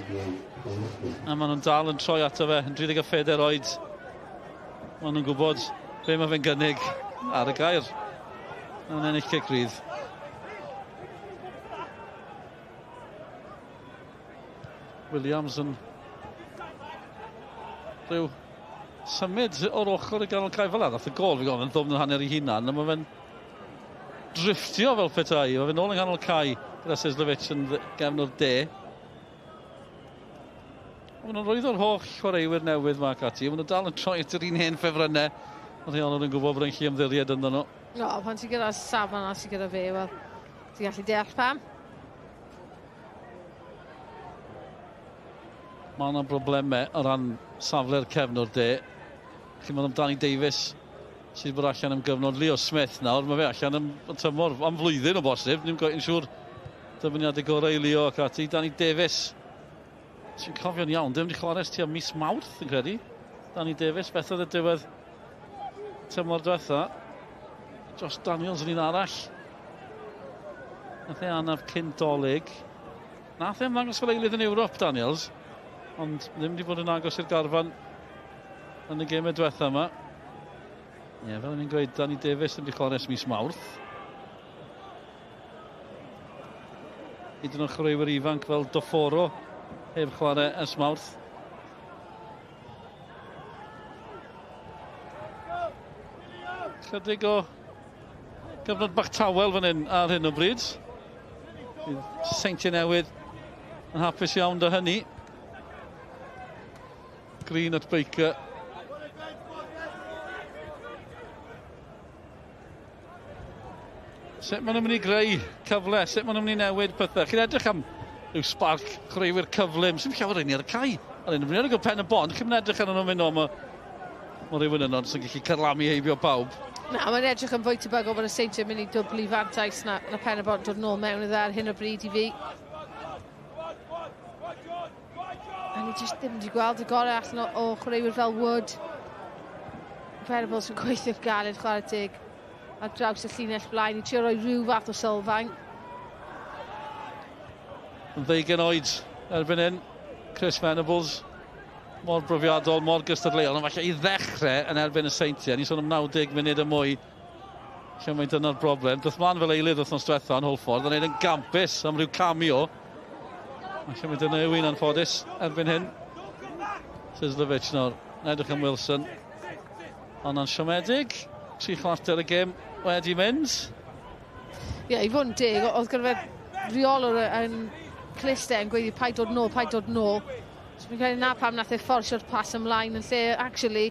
A maen nhw'n dal yn troi ato fe yn 34 oed. Maen nhw'n gwybod be mae fe'n gynnig ar y gair. Yn ennill cic rydd. Williams yn rhyw symud o'r ochr i ganol cae fel 'na. Nath y gôl fi gofyn yn ddwfn yn hanner ei hunan, a mae fe'n drifftio fel petai. Mae fe'n ôl yng nghanol cae gyda Cieslewicz yn gefn o'r de. Maen nhw'n rwyddo'r holl chwaraewyr newydd ma ac ati. Maen nhw dal yn troi at yr un hen ffefrynnau. Mae rheolwr yn gwybod bod e'n gallu ymddiried ynddyn nhw. No, pan ti'n gyda'r safon 'na sydd gyda fe, wel, ti'n gallu deall pam. Mae yna broblemau o ran safle'r cefnwr de. Chi'n meddwl am Danny Davies sydd bod allan am gyfnod. Leo Smith nawr, mae fe allan am tymor, am flwyddyn o bosib. Ni'n yn siŵr dymuniadau gorau i Leo ac ati. Danny Davies, sy'n cofio'n iawn, ddim wedi chwarae ers tua mis Mawrth yn credu. Danny Davies, beth oedd y diwedd tymor diwetha. Josh Daniels yn un arall. Nath e anaf cyn Dolig. Nath e ymddangos fel eilydd yn Ewrop, Daniels. Ond ddim wedi bod yn agos i'r garfan yn y gemau diwetha yma. Ie, fel o'n i'n gweud, Danny Davies ddim wedi chwarae ers mis Mawrth. Hyd yn oed chwaraewyr ifanc fel Doforo heb chwarae ers Mawrth. Chydig o gyfnod bach tawel fan hyn ar hyn o bryd. Bydd Seintiau Newydd yn hapus iawn 'da hynny. Green at Baker. Sut maen nhw'n mynd i greu cyfle? Sut maen nhw'n mynd i newid pethau? Chi'n edrych am rhyw sparc chwaraewyr cyflym. Sy'n llawer un ar y cae. Ar hyn o bryd, ar Pen y Bont, chi'n edrych arnyn nhw'n mynd o, mae rhywun yno sy'n gallu carlamu heibio pawb. Na, mae'n edrych yn fwy tebygol bod y Seintiau yn mynd i dwblu fantais na Pen y Bont dod nôl mewn iddo ar hyn o bryd i fi. A ni jyst ddim wedi gweld y gorau allan o chwaraewyr fel Wood. Venables yn gweithio galed, chwarae teg ar draws y llinell blaen i trio roi rhyw fath o sylfaen. Yn 20 oed erbyn hyn, Chris Venables, mor brofiadol, mor gystadleuol, ond falle i ddechrau yn erbyn y Seintiau, ni'n sôn am 90 munud y mwy, Lle mae dyna'r broblem. Doth mlaen fel eilydd wythnos diwetha yn Hwlffordd, yn neud yn gampus am ryw cameo. Lle mae dyna yw un anffodus erbyn hyn. Sislovic nawr, yn edrych am Wilson. Ond yn siomedig, 3/4 y gêm wedi mynd. Ie, i fod yn deg, oedd gyda fe reolwr yn cluster yn gweiddi paid dod nôl, paid dod nôl. So fi'n credu na pam nath e fforsio'r pas ymlaen yn lle, actually,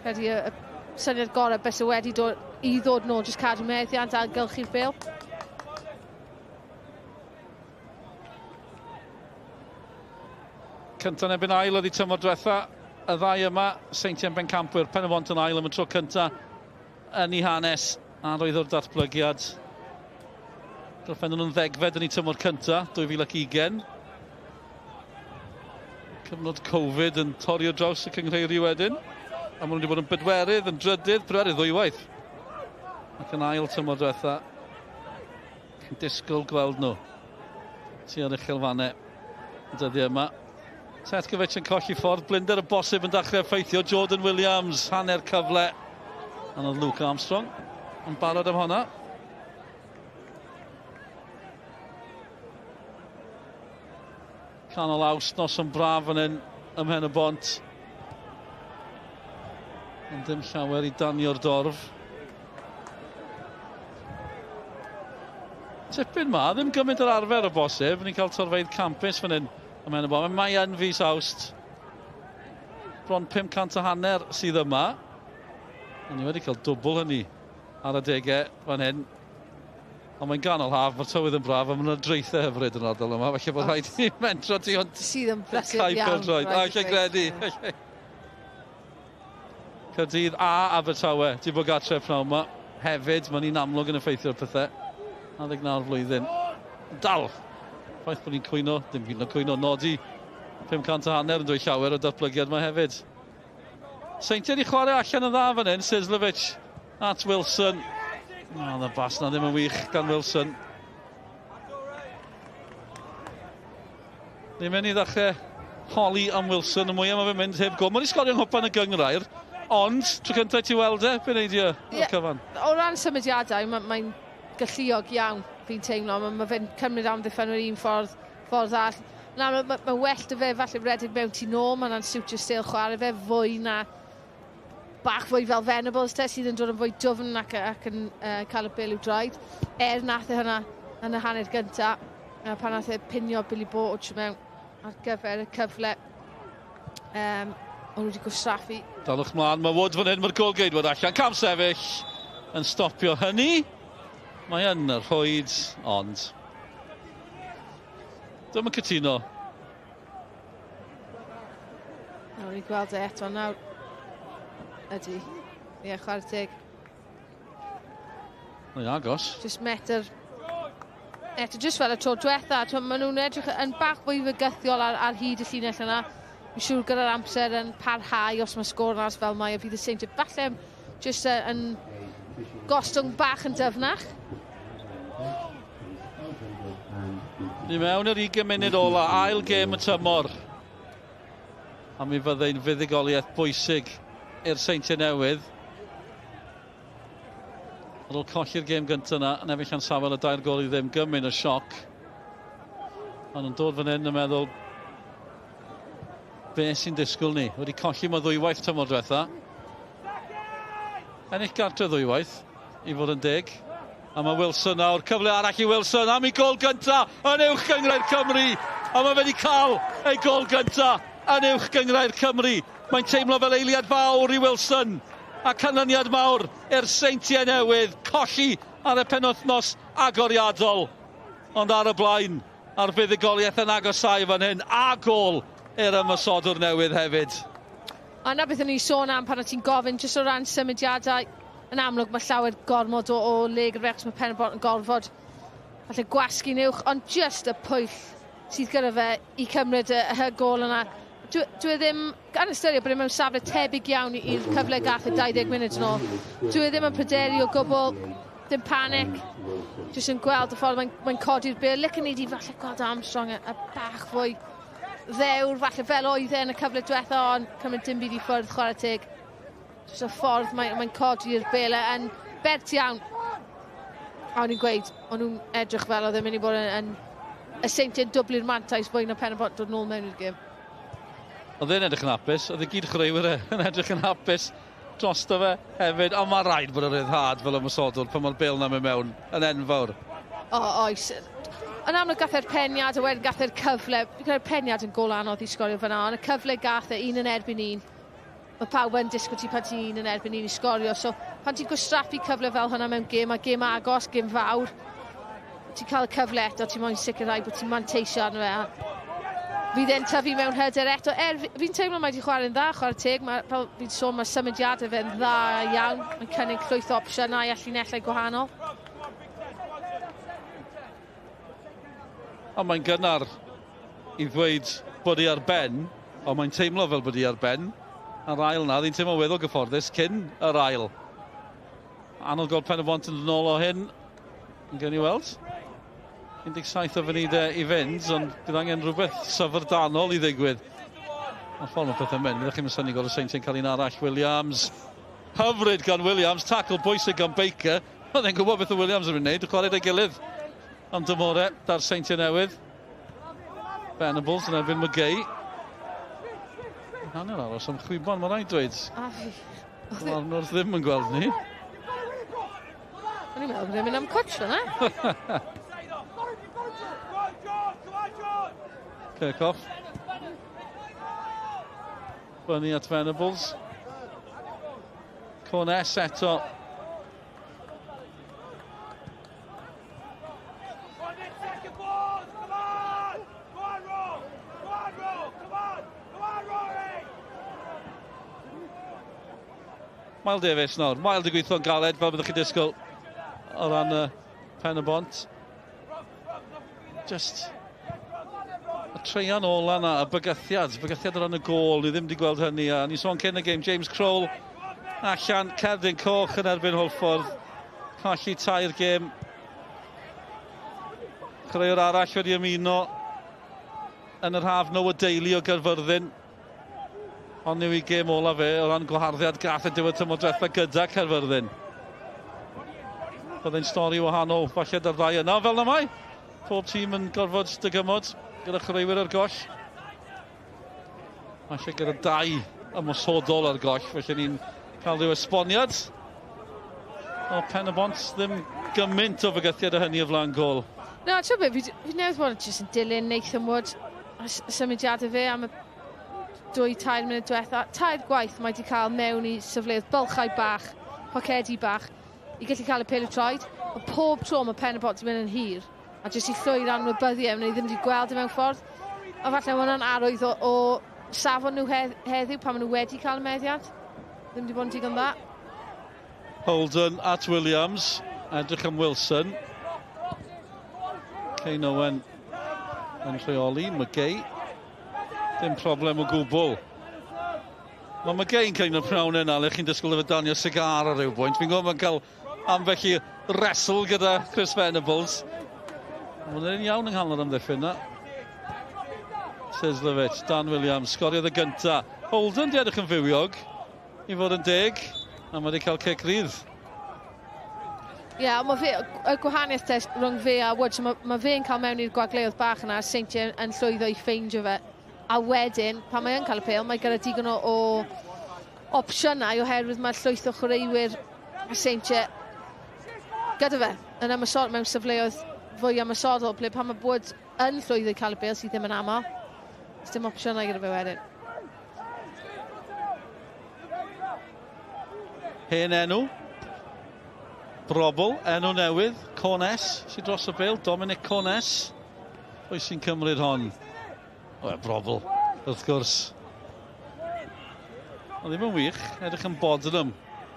credu y syniad gorau bys e wedi dod, i ddod nôl, jyst cadw meddiant a gylchu'r bêl. Cynta yn erbyn ail oedd i tymor diwetha. Y ddau yma, Seintiau'n bencampwyr, Pen-y-bont yn ail am y tro cynta yn ei hanes, a roedd o'r datblygiad. Gorffennon nhw'n ddegfed yn eu tymor cynta, 2020. Cyfnod Covid yn torri o draws y cynghreiri wedyn. A maen nhw wedi bod yn bedwerydd, yn drydydd, pedwerydd ddwywaith. Ac yn ail tymor diwetha. Disgwyl gweld nhw tua'r uchelfannau y dyddiau yma. Setkovic yn colli ffordd, blinder y bosib yn dechrau effeithio. Jordan Williams, hanner cyfle. A oedd Luke Armstrong yn barod am honna. Canol Awst, noson braf fan hyn ym Mhen-y-bont. Ond dim llawer i danio'r dorf. Tipyn ma, ddim gymaint o'r arfer o bosib. Ni'n cael torfeydd campus fan hyn ym Mhen-y-bont. Mae yn fis Awst. Bron 550 sydd yma. Ond ni wedi cael dwbl hynny ar adegau fan hyn. Ond mae'n ganol haf, mae'r tywydd yn braf, a mae'n draethau hyfryd yn ardal yma, felly bod rhaid i mentro ti ond sydd yn brysur iawn. Allai gredu. Caerdydd a Abertawe, di bod gartre pnawn yma. Hefyd, mae'n un amlwg yn effeithio'r pethau. 99 flwyddyn. Dal! Ffaith bod ni'n cwyno, dim hyd yn oed cwyno, nodi 550 yn dweud llawer o datblygiad yma hefyd. Seintiau wedi chwarae allan yn dda fan hyn, Sislovic at Wilson. O, y bas na ddim yn wych gan Wilson. Ni'n mynd i ddechrau holi am Wilson, y mwyaf mae fe'n mynd heb gol. Mae wedi sgorio yng nghwpan y gynghrair, ond tro cyntaf ti weld e, be wneud i o'r cyfan? O ran symudiadau, mae'n galluog iawn, fi'n teimlo. Mae fe'n cymryd amddiffynwyr un ffordd arall. Na, mae well dy fe falle redeg mewn tu nôl, mae'n siwtio steil chwarae fe fwy na bach fwy fel Venables te, sydd yn dod yn fwy dwfn ac yn cael y bêl i'w draed. Er nath e hynna yn y hanner gynta, pan nath e pinio Billy Borge mewn ar gyfer y cyfle. O'n nhw wedi gwastraffu. Dalwch mlaen, mae Wood fan hyn, mae'r gôl-geidwad allan. Cam sefyll yn stopio hynny. Mae yn y rhwyd, ond ddim yn cytuno. Nawr ni'n gweld e eto nawr. Ydy. Ie, chwarae teg. Mae'n agos. Just metr. Eto, just fel y tro diwetha, maen nhw'n edrych yn bach fwy fygythiol ar hyd y llinell yna. Fi'n siŵr gyda'r amser yn parhau os mae sgôr yn aros fel mae, a fydd y Seintiau falle just yn gostwng bach yn dyfnach. Ni mewn yr 20 munud ola, ail gêm y tymor. A mi fyddai'n fuddugoliaeth bwysig i'r Seintiau Newydd. Ar ôl colli'r gêm gyntaf yna, yn efo Llansawel y 2-0, gymaint o sioc. Maen nhw'n dod fan hyn yn meddwl, be sy'n disgwyl ni? Wedi colli ma ddwywaith tymor diwetha. Ennill gartre ddwywaith, i fod yn deg. A mae Wilson nawr, cyfle arall i Wilson am ei gôl gynta yn Uwch Gynghrair Cymru. A mae wedi cael ei gôl gynta yn Uwch Gynghrair Cymru. Mae'n teimlo fel eiliad fawr i Wilson. A canlyniad mawr i'r Seintiau Newydd. Colli ar y penwythnos agoriadol. Ond ar y blaen, a'r fuddugoliaeth yn agosáu fan hyn. A gôl i'r ymosodwr newydd hefyd. A na beth o'n i'n sôn am pan o ti'n gofyn, jyst o ran symudiadau, yn amlwg mae llawer gormod o le gyda fe, achos mae Pen-y-bont yn gorfod falle gwasgu'n uwch, ond jyst y pwyll sydd gyda fe i cymryd y gôl yna. Dwi ddim, gan ystyried bod e mewn safle tebyg iawn i'r cyfle gath e 20 munud yn ôl, dwi ddim yn pryderu o gwbl, dim panic, jyst yn gweld y ffordd mae'n codi'r bêl. Licen ni di falle gweld Armstrong a bach fwy ddewr, falle fel oedd e yn y cyfle diwetha, ond cymryd dim byd i ffwrdd, chwarae teg. Jyst y ffordd mae'n codi'r bêl yn bert iawn. A o'n i'n gweud, o'n nhw'n edrych fel oedd e'n mynd i bod yn y Seintiau'n dwblu'r mantais fwy na Pen-y-bont dod nôl mewn i'r gêm. Oedd e'n edrych yn hapus, oedd y gyd chwaraewyr e yn edrych yn hapus drosto fe hefyd, ond mae rhaid bod y ryddhad fel ymosodwr pan mae'r bêl 'na'n mynd mewn yn enfawr. O, oes. Yn amlwg gath e'r peniad a wedyn gath e'r cyfle. Fi'n credu'r peniad yn gôl anodd i sgorio fyna, ond y cyfle gath e un yn erbyn un. Mae pawb yn disgwyl ti pan ti'n un yn erbyn un i sgorio, so pan ti'n gwastraffu cyfle fel hwnna mewn gêm, a gêm agos, gêm fawr, ti'n cael y cyfle eto, ti'n moyn sicrhau bod ti'n manteisio arno fe. A fydd e'n tyfu mewn hyder eto. Er, fi'n teimlo mae wedi chwarae'n dda, chwarae teg. Mae, fel fi'n sôn, mae symudiadau fe'n dda iawn. Mae'n cynnig llwyth o opsiynau a llinellau gwahanol. Ond mae'n gynnar i ddweud bod hi ar ben, ond mae'n teimlo fel bod hi ar ben. A'r ail na, ddi'n teimlo weddol gyfforddus cyn yr ail. Anodd gweld Pen-y-bont yn ôl o hyn. Yn gen i weld. 17 o funudau i fynd, ond bydd angen rhywbeth syfrdanol i ddigwydd. Mae'r ffordd mae pethau'n mynd, fyddwch chi'n synnu gweld y Seintiau'n cael un arall. Williams, hyfryd gan Williams, tackle bwysig gan Baker. Oedd e'n gwybod beth o Williams yn mynd wneud, chwarae 'da'i gilydd. Ond dymore, da'r Seintiau Newydd. Venables yn erbyn McGay. Hanner aros am chwibon, mae rhaid dweud. Mae'r arnwr ddim yn gweld ni. O'n i'n meddwl bod e'n mynd am cwtsh fyna. Kirchhoff. Fyny at Venables. Cornes eto. Miles Davies nawr. Miles di gweithio'n galed fel byddwch chi'n disgwyl o ran y Pen-y-bont. Just y treian ola na, y bygythiad o ran y gôl, ni ddim wedi gweld hynny. A ni sôn cyn y gêm, James Crowell allan, cerdyn coch yn erbyn Hwlffordd. Colli tair gêm. Chwaraewr arall wedi ymuno yn yr haf, Noah Daly o Gaerfyrddin. Ond yw ei gêm ola fe o ran gwaharddiad gath y diwedd tymor diwetha gyda Caerfyrddin. Byddai'n stori wahanol falle da'r ddau yna. Fel na mae, pob tîm yn gorfod dygymod gyda chwaraewyr ar goll. Falle gyda dau ymosodol ar goll, felly ni'n cael rhyw esboniad. O Pen-y-bont ddim gymaint o fygythiad o hynny o flaen gôl. Na, ti'n beth, fi newydd bod yn jyst yn dilyn Nathan Wood a symudiadau fe am y 2-3 munud diwetha. Tair gwaith mae wedi cael mewn i safleoedd bylchau bach, pocedi bach, i gallu cael y pêl y troed. Ond pob tro mae Pen-y-bont wedi mynd yn hir, a jyst i llwyr anwybyddu e, maen nhw ddim wedi gweld e mewn ffordd. A falle mae hwnna'n arwydd o safon nhw heddiw pan maen nhw wedi cael y meddiant. Ddim wedi bod yn digon dda. Holden at Williams, edrych am Wilson. Kane Owen yn rheoli, McGay. Dim problem o gwbl. Mae McGay'n cael un o'r pnawn yna, le chi'n disgwyl efo danio cigar ar ryw bwynt. Fi'n gwybod mae'n cael ambell i wrestle gyda Chris Venables. Mae'n un iawn yng nghanol yr amddiffyn yna. Sislovich, Dan Williams, sgoriodd y gynta. Holden di edrych yn fywiog, i fod yn deg, a mae wedi cael cic rydd. Ie, yeah, mae fe, y gwahaniaeth te rhwng fe a Woods, mae fe'n cael mewn i'r gwagleoedd bach yna, a Seintiau yn llwyddo i ffeindio fe. A wedyn, pan mae yn cael y pêl, mae gyda digon o opsiynau oherwydd mae llwyth o chwaraewyr y Seintiau gyda fe yn ymosod mewn safleoedd fwy ymosodol, ble pan mae Wood yn llwyddo i cael y bêl sydd ddim yn aml, dim opsiynau gyda fe wedyn. Hen enw, Brobl, enw newydd, Cornes sydd dros y bêl, Dominic Cornes. Pwy sy'n cymryd hon? O, Brobl, wrth gwrs. Ond ddim yn wych, edrych yn Bodenham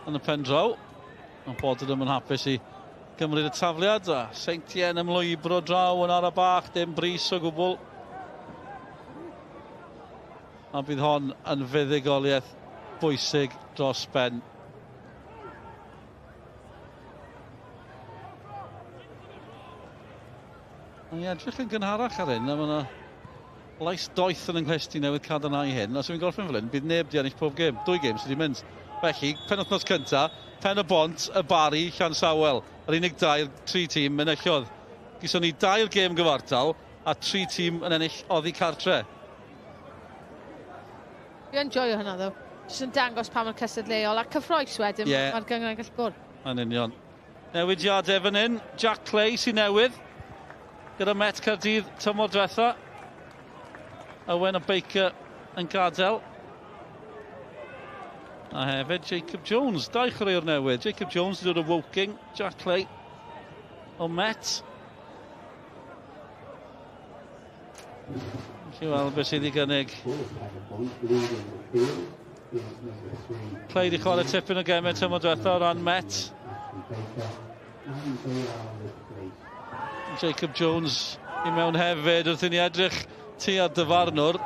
yn y pen draw. Ond Bodenham yn hapus i gymryd y tafliad, a Seintiau yn ymlwybro draw yn ara bach, dim brys o gwbl. A bydd hon yn fuddugoliaeth bwysig dros ben. Mae'n edrych yn gynharach ar hyn, a mae yna lais doeth yn yng nghlust i newydd cadarnhau hyn. Os yw'n gorffen fel hyn, bydd neb di ennill pob gêm. 2 gêm sydd wedi mynd. Felly, penwythnos cynta, Pen-y-bont, y Barri, Llansawel. Yr unig dair, tri tîm enillodd. Gison ni dair gêm gyfartal a tri tîm yn ennill oddi cartre. Fi yn joio hynna ddo. Jyst yn dangos pa mor cystadleuol a cyffroes wedyn yeah. Mae'r gynghrair yn gallu bod. Yn union. Newidiadau fan hyn. Jack Clay sy'n newydd gyda Met Caerdydd tymor diwetha. Owen a Baker yn gadael. A hefyd Jacob Jones, dau chwaraewr newydd. Jacob Jones yn dod o Woking, Jack Clay o Met. Felly weld beth sydd i gynnig. Clay di chwarae tipyn o gemau tymor diwetha o ran Met. Jacob Jones i mewn hefyd wrth i ni edrych tua'r dyfarnwr.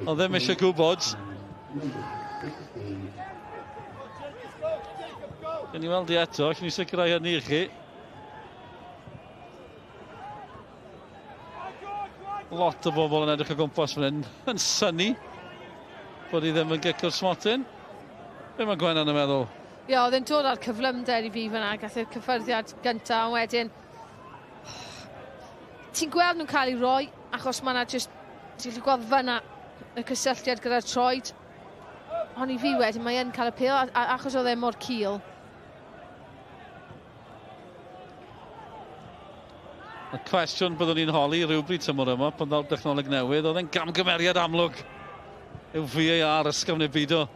Ond ddim eisiau gwybod. Gen i weld i eto, allwn ni sicrhau hynny i chi. Lot o bobl yn edrych o gwmpas fan hyn, yn synnu bod hi ddim yn gic o'r smotyn. Be mae Gwennan yn meddwl? Ie, oedd e'n dod â'r cyflymder i fi fyna, gath e'r cyffyrddiad gyntaf, ond wedyn... Ti'n gweld nhw'n cael ei roi, achos mae yna just... Ti'n gallu gweld fyna y cysylltiad gyda'r troed. Ond i fi wedyn, mae e'n cael y pêl, achos oedd e mor cul. Y cwestiwn byddwn ni'n holi rhywbryd tymor yma, pan ddaw'r dechnoleg newydd, oedd e'n gamgymeriad amlwg yw VAR ysgafn neu bido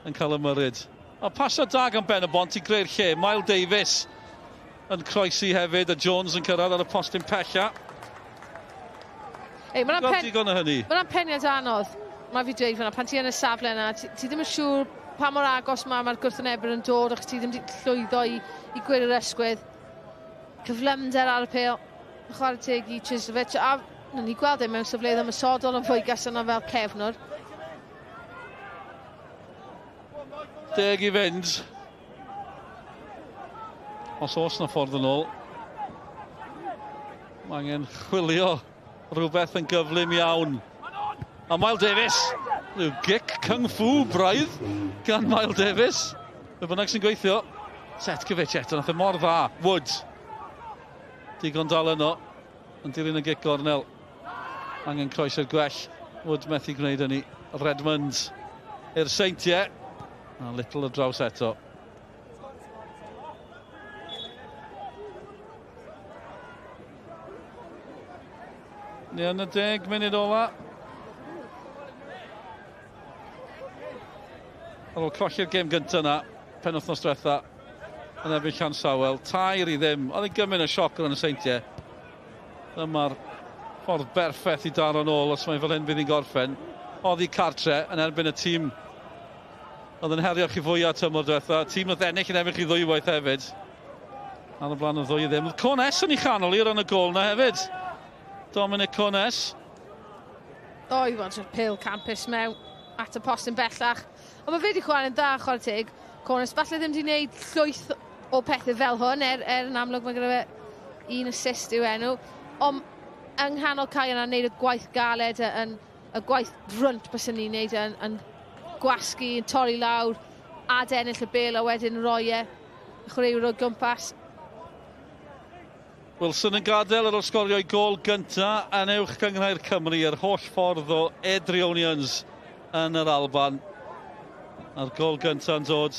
yn cael ymyrryd. A pasio da gan Ben y Bont i greu'r lle. Miles Davies yn croesi hefyd, a Jones yn cyrraedd ar y postyn pella. Ei, mae'n pen... digon o hynny. Mae'n peniad anodd, mae fi dweud fyna, pan ti yn y safle yna, ti, ti ddim yn siŵr pa mor agos mae'r gwrthwynebwyr yn dod, achos ti ddim wedi llwyddo i gwirio'r ysgwydd. Cyflymder ar y pêl, chwarae teg i Chislovich, a nawn ni gweld e mewn safleoedd ymosodol yn fwy gas yna fel cefnwr. 10 i fynd. Os oes na ffordd yn ôl, mae angen chwilio rhywbeth yn gyflym iawn. A Miles Davies, rhyw gic kung fu braidd gan Miles Davies. Be bynnag sy'n gweithio. Setkovic eto, nath e mor dda. Wood. Digon dal yno, yn dilyn y gic gornel. Angen croesi'r gwell. Wood methu gwneud hynny. Redmond i'r Seintiau. A Little o draws eto. Ni yn y 10 munud ola. Ar ôl colli'r gêm gyntaf yna, penwythnos diwetha, yn erbyn Llansawel, 3-0. Oedd e'n gymaint o sioc ar y Seintiau. Dyma'r ffordd berffaith i daro nôl os mae fel hyn fydd hi'n gorffen. Oddi cartre yn erbyn y tîm oedd yn herio chi fwyaf tymor diwetha. Tîm oedd ennill yn erbyn chi ddwywaith hefyd. Ar y blaen o 2-0. Cones yn ei chanol i ran y gôl na hefyd. Dominic Cones. O, i fod yn pêl campus mewn at y post yn bellach. Ond mae fe wedi chwarae'n dda, chwarae teg. Cones falle ddim wedi gwneud llwyth o pethau fel hwn, er yn amlwg mae gyda fe un assist yw enw. Ond yng nghanol cae yna'n gwneud y gwaith galed, yn y gwaith brwnt byswn ni'n gwneud yn gwasgu, yn torri lawr, adennill y bêl a wedyn roi e chwaraewr o gwmpas. Wilson yn gadael ar ôl sgorio'i gôl gynta yn uwch gynghrair Cymru yr holl ffordd o Airdrieonians yn yr Alban. A'r gôl gynta'n dod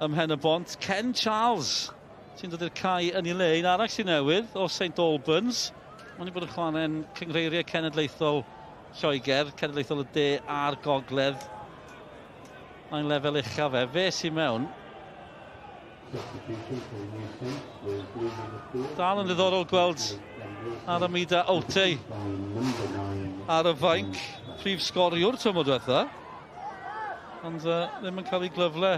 ym Mhen y Bont. Ken Charles sy'n dod i'r cae yn ei le. Un arall sy'n newydd o St Albans. Mae'n wedi bod yn chwarae'n cynghreiriau cenedlaethol Lloegr, cenedlaethol y De a'r Gogledd. Mae'n lefel uchaf fe. Fe sy'n mewn. Dal yn ddiddorol gweld Aramida Ote ar y fainc, prif sgoriwr tymor diwetha. Ond ddim yn cael ei glyfle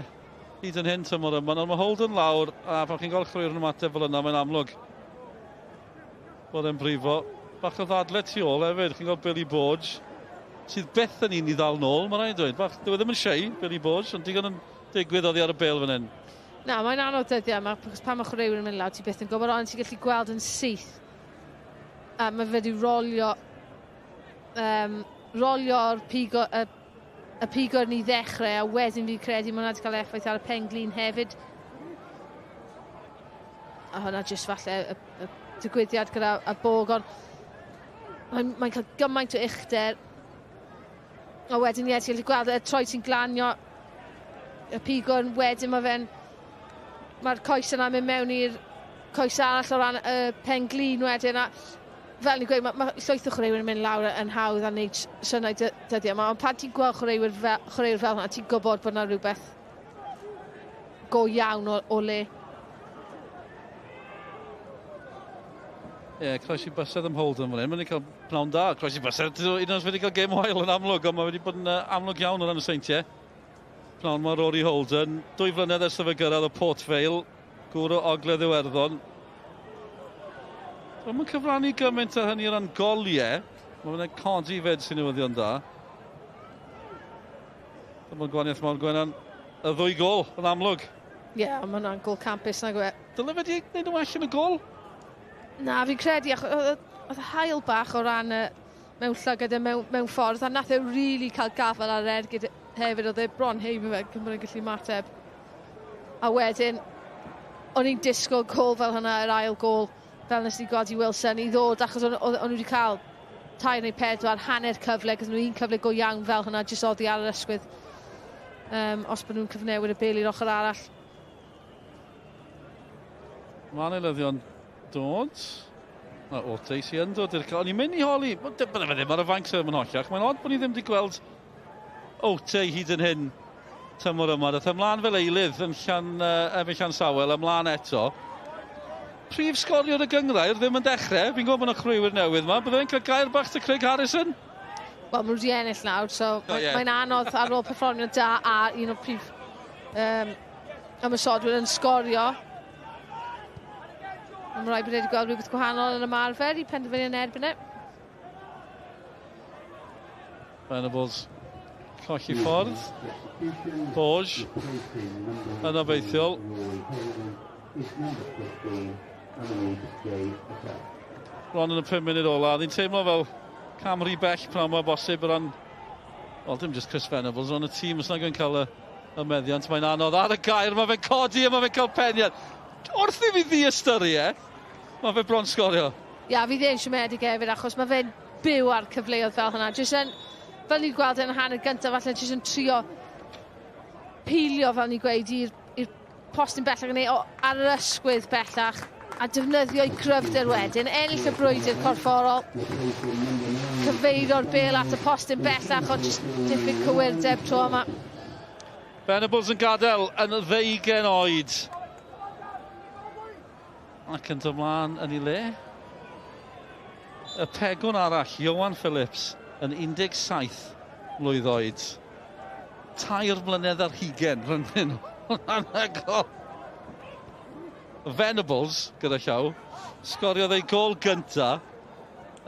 hyd yn hyn tymor yma. Nawr mae Holden lawr, a pan chi'n gweld chwaraewr yn ymateb fel yna, mae'n amlwg bod e'n brifo. Bach o ddadle tu ôl hefyd, chi'n gweld Billy Borge, sydd byth yn un i ddal nôl, mae'n rhaid dweud. Bach, dyw e ddim yn shy, Billy Borge, ond digon yn digwydd oddi ar y bêl fan hyn. Na, mae'n anodd dyddiau yma, achos pan mae chwaraewyr yn mynd lawr, ti byth yn gwybod, ond ti'n gallu gweld yn syth. A mae fe wedi rolio, rolio'r pigo, y pigwrn i ddechrau, a wedyn fi'n credu mae hwnna wedi cael effaith ar y pen-glin hefyd. A hwnna jyst falle y, y digwyddiad gyda y bog, ond mae'n mae cael gymaint o uchder. A wedyn, ie, ti'n gallu gweld y troi sy'n glanio y pigwn, wedyn mae fe'n... Mae'r coes yna'n mynd mewn i'r coes arall o ran y pen glin wedyn, a fel ni'n gweud, mae, mae llwyth o chwaraewyr yn mynd lawr yn hawdd a wneud synau dyddiau yma, ond pan ti'n gweld chwaraewyr fel, chwaraewyr fel hwnna, ti'n gwybod bod yna rhywbeth go iawn o, o le. Ie, yeah, croesi bysedd ym Holden fan hyn. Mae'n wedi cael pnawn da. Croesi bysedd, un oes wedi cael gêm wael yn amlwg, ond mae wedi bod yn amlwg iawn o ran y seintiau. Pnawn mae Rory Holden, dwy flynedd ers iddo fe gyrraedd o Port Vale, gŵr o Ogledd Iwerddon. Mae'n cyfrannu gymaint ar hynny o ran goliau. Mae'n codi fed sy'n newyddion da. Dyma'n gwaniaeth mawr Gwenan. Y ddwy gol yn amlwg. Ie, yeah, mae hwnna'n gol campus nag yw e. Dyle fe wedi gwneud yn well yn y gol? Na, fi'n credu, oedd hael bach o ran y mewn llygad e mewn, mewn ffordd, a nath e really cael gafael ar ergyd hefyd, oedd e bron heibio fe, cyn bod e'n gallu mateb. A wedyn, o'n i'n disgwyl gol fel hynna, yr ail gol, fel nes i gweld i Wilson, i ddod, achos o'n nhw wedi cael tair neu pedwar, hanner cyfle, gyda nhw un cyfle go iawn fel hynna, jyst oddi ar yr ysgwydd. Um, os bod nhw'n cyfnewid y bel i'r ochr arall. Mae'n eilyddion dod. Mae Ote sy'n yn dod i'r cael. O'n i'n mynd i holi, bydde fe ddim ar y fainc sydd yn hollach. Mae'n od bod ni ddim wedi gweld Ote hyd yn hyn tymor yma. Dath ymlaen fel eilydd yn Llan, uh, efo Llan Sawel, ymlaen eto. Prif sgoriwr y gyngrair ddim yn dechrau. Fi'n gwybod bod yna chwaraewyr newydd yma. Bydde fe'n cael gair bach to Craig Harrison? Wel, maen nhw wedi ennill nawr, so oh, yeah. mae'n anodd ar ôl perfformio da a un o'r prif um, ymosodwyr yn sgorio. Mae'n rhaid bod wedi gweld rhywbeth gwahanol yn ymarfer i penderfynu yn erbyn e. Venables colli ffordd. Borge yn obeithiol. Bron yn y 5 munud ola. Ni'n teimlo fel cam rhy bell pnawn yma bosib o ran... Wel, dim just Chris Venables, ond y tîm os nag yn cael y, y meddiant. Mae'n anodd ar y gair, mae fe'n codi a mae fe'n cael peniad. Wrth i fi ddiystyru e, mae fe bron sgorio. Ia, fi ddim siomedig hefyd, achos mae fe'n byw ar cyfleoedd fel hynna. Jyst yn, fel ni'n gweld yn y hanner gyntaf, falle jyst yn trio pilio, fel ni'n gweud, i'r postyn bellach neu ar yr ysgwydd bellach a defnyddio'i cryfder wedyn, ennill y brwydr corfforol, cyfeirio'r bel at y postyn bellach, ond jyst diffyg cywirdeb tro yma. Venables yn gadael yn ddeugen oed. Ac yn dod yn ei le. Y pegwn arall, Johan Phillips, yn 17 mlwydd oed. Tair mlynedd ar hugen rhwng nhw. Anhygoel. Venables, gyda llaw, sgoriodd ei gol gynta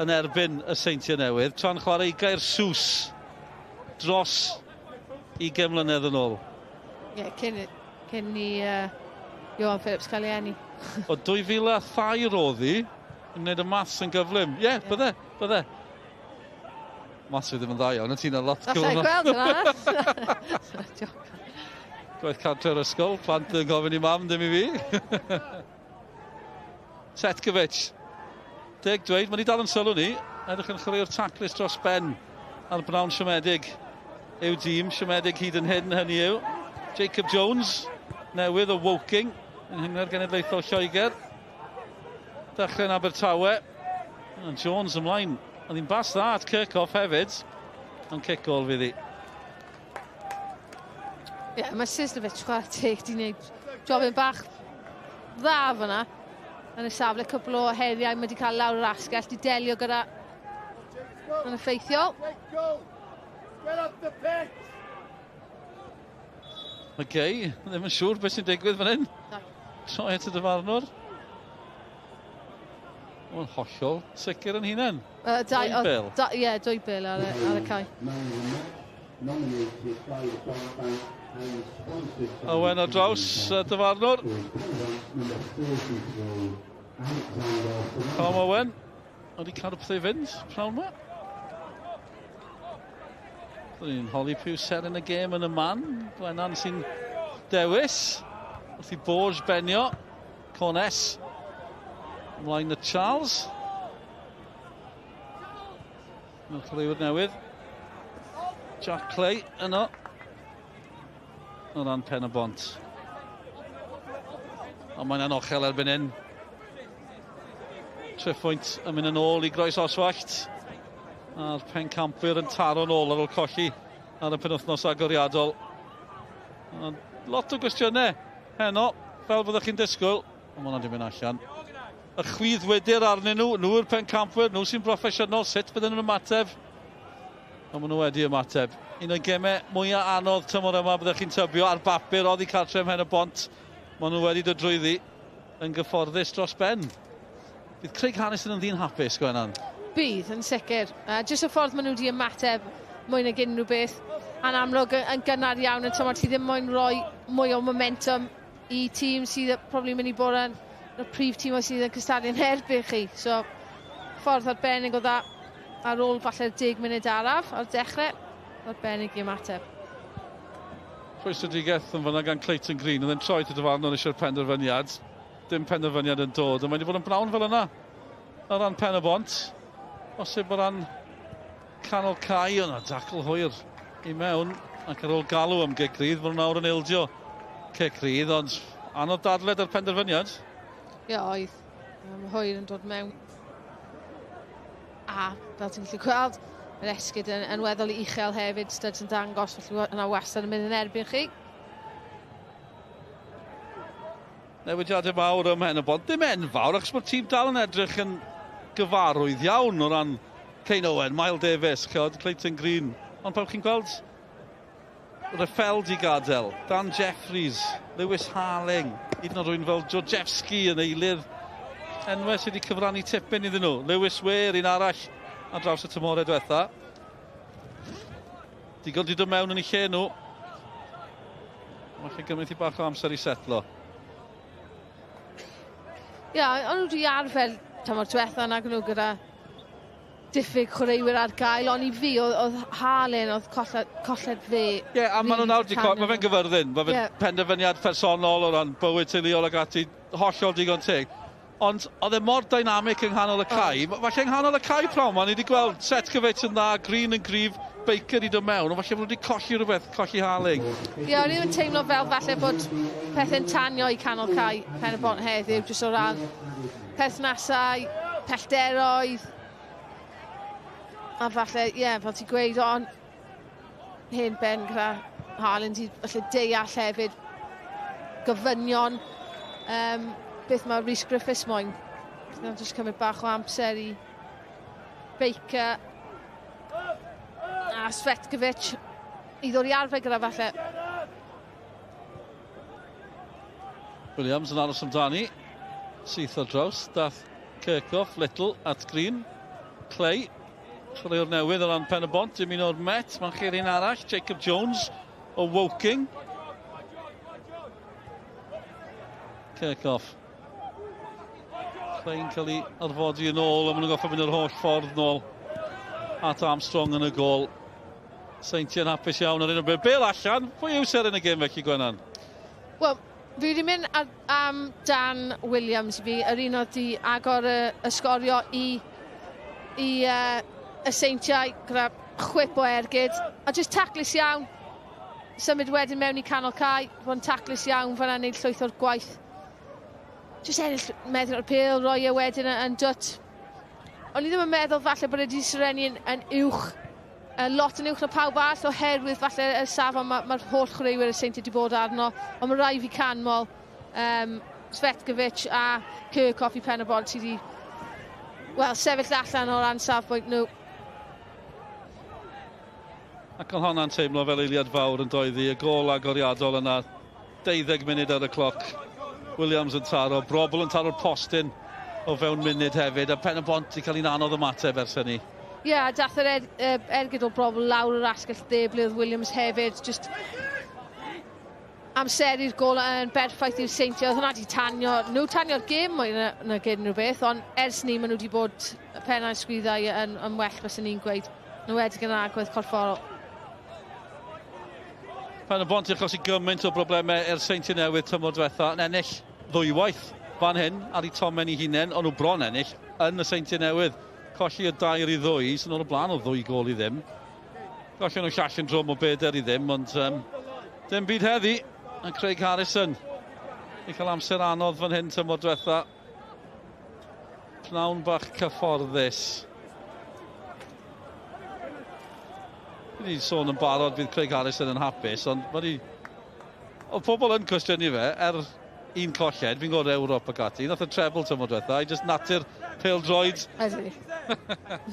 yn erbyn y Seintiau Newydd, tra'n chwarae i Gaer Sws dros 20 mlynedd yn ôl. Ie, yeah, cyn, cyn i uh, Johan Phillips cael ei eni. O 2003 oedd hi, yn gwneud y maths yn gyflym. Ie, yeah, yeah. bydde, bydde. Maths fi ddim yn dda iawn, ti'n lot Alla i gweld hwnna. Gwaith cartre'r ysgol, plant yn gofyn i mam, dim i fi. Setkovic. Deg dweud, mae'n i dal yn sylw ni. Edrych yn chwarae'r taclus dros ben ar bnawn siomedig yw dîm, siomedig hyd yn hyn hynny yw. Jacob Jones, newydd o Woking, yng Nghyngor Genedlaethol Lloegr. Dechrau yn Abertawe. And Jones ymlaen. Oedd hi'n bas dda at Kirchhoff hefyd. Ond cic gol fydd hi. Ie, yeah, mae Sisnovic chwarae teg di wneud jobyn bach dda fyna. Yn y safle, cwpl o heriau mae wedi cael lawr yr asgell, di delio gyda yn effeithiol. Mae Gay ddim yn siŵr beth sy'n digwydd fan hyn. Troi at y dyfarnwr. Mae'n hollol sicr yn hunan. Uh, dau, dwy bel. Ie, yeah, dwy bel ar, y, ar y cae. Owen ar draws y dyfarnwr. Tom Owen. Wedi cadw pethau i fynd, prawn yma. Byddwn ni'n holi pwy ser yn y gêm yn y man. Gwenan sy'n dewis. Wrth i Borge benio. Cones. Ymlaen y Charles. Mae'r chwaraewyr newydd. Jack Clay yno. O ran Pen y Bont. Ond mae'n anochel erbyn hyn. Triphwynt yn mynd yn ôl i Groes Oswallt. A'r pencampwyr yn taro nôl ar ôl colli ar y penwythnos agoriadol. Ond lot o gwestiynau heno, fel byddwch chi'n disgwyl. Ond mae hwnna 'di mynd allan. Y chwyddwydr arnyn nhw, nhw yw'r pencampwyr, nhw sy'n broffesiynol, sut bydden nhw'n ymateb? Ond maen nhw wedi ymateb. Un o'r gemau mwyaf anodd tymor yma, byddwch chi'n tybio, ar bapur, oddi cartre ym Mhen y Bont. Maen nhw wedi dod drwyddi yn gyfforddus dros ben. Bydd Craig Harrison yn ddyn hapus, Gwenan? Bydd, yn sicr. Jyst y ffordd maen nhw wedi ymateb mwy nag unrhyw beth. A'n amlwg yn gynnar iawn yn tymor, ti ddim moyn rhoi mwy o momentum i tîm sydd probably mynd i bod yn y prif tîm sydd yn cystadlu yn erbyn chi. So, ffordd arbennig o dda ar ôl falle'r 10 munud araf ar dechrau, arbennig i ymateb. Rhwystredigaeth yn fyna gan Clayton Green, oedd e'n troi at y dyfarnwr eisiau'r penderfyniad. Dim penderfyniad yn dod, ond mae wedi bod yn brawn fel yna o ran Pen y Bont. Bosib o ran canol cae, yna dacl hwyr i mewn, ac ar ôl galw am gic rydd, maen nhw nawr yn ildio cic rydd, ond anodd dadled ar penderfyniad. Ie, oedd. Hwyr yn dod mewn. A, fel ti'n gallu gweld, yr esgid yn weddol uchel hefyd, studs yn dangos, felly yna wastad yn mynd yn erbyn chi. Newidiadau mawr ym Mhen y Bont. Dim enfawr, achos mae'r tîm dal yn edrych yn gyfarwydd iawn o ran Kane Owen, Miles Davis, chod, Clayton Green. Ond pan chi'n gweld Raffel di gadael, Dan Jeffries, Lewis Harling, hyd yn oed rhywun fel Georgievski yn eilydd, enwau sydd wedi cyfrannu tipyn iddyn nhw. Lewis Ware, un arall ar draws y tymorau diwetha. Digon di dod mewn yn eu lle nhw. Falle gymryd i bach o amser i setlo. Ie, yeah, ond nhw wedi arfer tymor diwetha nag nhw gyda diffyg chwaraewyr ar gael, ond i fi, oedd Harlin, oedd colled fe. Ie, yeah, a maen nhw nawr wedi mae fe'n gyfyrddin, mae fe'n penderfyniad personol o ran bywyd teuluol ac ati, hollol digon teg. Ond oedd e mor dynamic yng nghanol y cae. Falle yng nghanol y cae prawn ma, ni wedi gweld Setkovic yn dda, Green yn gryf, Baker i dod mewn, ond falle bod nhw wedi colli rhywbeth, colli Harling. Ie, yeah, o'n i ddim yn teimlo fel falle bod pethau'n tanio i canol cae Pen y Bont heddiw, jyst o ran perthnasau, pellteroedd, a falle, ie, yeah, fel ti'n gweud, ond hen ben gyda Harlin di falle deall hefyd gofynion beth mae Rhys Griffiths moyn. Mae'n jyst cymryd bach o amser i Baker a Svetkovic i ddod i arfer gyda falle. Williams yn aros amdani. Syth ar draws. Dath Kirchhoff, Little at Green. Clay, chwaraewr newydd o ran Pen y Bont, dim un o'r Met. Mae'n chi'r un arall, Jacob Jones o Woking. Kirchhoff. Clay'n cael ei arfodi yn ôl, a maen nhw'n gorfod mynd yr holl ffordd nôl at Armstrong yn y gôl. Seintiau'n hapus iawn ar un o bryd. Bale allan, pwy yw seren y gêm felly, Gwenan? Wel, fi wedi mynd am Dan Williams i fi, yr un oedd di agor y sgorio i y Seintiau gyda chwip o ergyd, a jyst taclus iawn, symud wedyn mewn i canol cae, fod yn taclus iawn fan'na, neud llwyth o'r gwaith. Jyst ennill meddiant o'r pêl, roi e wedyn yn dwt. O'n i ddim yn meddwl falle bod e wedi serennu yn uwch, lot yn uwch na pawb arall, oherwydd falle y safon mae'r holl chwaraewyr y Seintiau wedi bod arno, ond mae rai fi canmol Svetkovic a Kirchhoff i Pen y Bont sydd wedi, wel, sefyll allan o'r ansafbwynt nhw. Ac oedd honna'n teimlo fel eiliad fawr yn doeddi, y gôl agoriadol yna, 12 munud ar y cloc. Williams yn taro, Brobl yn taro'r postyn o fewn munud hefyd, a Pen y Bont i cael un anodd ymateb ers hynny. Ie, yeah, dath yr ergyd o Brobl lawr yr asgell dde, ble oedd Williams hefyd, just amseru'r gôl yn berffaith i'r Seintiau. Oedd hwnna wedi tanio, nhw tanio'r gêm mwy na unrhyw beth, ond ers ni maen nhw wedi bod pennau sgwyddau yn well, byswn ni'n gweud, nhw wedi gyda'r agwedd corfforol. Pen y Bont i achosi gymaint o broblemau i'r Seintiau Newydd tymor diwetha, yn ennill ddwywaith Fan hyn, ar eu tomen eu hunain, ond nhw bron ennill yn y Seintiau Newydd. Colli o 2-2, sy'n ôl o blaen o 2-0. Gollion nhw llall yn drwm o 4-0, ond dim byd heddi. A Craig Harrison i cael amser anodd fan hyn tymor diwetha. Pnawn bach cyfforddus. Fi wedi sôn yn barod bydd Craig Harrison yn hapus, ond mae wedi... Oedd pobl yn cwestiynu fe, un colled, fi'n gwybod Ewrop ac ati, nath y treble tymor diwetha, i just natur pêl-droed. Ydy.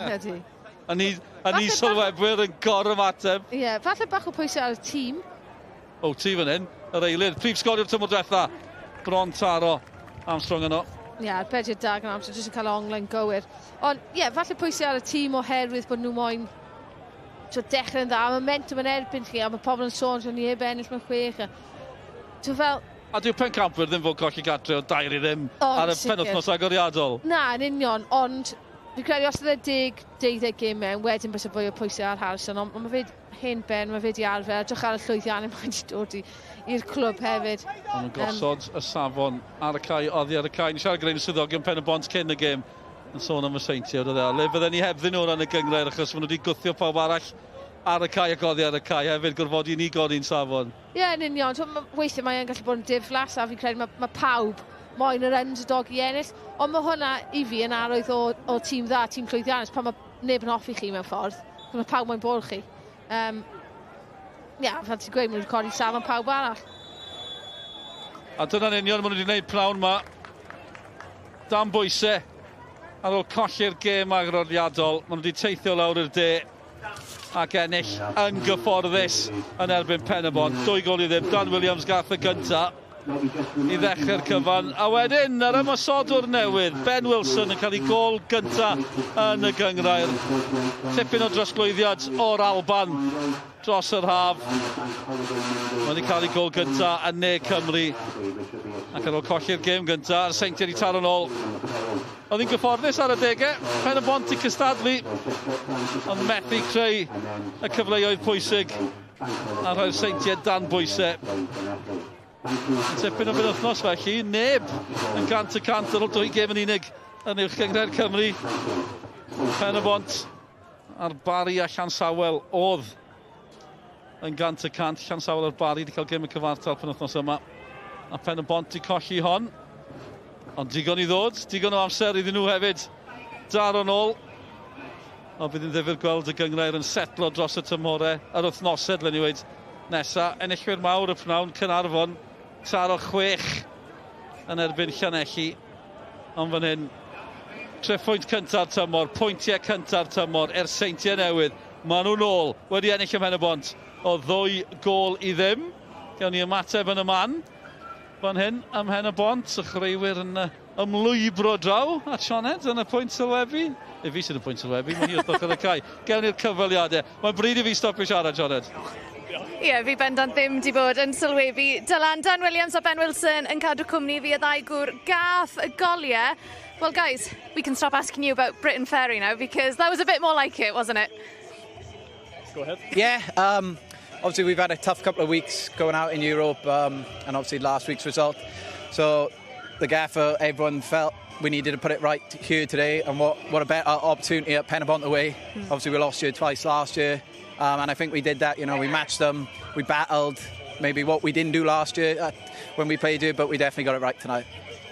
Ydy. A ni sylwebwyr yn gor-ymateb. Ie, yeah, falle bach o pwysau ar y tîm. O, ti fan hyn, yr eilydd, prif sgoriwr tymor diwetha. Bron taro Armstrong yno. Ie, yeah, arbediad da gan Armstrong, jyst yn cael onglen gywir. Ond, ie, yeah, falle pwysau ar y tîm oherwydd bod nhw moyn dechrau'n dda. Mae momentum yn erbyn chi, a mae pobl yn sôn, ni heb ennill mewn 6. Ti'n fel... A dyw pencampwyr ddim fod colli gatre o 2-0 ar y penwythnos agoriadol. Na, yn union, ond fi'n credu os oedd e 10-12 gêm mewn, wedyn bysa fwy o pwysau ar Harrison, ond mae fe hen ben, mae fe di arfer, edrych ar y llwyddiannau mae'n wedi dod i'r clwb hefyd. Ond yn gosod y safon ar y cae, oddi ar y cae. Ni'n siarad gyda'n swyddogion Pen y Bont cyn y gêm yn sôn am y Seintiau. Le fydden ni hebddyn nhw ran y gynghrair, achos maen nhw wedi gwthio pawb arall ar y cae ac oddi ar y cae hefyd, gorfodi ni godi'n safon. Ie, yeah, yn union. Weithiau mae'n gallu bod yn diflas, a fi'n credu mae pawb moyn yr underdog i ennill, ond mae hwnna i fi yn arwydd o tîm dda, tîm llwyddiannus, pan mae neb yn hoffi chi mewn ffordd, mae pawb moyn bod chi. Ia, fel ti'n gweud, maen nhw'n codi safon pawb arall. A dyna'n union maen nhw wedi gwneud pnawn yma. Dan bwysau, ar ôl colli'r gêm agoriadol, maen nhw wedi teithio lawr i'r de ac ennill yn gyfforddus yn erbyn Pen-y-bont. 2-0. Dan Williams gath y gynta i ddechrau'r cyfan. A wedyn, yr ymosodwr newydd, Ben Wilson, yn cael ei gôl gynta yn y gynghrair. Tipyn o drosglwyddiad o'r Alban dros yr haf. Mae wedi cael ei gôl gynta yn Ne Cymru. Ac ar ôl colli'r gêm gynta, a'r Seintiau wedi taro nôl. Oedd hi'n gyfforddus ar y degau, Pen y Bont i cystadlu, ond methu creu y cyfleoedd pwysig a rhoi'r Seintiau dan bwysau. Tipyn o benwythnos felly, neb yn 100% ar ôl 2 gêm yn unig yn Uwch Gynghrair Cymru. Pen y Bont a'r Barri a Llansawel oedd yn 100%. Llansawel a'r Barri wedi cael gêm y cyfartal penwythnos yma. A Pen y Bont i colli hon. Ond digon i ddod, digon o amser iddyn nhw hefyd. Daro nôl. Ond bydd yn ddifyr gweld y gynghrair yn setlo dros y tymhorau, yr wythnosau, dylen ni weud, nesa. Enillwyr mawr y pnawn, Caernarfon, taro 6 yn erbyn Llanelli. Ond fan hyn, 3 phwynt cynta'r tymor, pwyntiau cynta'r tymor, er Seintiau Newydd. Maen nhw'n ôl, wedi ennill ym Mhen-y-bont o 2-0. Gawn ni ymateb yn y man. Fan hyn, ym Mhen-y-bont, y chwaraewyr yn ymlwybro draw at Sioned yn y pwynt sylwebu. E fi sydd yn y pwynt sylwebu, mae hi wrth ochr y cae. Gewn ni'r cyfweliadau. Mae'n bryd i fi stopio siarad, Sioned. Ie, yeah, fi bendant ddim di bod yn sylwebu. Dylan, Dan Williams a Ben Wilson yn cadw cwmni fi, y ddau gŵr gath y goliau. Well, guys, we can stop asking you about Britain Ferry now because that was a bit more like it, wasn't it? Go ahead. Yeah, obviously we've had a tough couple of weeks going out in Europe and obviously last week's result. So the gaffer, everyone felt we needed to put it right here today, and what a better opportunity at Penybont away. Obviously we lost here twice last year, and I think we did that. We matched them, we battled, maybe what we didn't do last year when we played here, but we definitely got it right tonight.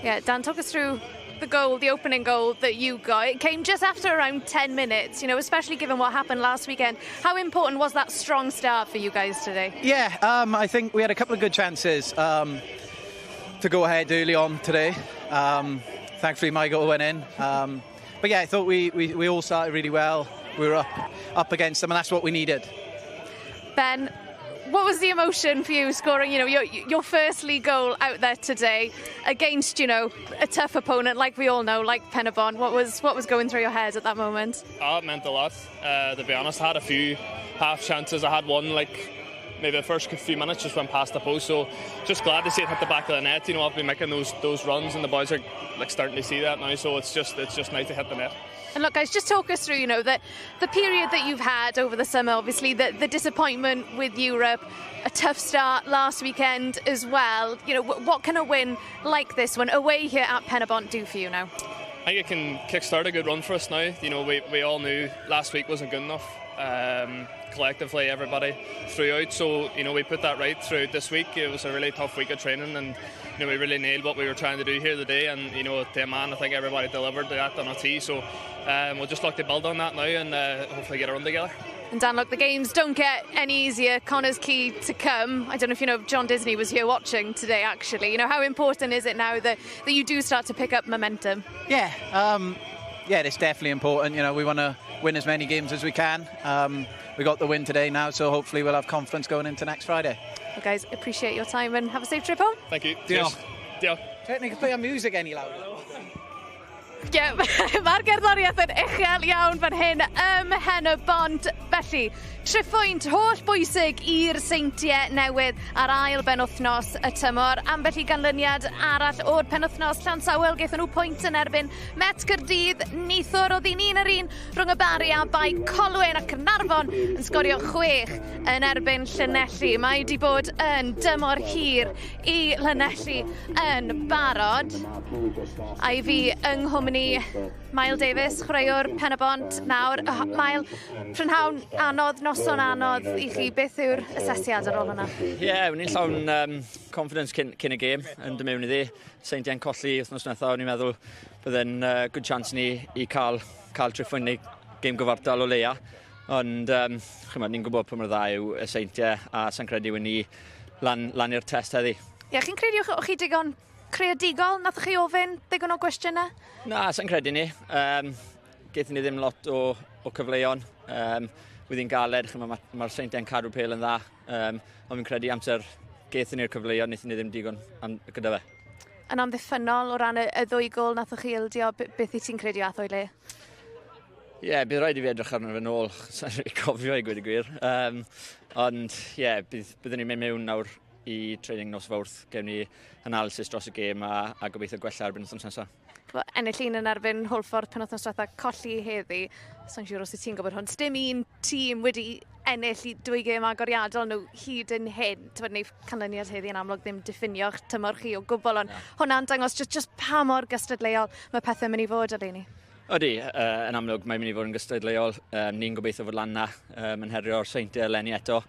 Yeah, Dan, talk us through the goal, the opening goal that you got. It came just after around 10 minutes, especially given what happened last weekend. How important was that strong start for you guys today? Yeah, I think we had a couple of good chances to go ahead early on today. Thankfully, my goal went in. But yeah, I thought we all started really well. We were up against them, and that's what we needed. Ben, what was the emotion for you scoring, your first league goal out there today against, a tough opponent like we all know, like Penybont? What was going through your head at that moment? Oh, it meant a lot. To be honest, I had a few half chances. I had one like maybe the first few minutes just went past the post. So just glad to see it hit the back of the net. You know, I've been making those runs, and the boys are like starting to see that now. So it's just nice to hit the net. And look, guys, just talk us through, you know, the period that you've had over the summer, obviously, the disappointment with Europe, a tough start last weekend as well. You know, what can a win like this one away here at Penybont do for you now? I think it can kickstart a good run for us now. You know, we all knew last week wasn't good enough. Collectively, everybody throughout. So, you know, we put that right throughout this week. It was a really tough week of training, and, you know, we really nailed what we were trying to do here today. And, you know, to a man, I think everybody delivered that on a tee. So we'll just look to build on that now and hopefully get a run together. And Dan, look, the games don't get any easier. Connah's Quay to come. I don't know if you know, John Disney was here watching today, actually. You know, how important is it now that you do start to pick up momentum? Yeah, yeah, it's definitely important. You know, we want to win as many games as we can. We got the win today now, so hopefully we'll have confidence going into next Friday. Well, guys, appreciate your time and have a safe trip home. Thank you. Diolch. Diolch. Technically play our music any louder. Ie, mae'r gerddoriaeth yn uchel iawn fan hyn ym Mhen-y-bont. Felly, triphwynt holl bwysig i'r Seintiau Newydd ar ail benwythnos y tymor. Ambell i ganlyniad arall o'r penwythnos, Llansawel gaethon nhw pwynt yn erbyn Met Caerdydd. Neithiwr oedd hi'n 1-1 rhwng y Barri a Bae Colwyn, a Caernarfon yn sgorio 6 yn erbyn Llanelli. Mae wedi bod yn dymor hir i Llanelli yn barod. A i fi yng nghwmni Mael Davies, chwaraewr Pen-y-bont nawr. Mael, prynhawn anodd, noson anodd i chi. Beth yw'r asesiad ar ôl hwnna? Ie, yeah, o'n i'n llawn confidence cyn y gêm yn dod mewn iddi. Seintiau'n colli wythnos diwetha, o'n i'n meddwl byddai'n good chance ni i cael triphwynt neu gêm gyfartal o leia. Ond chimod, ni'n gwybod pa mor dda yw y Seintiau, a sa'n credu wyn ni lan i'r test heddi. Ie, yeah, chi'n credu o'ch chi digon creadigol? Nathoch chi ofyn digon o gwestiynau? Na, sa'n credu ni. Gaethon ni ddim lot o cyfleon. Wedd hi'n galed, mae'r Seintiau'n cadw'r pêl yn dda. Ond fi'n credu amser gaethon ni'r cyfleon, wnaethon ni ddim digon gyda fe. Yn amddiffynnol o ran y ddwy gôl nathoch chi ildio, beth i ti'n credu ath o'i le? Ie, yeah, bydd rhaid i fi edrych arno fe nôl, sa'n rili cofio i gweud y gwir. Ond ie, yeah, byddwn ni'n mynd mewn nawr i training nos Fawrth, gewn ni analysis dros y gêm a gobeithio gwella erbyn wythnos nesaf. Well, ennill un yn erbyn Hwlffordd penwythnos diwetha, colli heddi. So'n siŵr os wyt ti'n gwybod hwn. Sdim un tîm wedi ennill i dwy gêm agoriadol nhw hyd yn hyn. Ti'n neu canlyniad heddi yn amlwg ddim diffinio'ch tymor chi o gwbl, ond hwnna'n dangos just pa mor gystadleuol mae pethau'n mynd i fod eleni. Ydy, yn amlwg mae'n mynd i fod yn gystadleuol. Ni'n gobeithio fod lan na yn herio'r Seintiau eleni eto.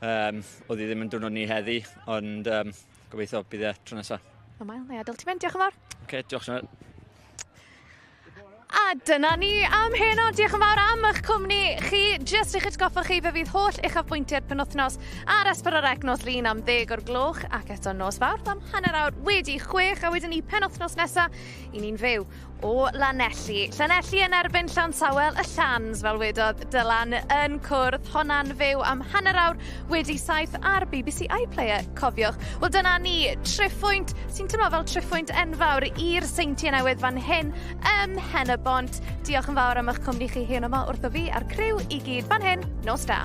Oedd hi ddim yn diwrnod ni heddi, ond gobeithio bydd e tro nesaf. O Mael, na i adael ti mynd, diolch yn fawr. Oce, okay, diolch yn fawr. A dyna ni am heno. Diolch yn fawr am eich cwmni chi. Jyst i'ch atgoffa chi, fe fydd holl uchafbwyntiau'r penwythnos ar S4C nos Lun am 10:00 ac eto nos Fawrth am 6:30, a wedyn ni penwythnos nesaf i ni'n fyw o Lanelli. Llanelli yn erbyn Llansawel, y Llans, fel wedodd Dylan, yn cwrdd. Honna'n fyw am 7:30 ar BBC iPlayer, cofiwch. Wel, dyna ni, triphwynt sy'n teimlo fel triphwynt enfawr i'r Seintiau Newydd fan hyn ym Mhen-y-bont. Diolch yn fawr am eich cwmni chi heno yma wrtho fi a'r criw i gyd fan hyn. Nos da.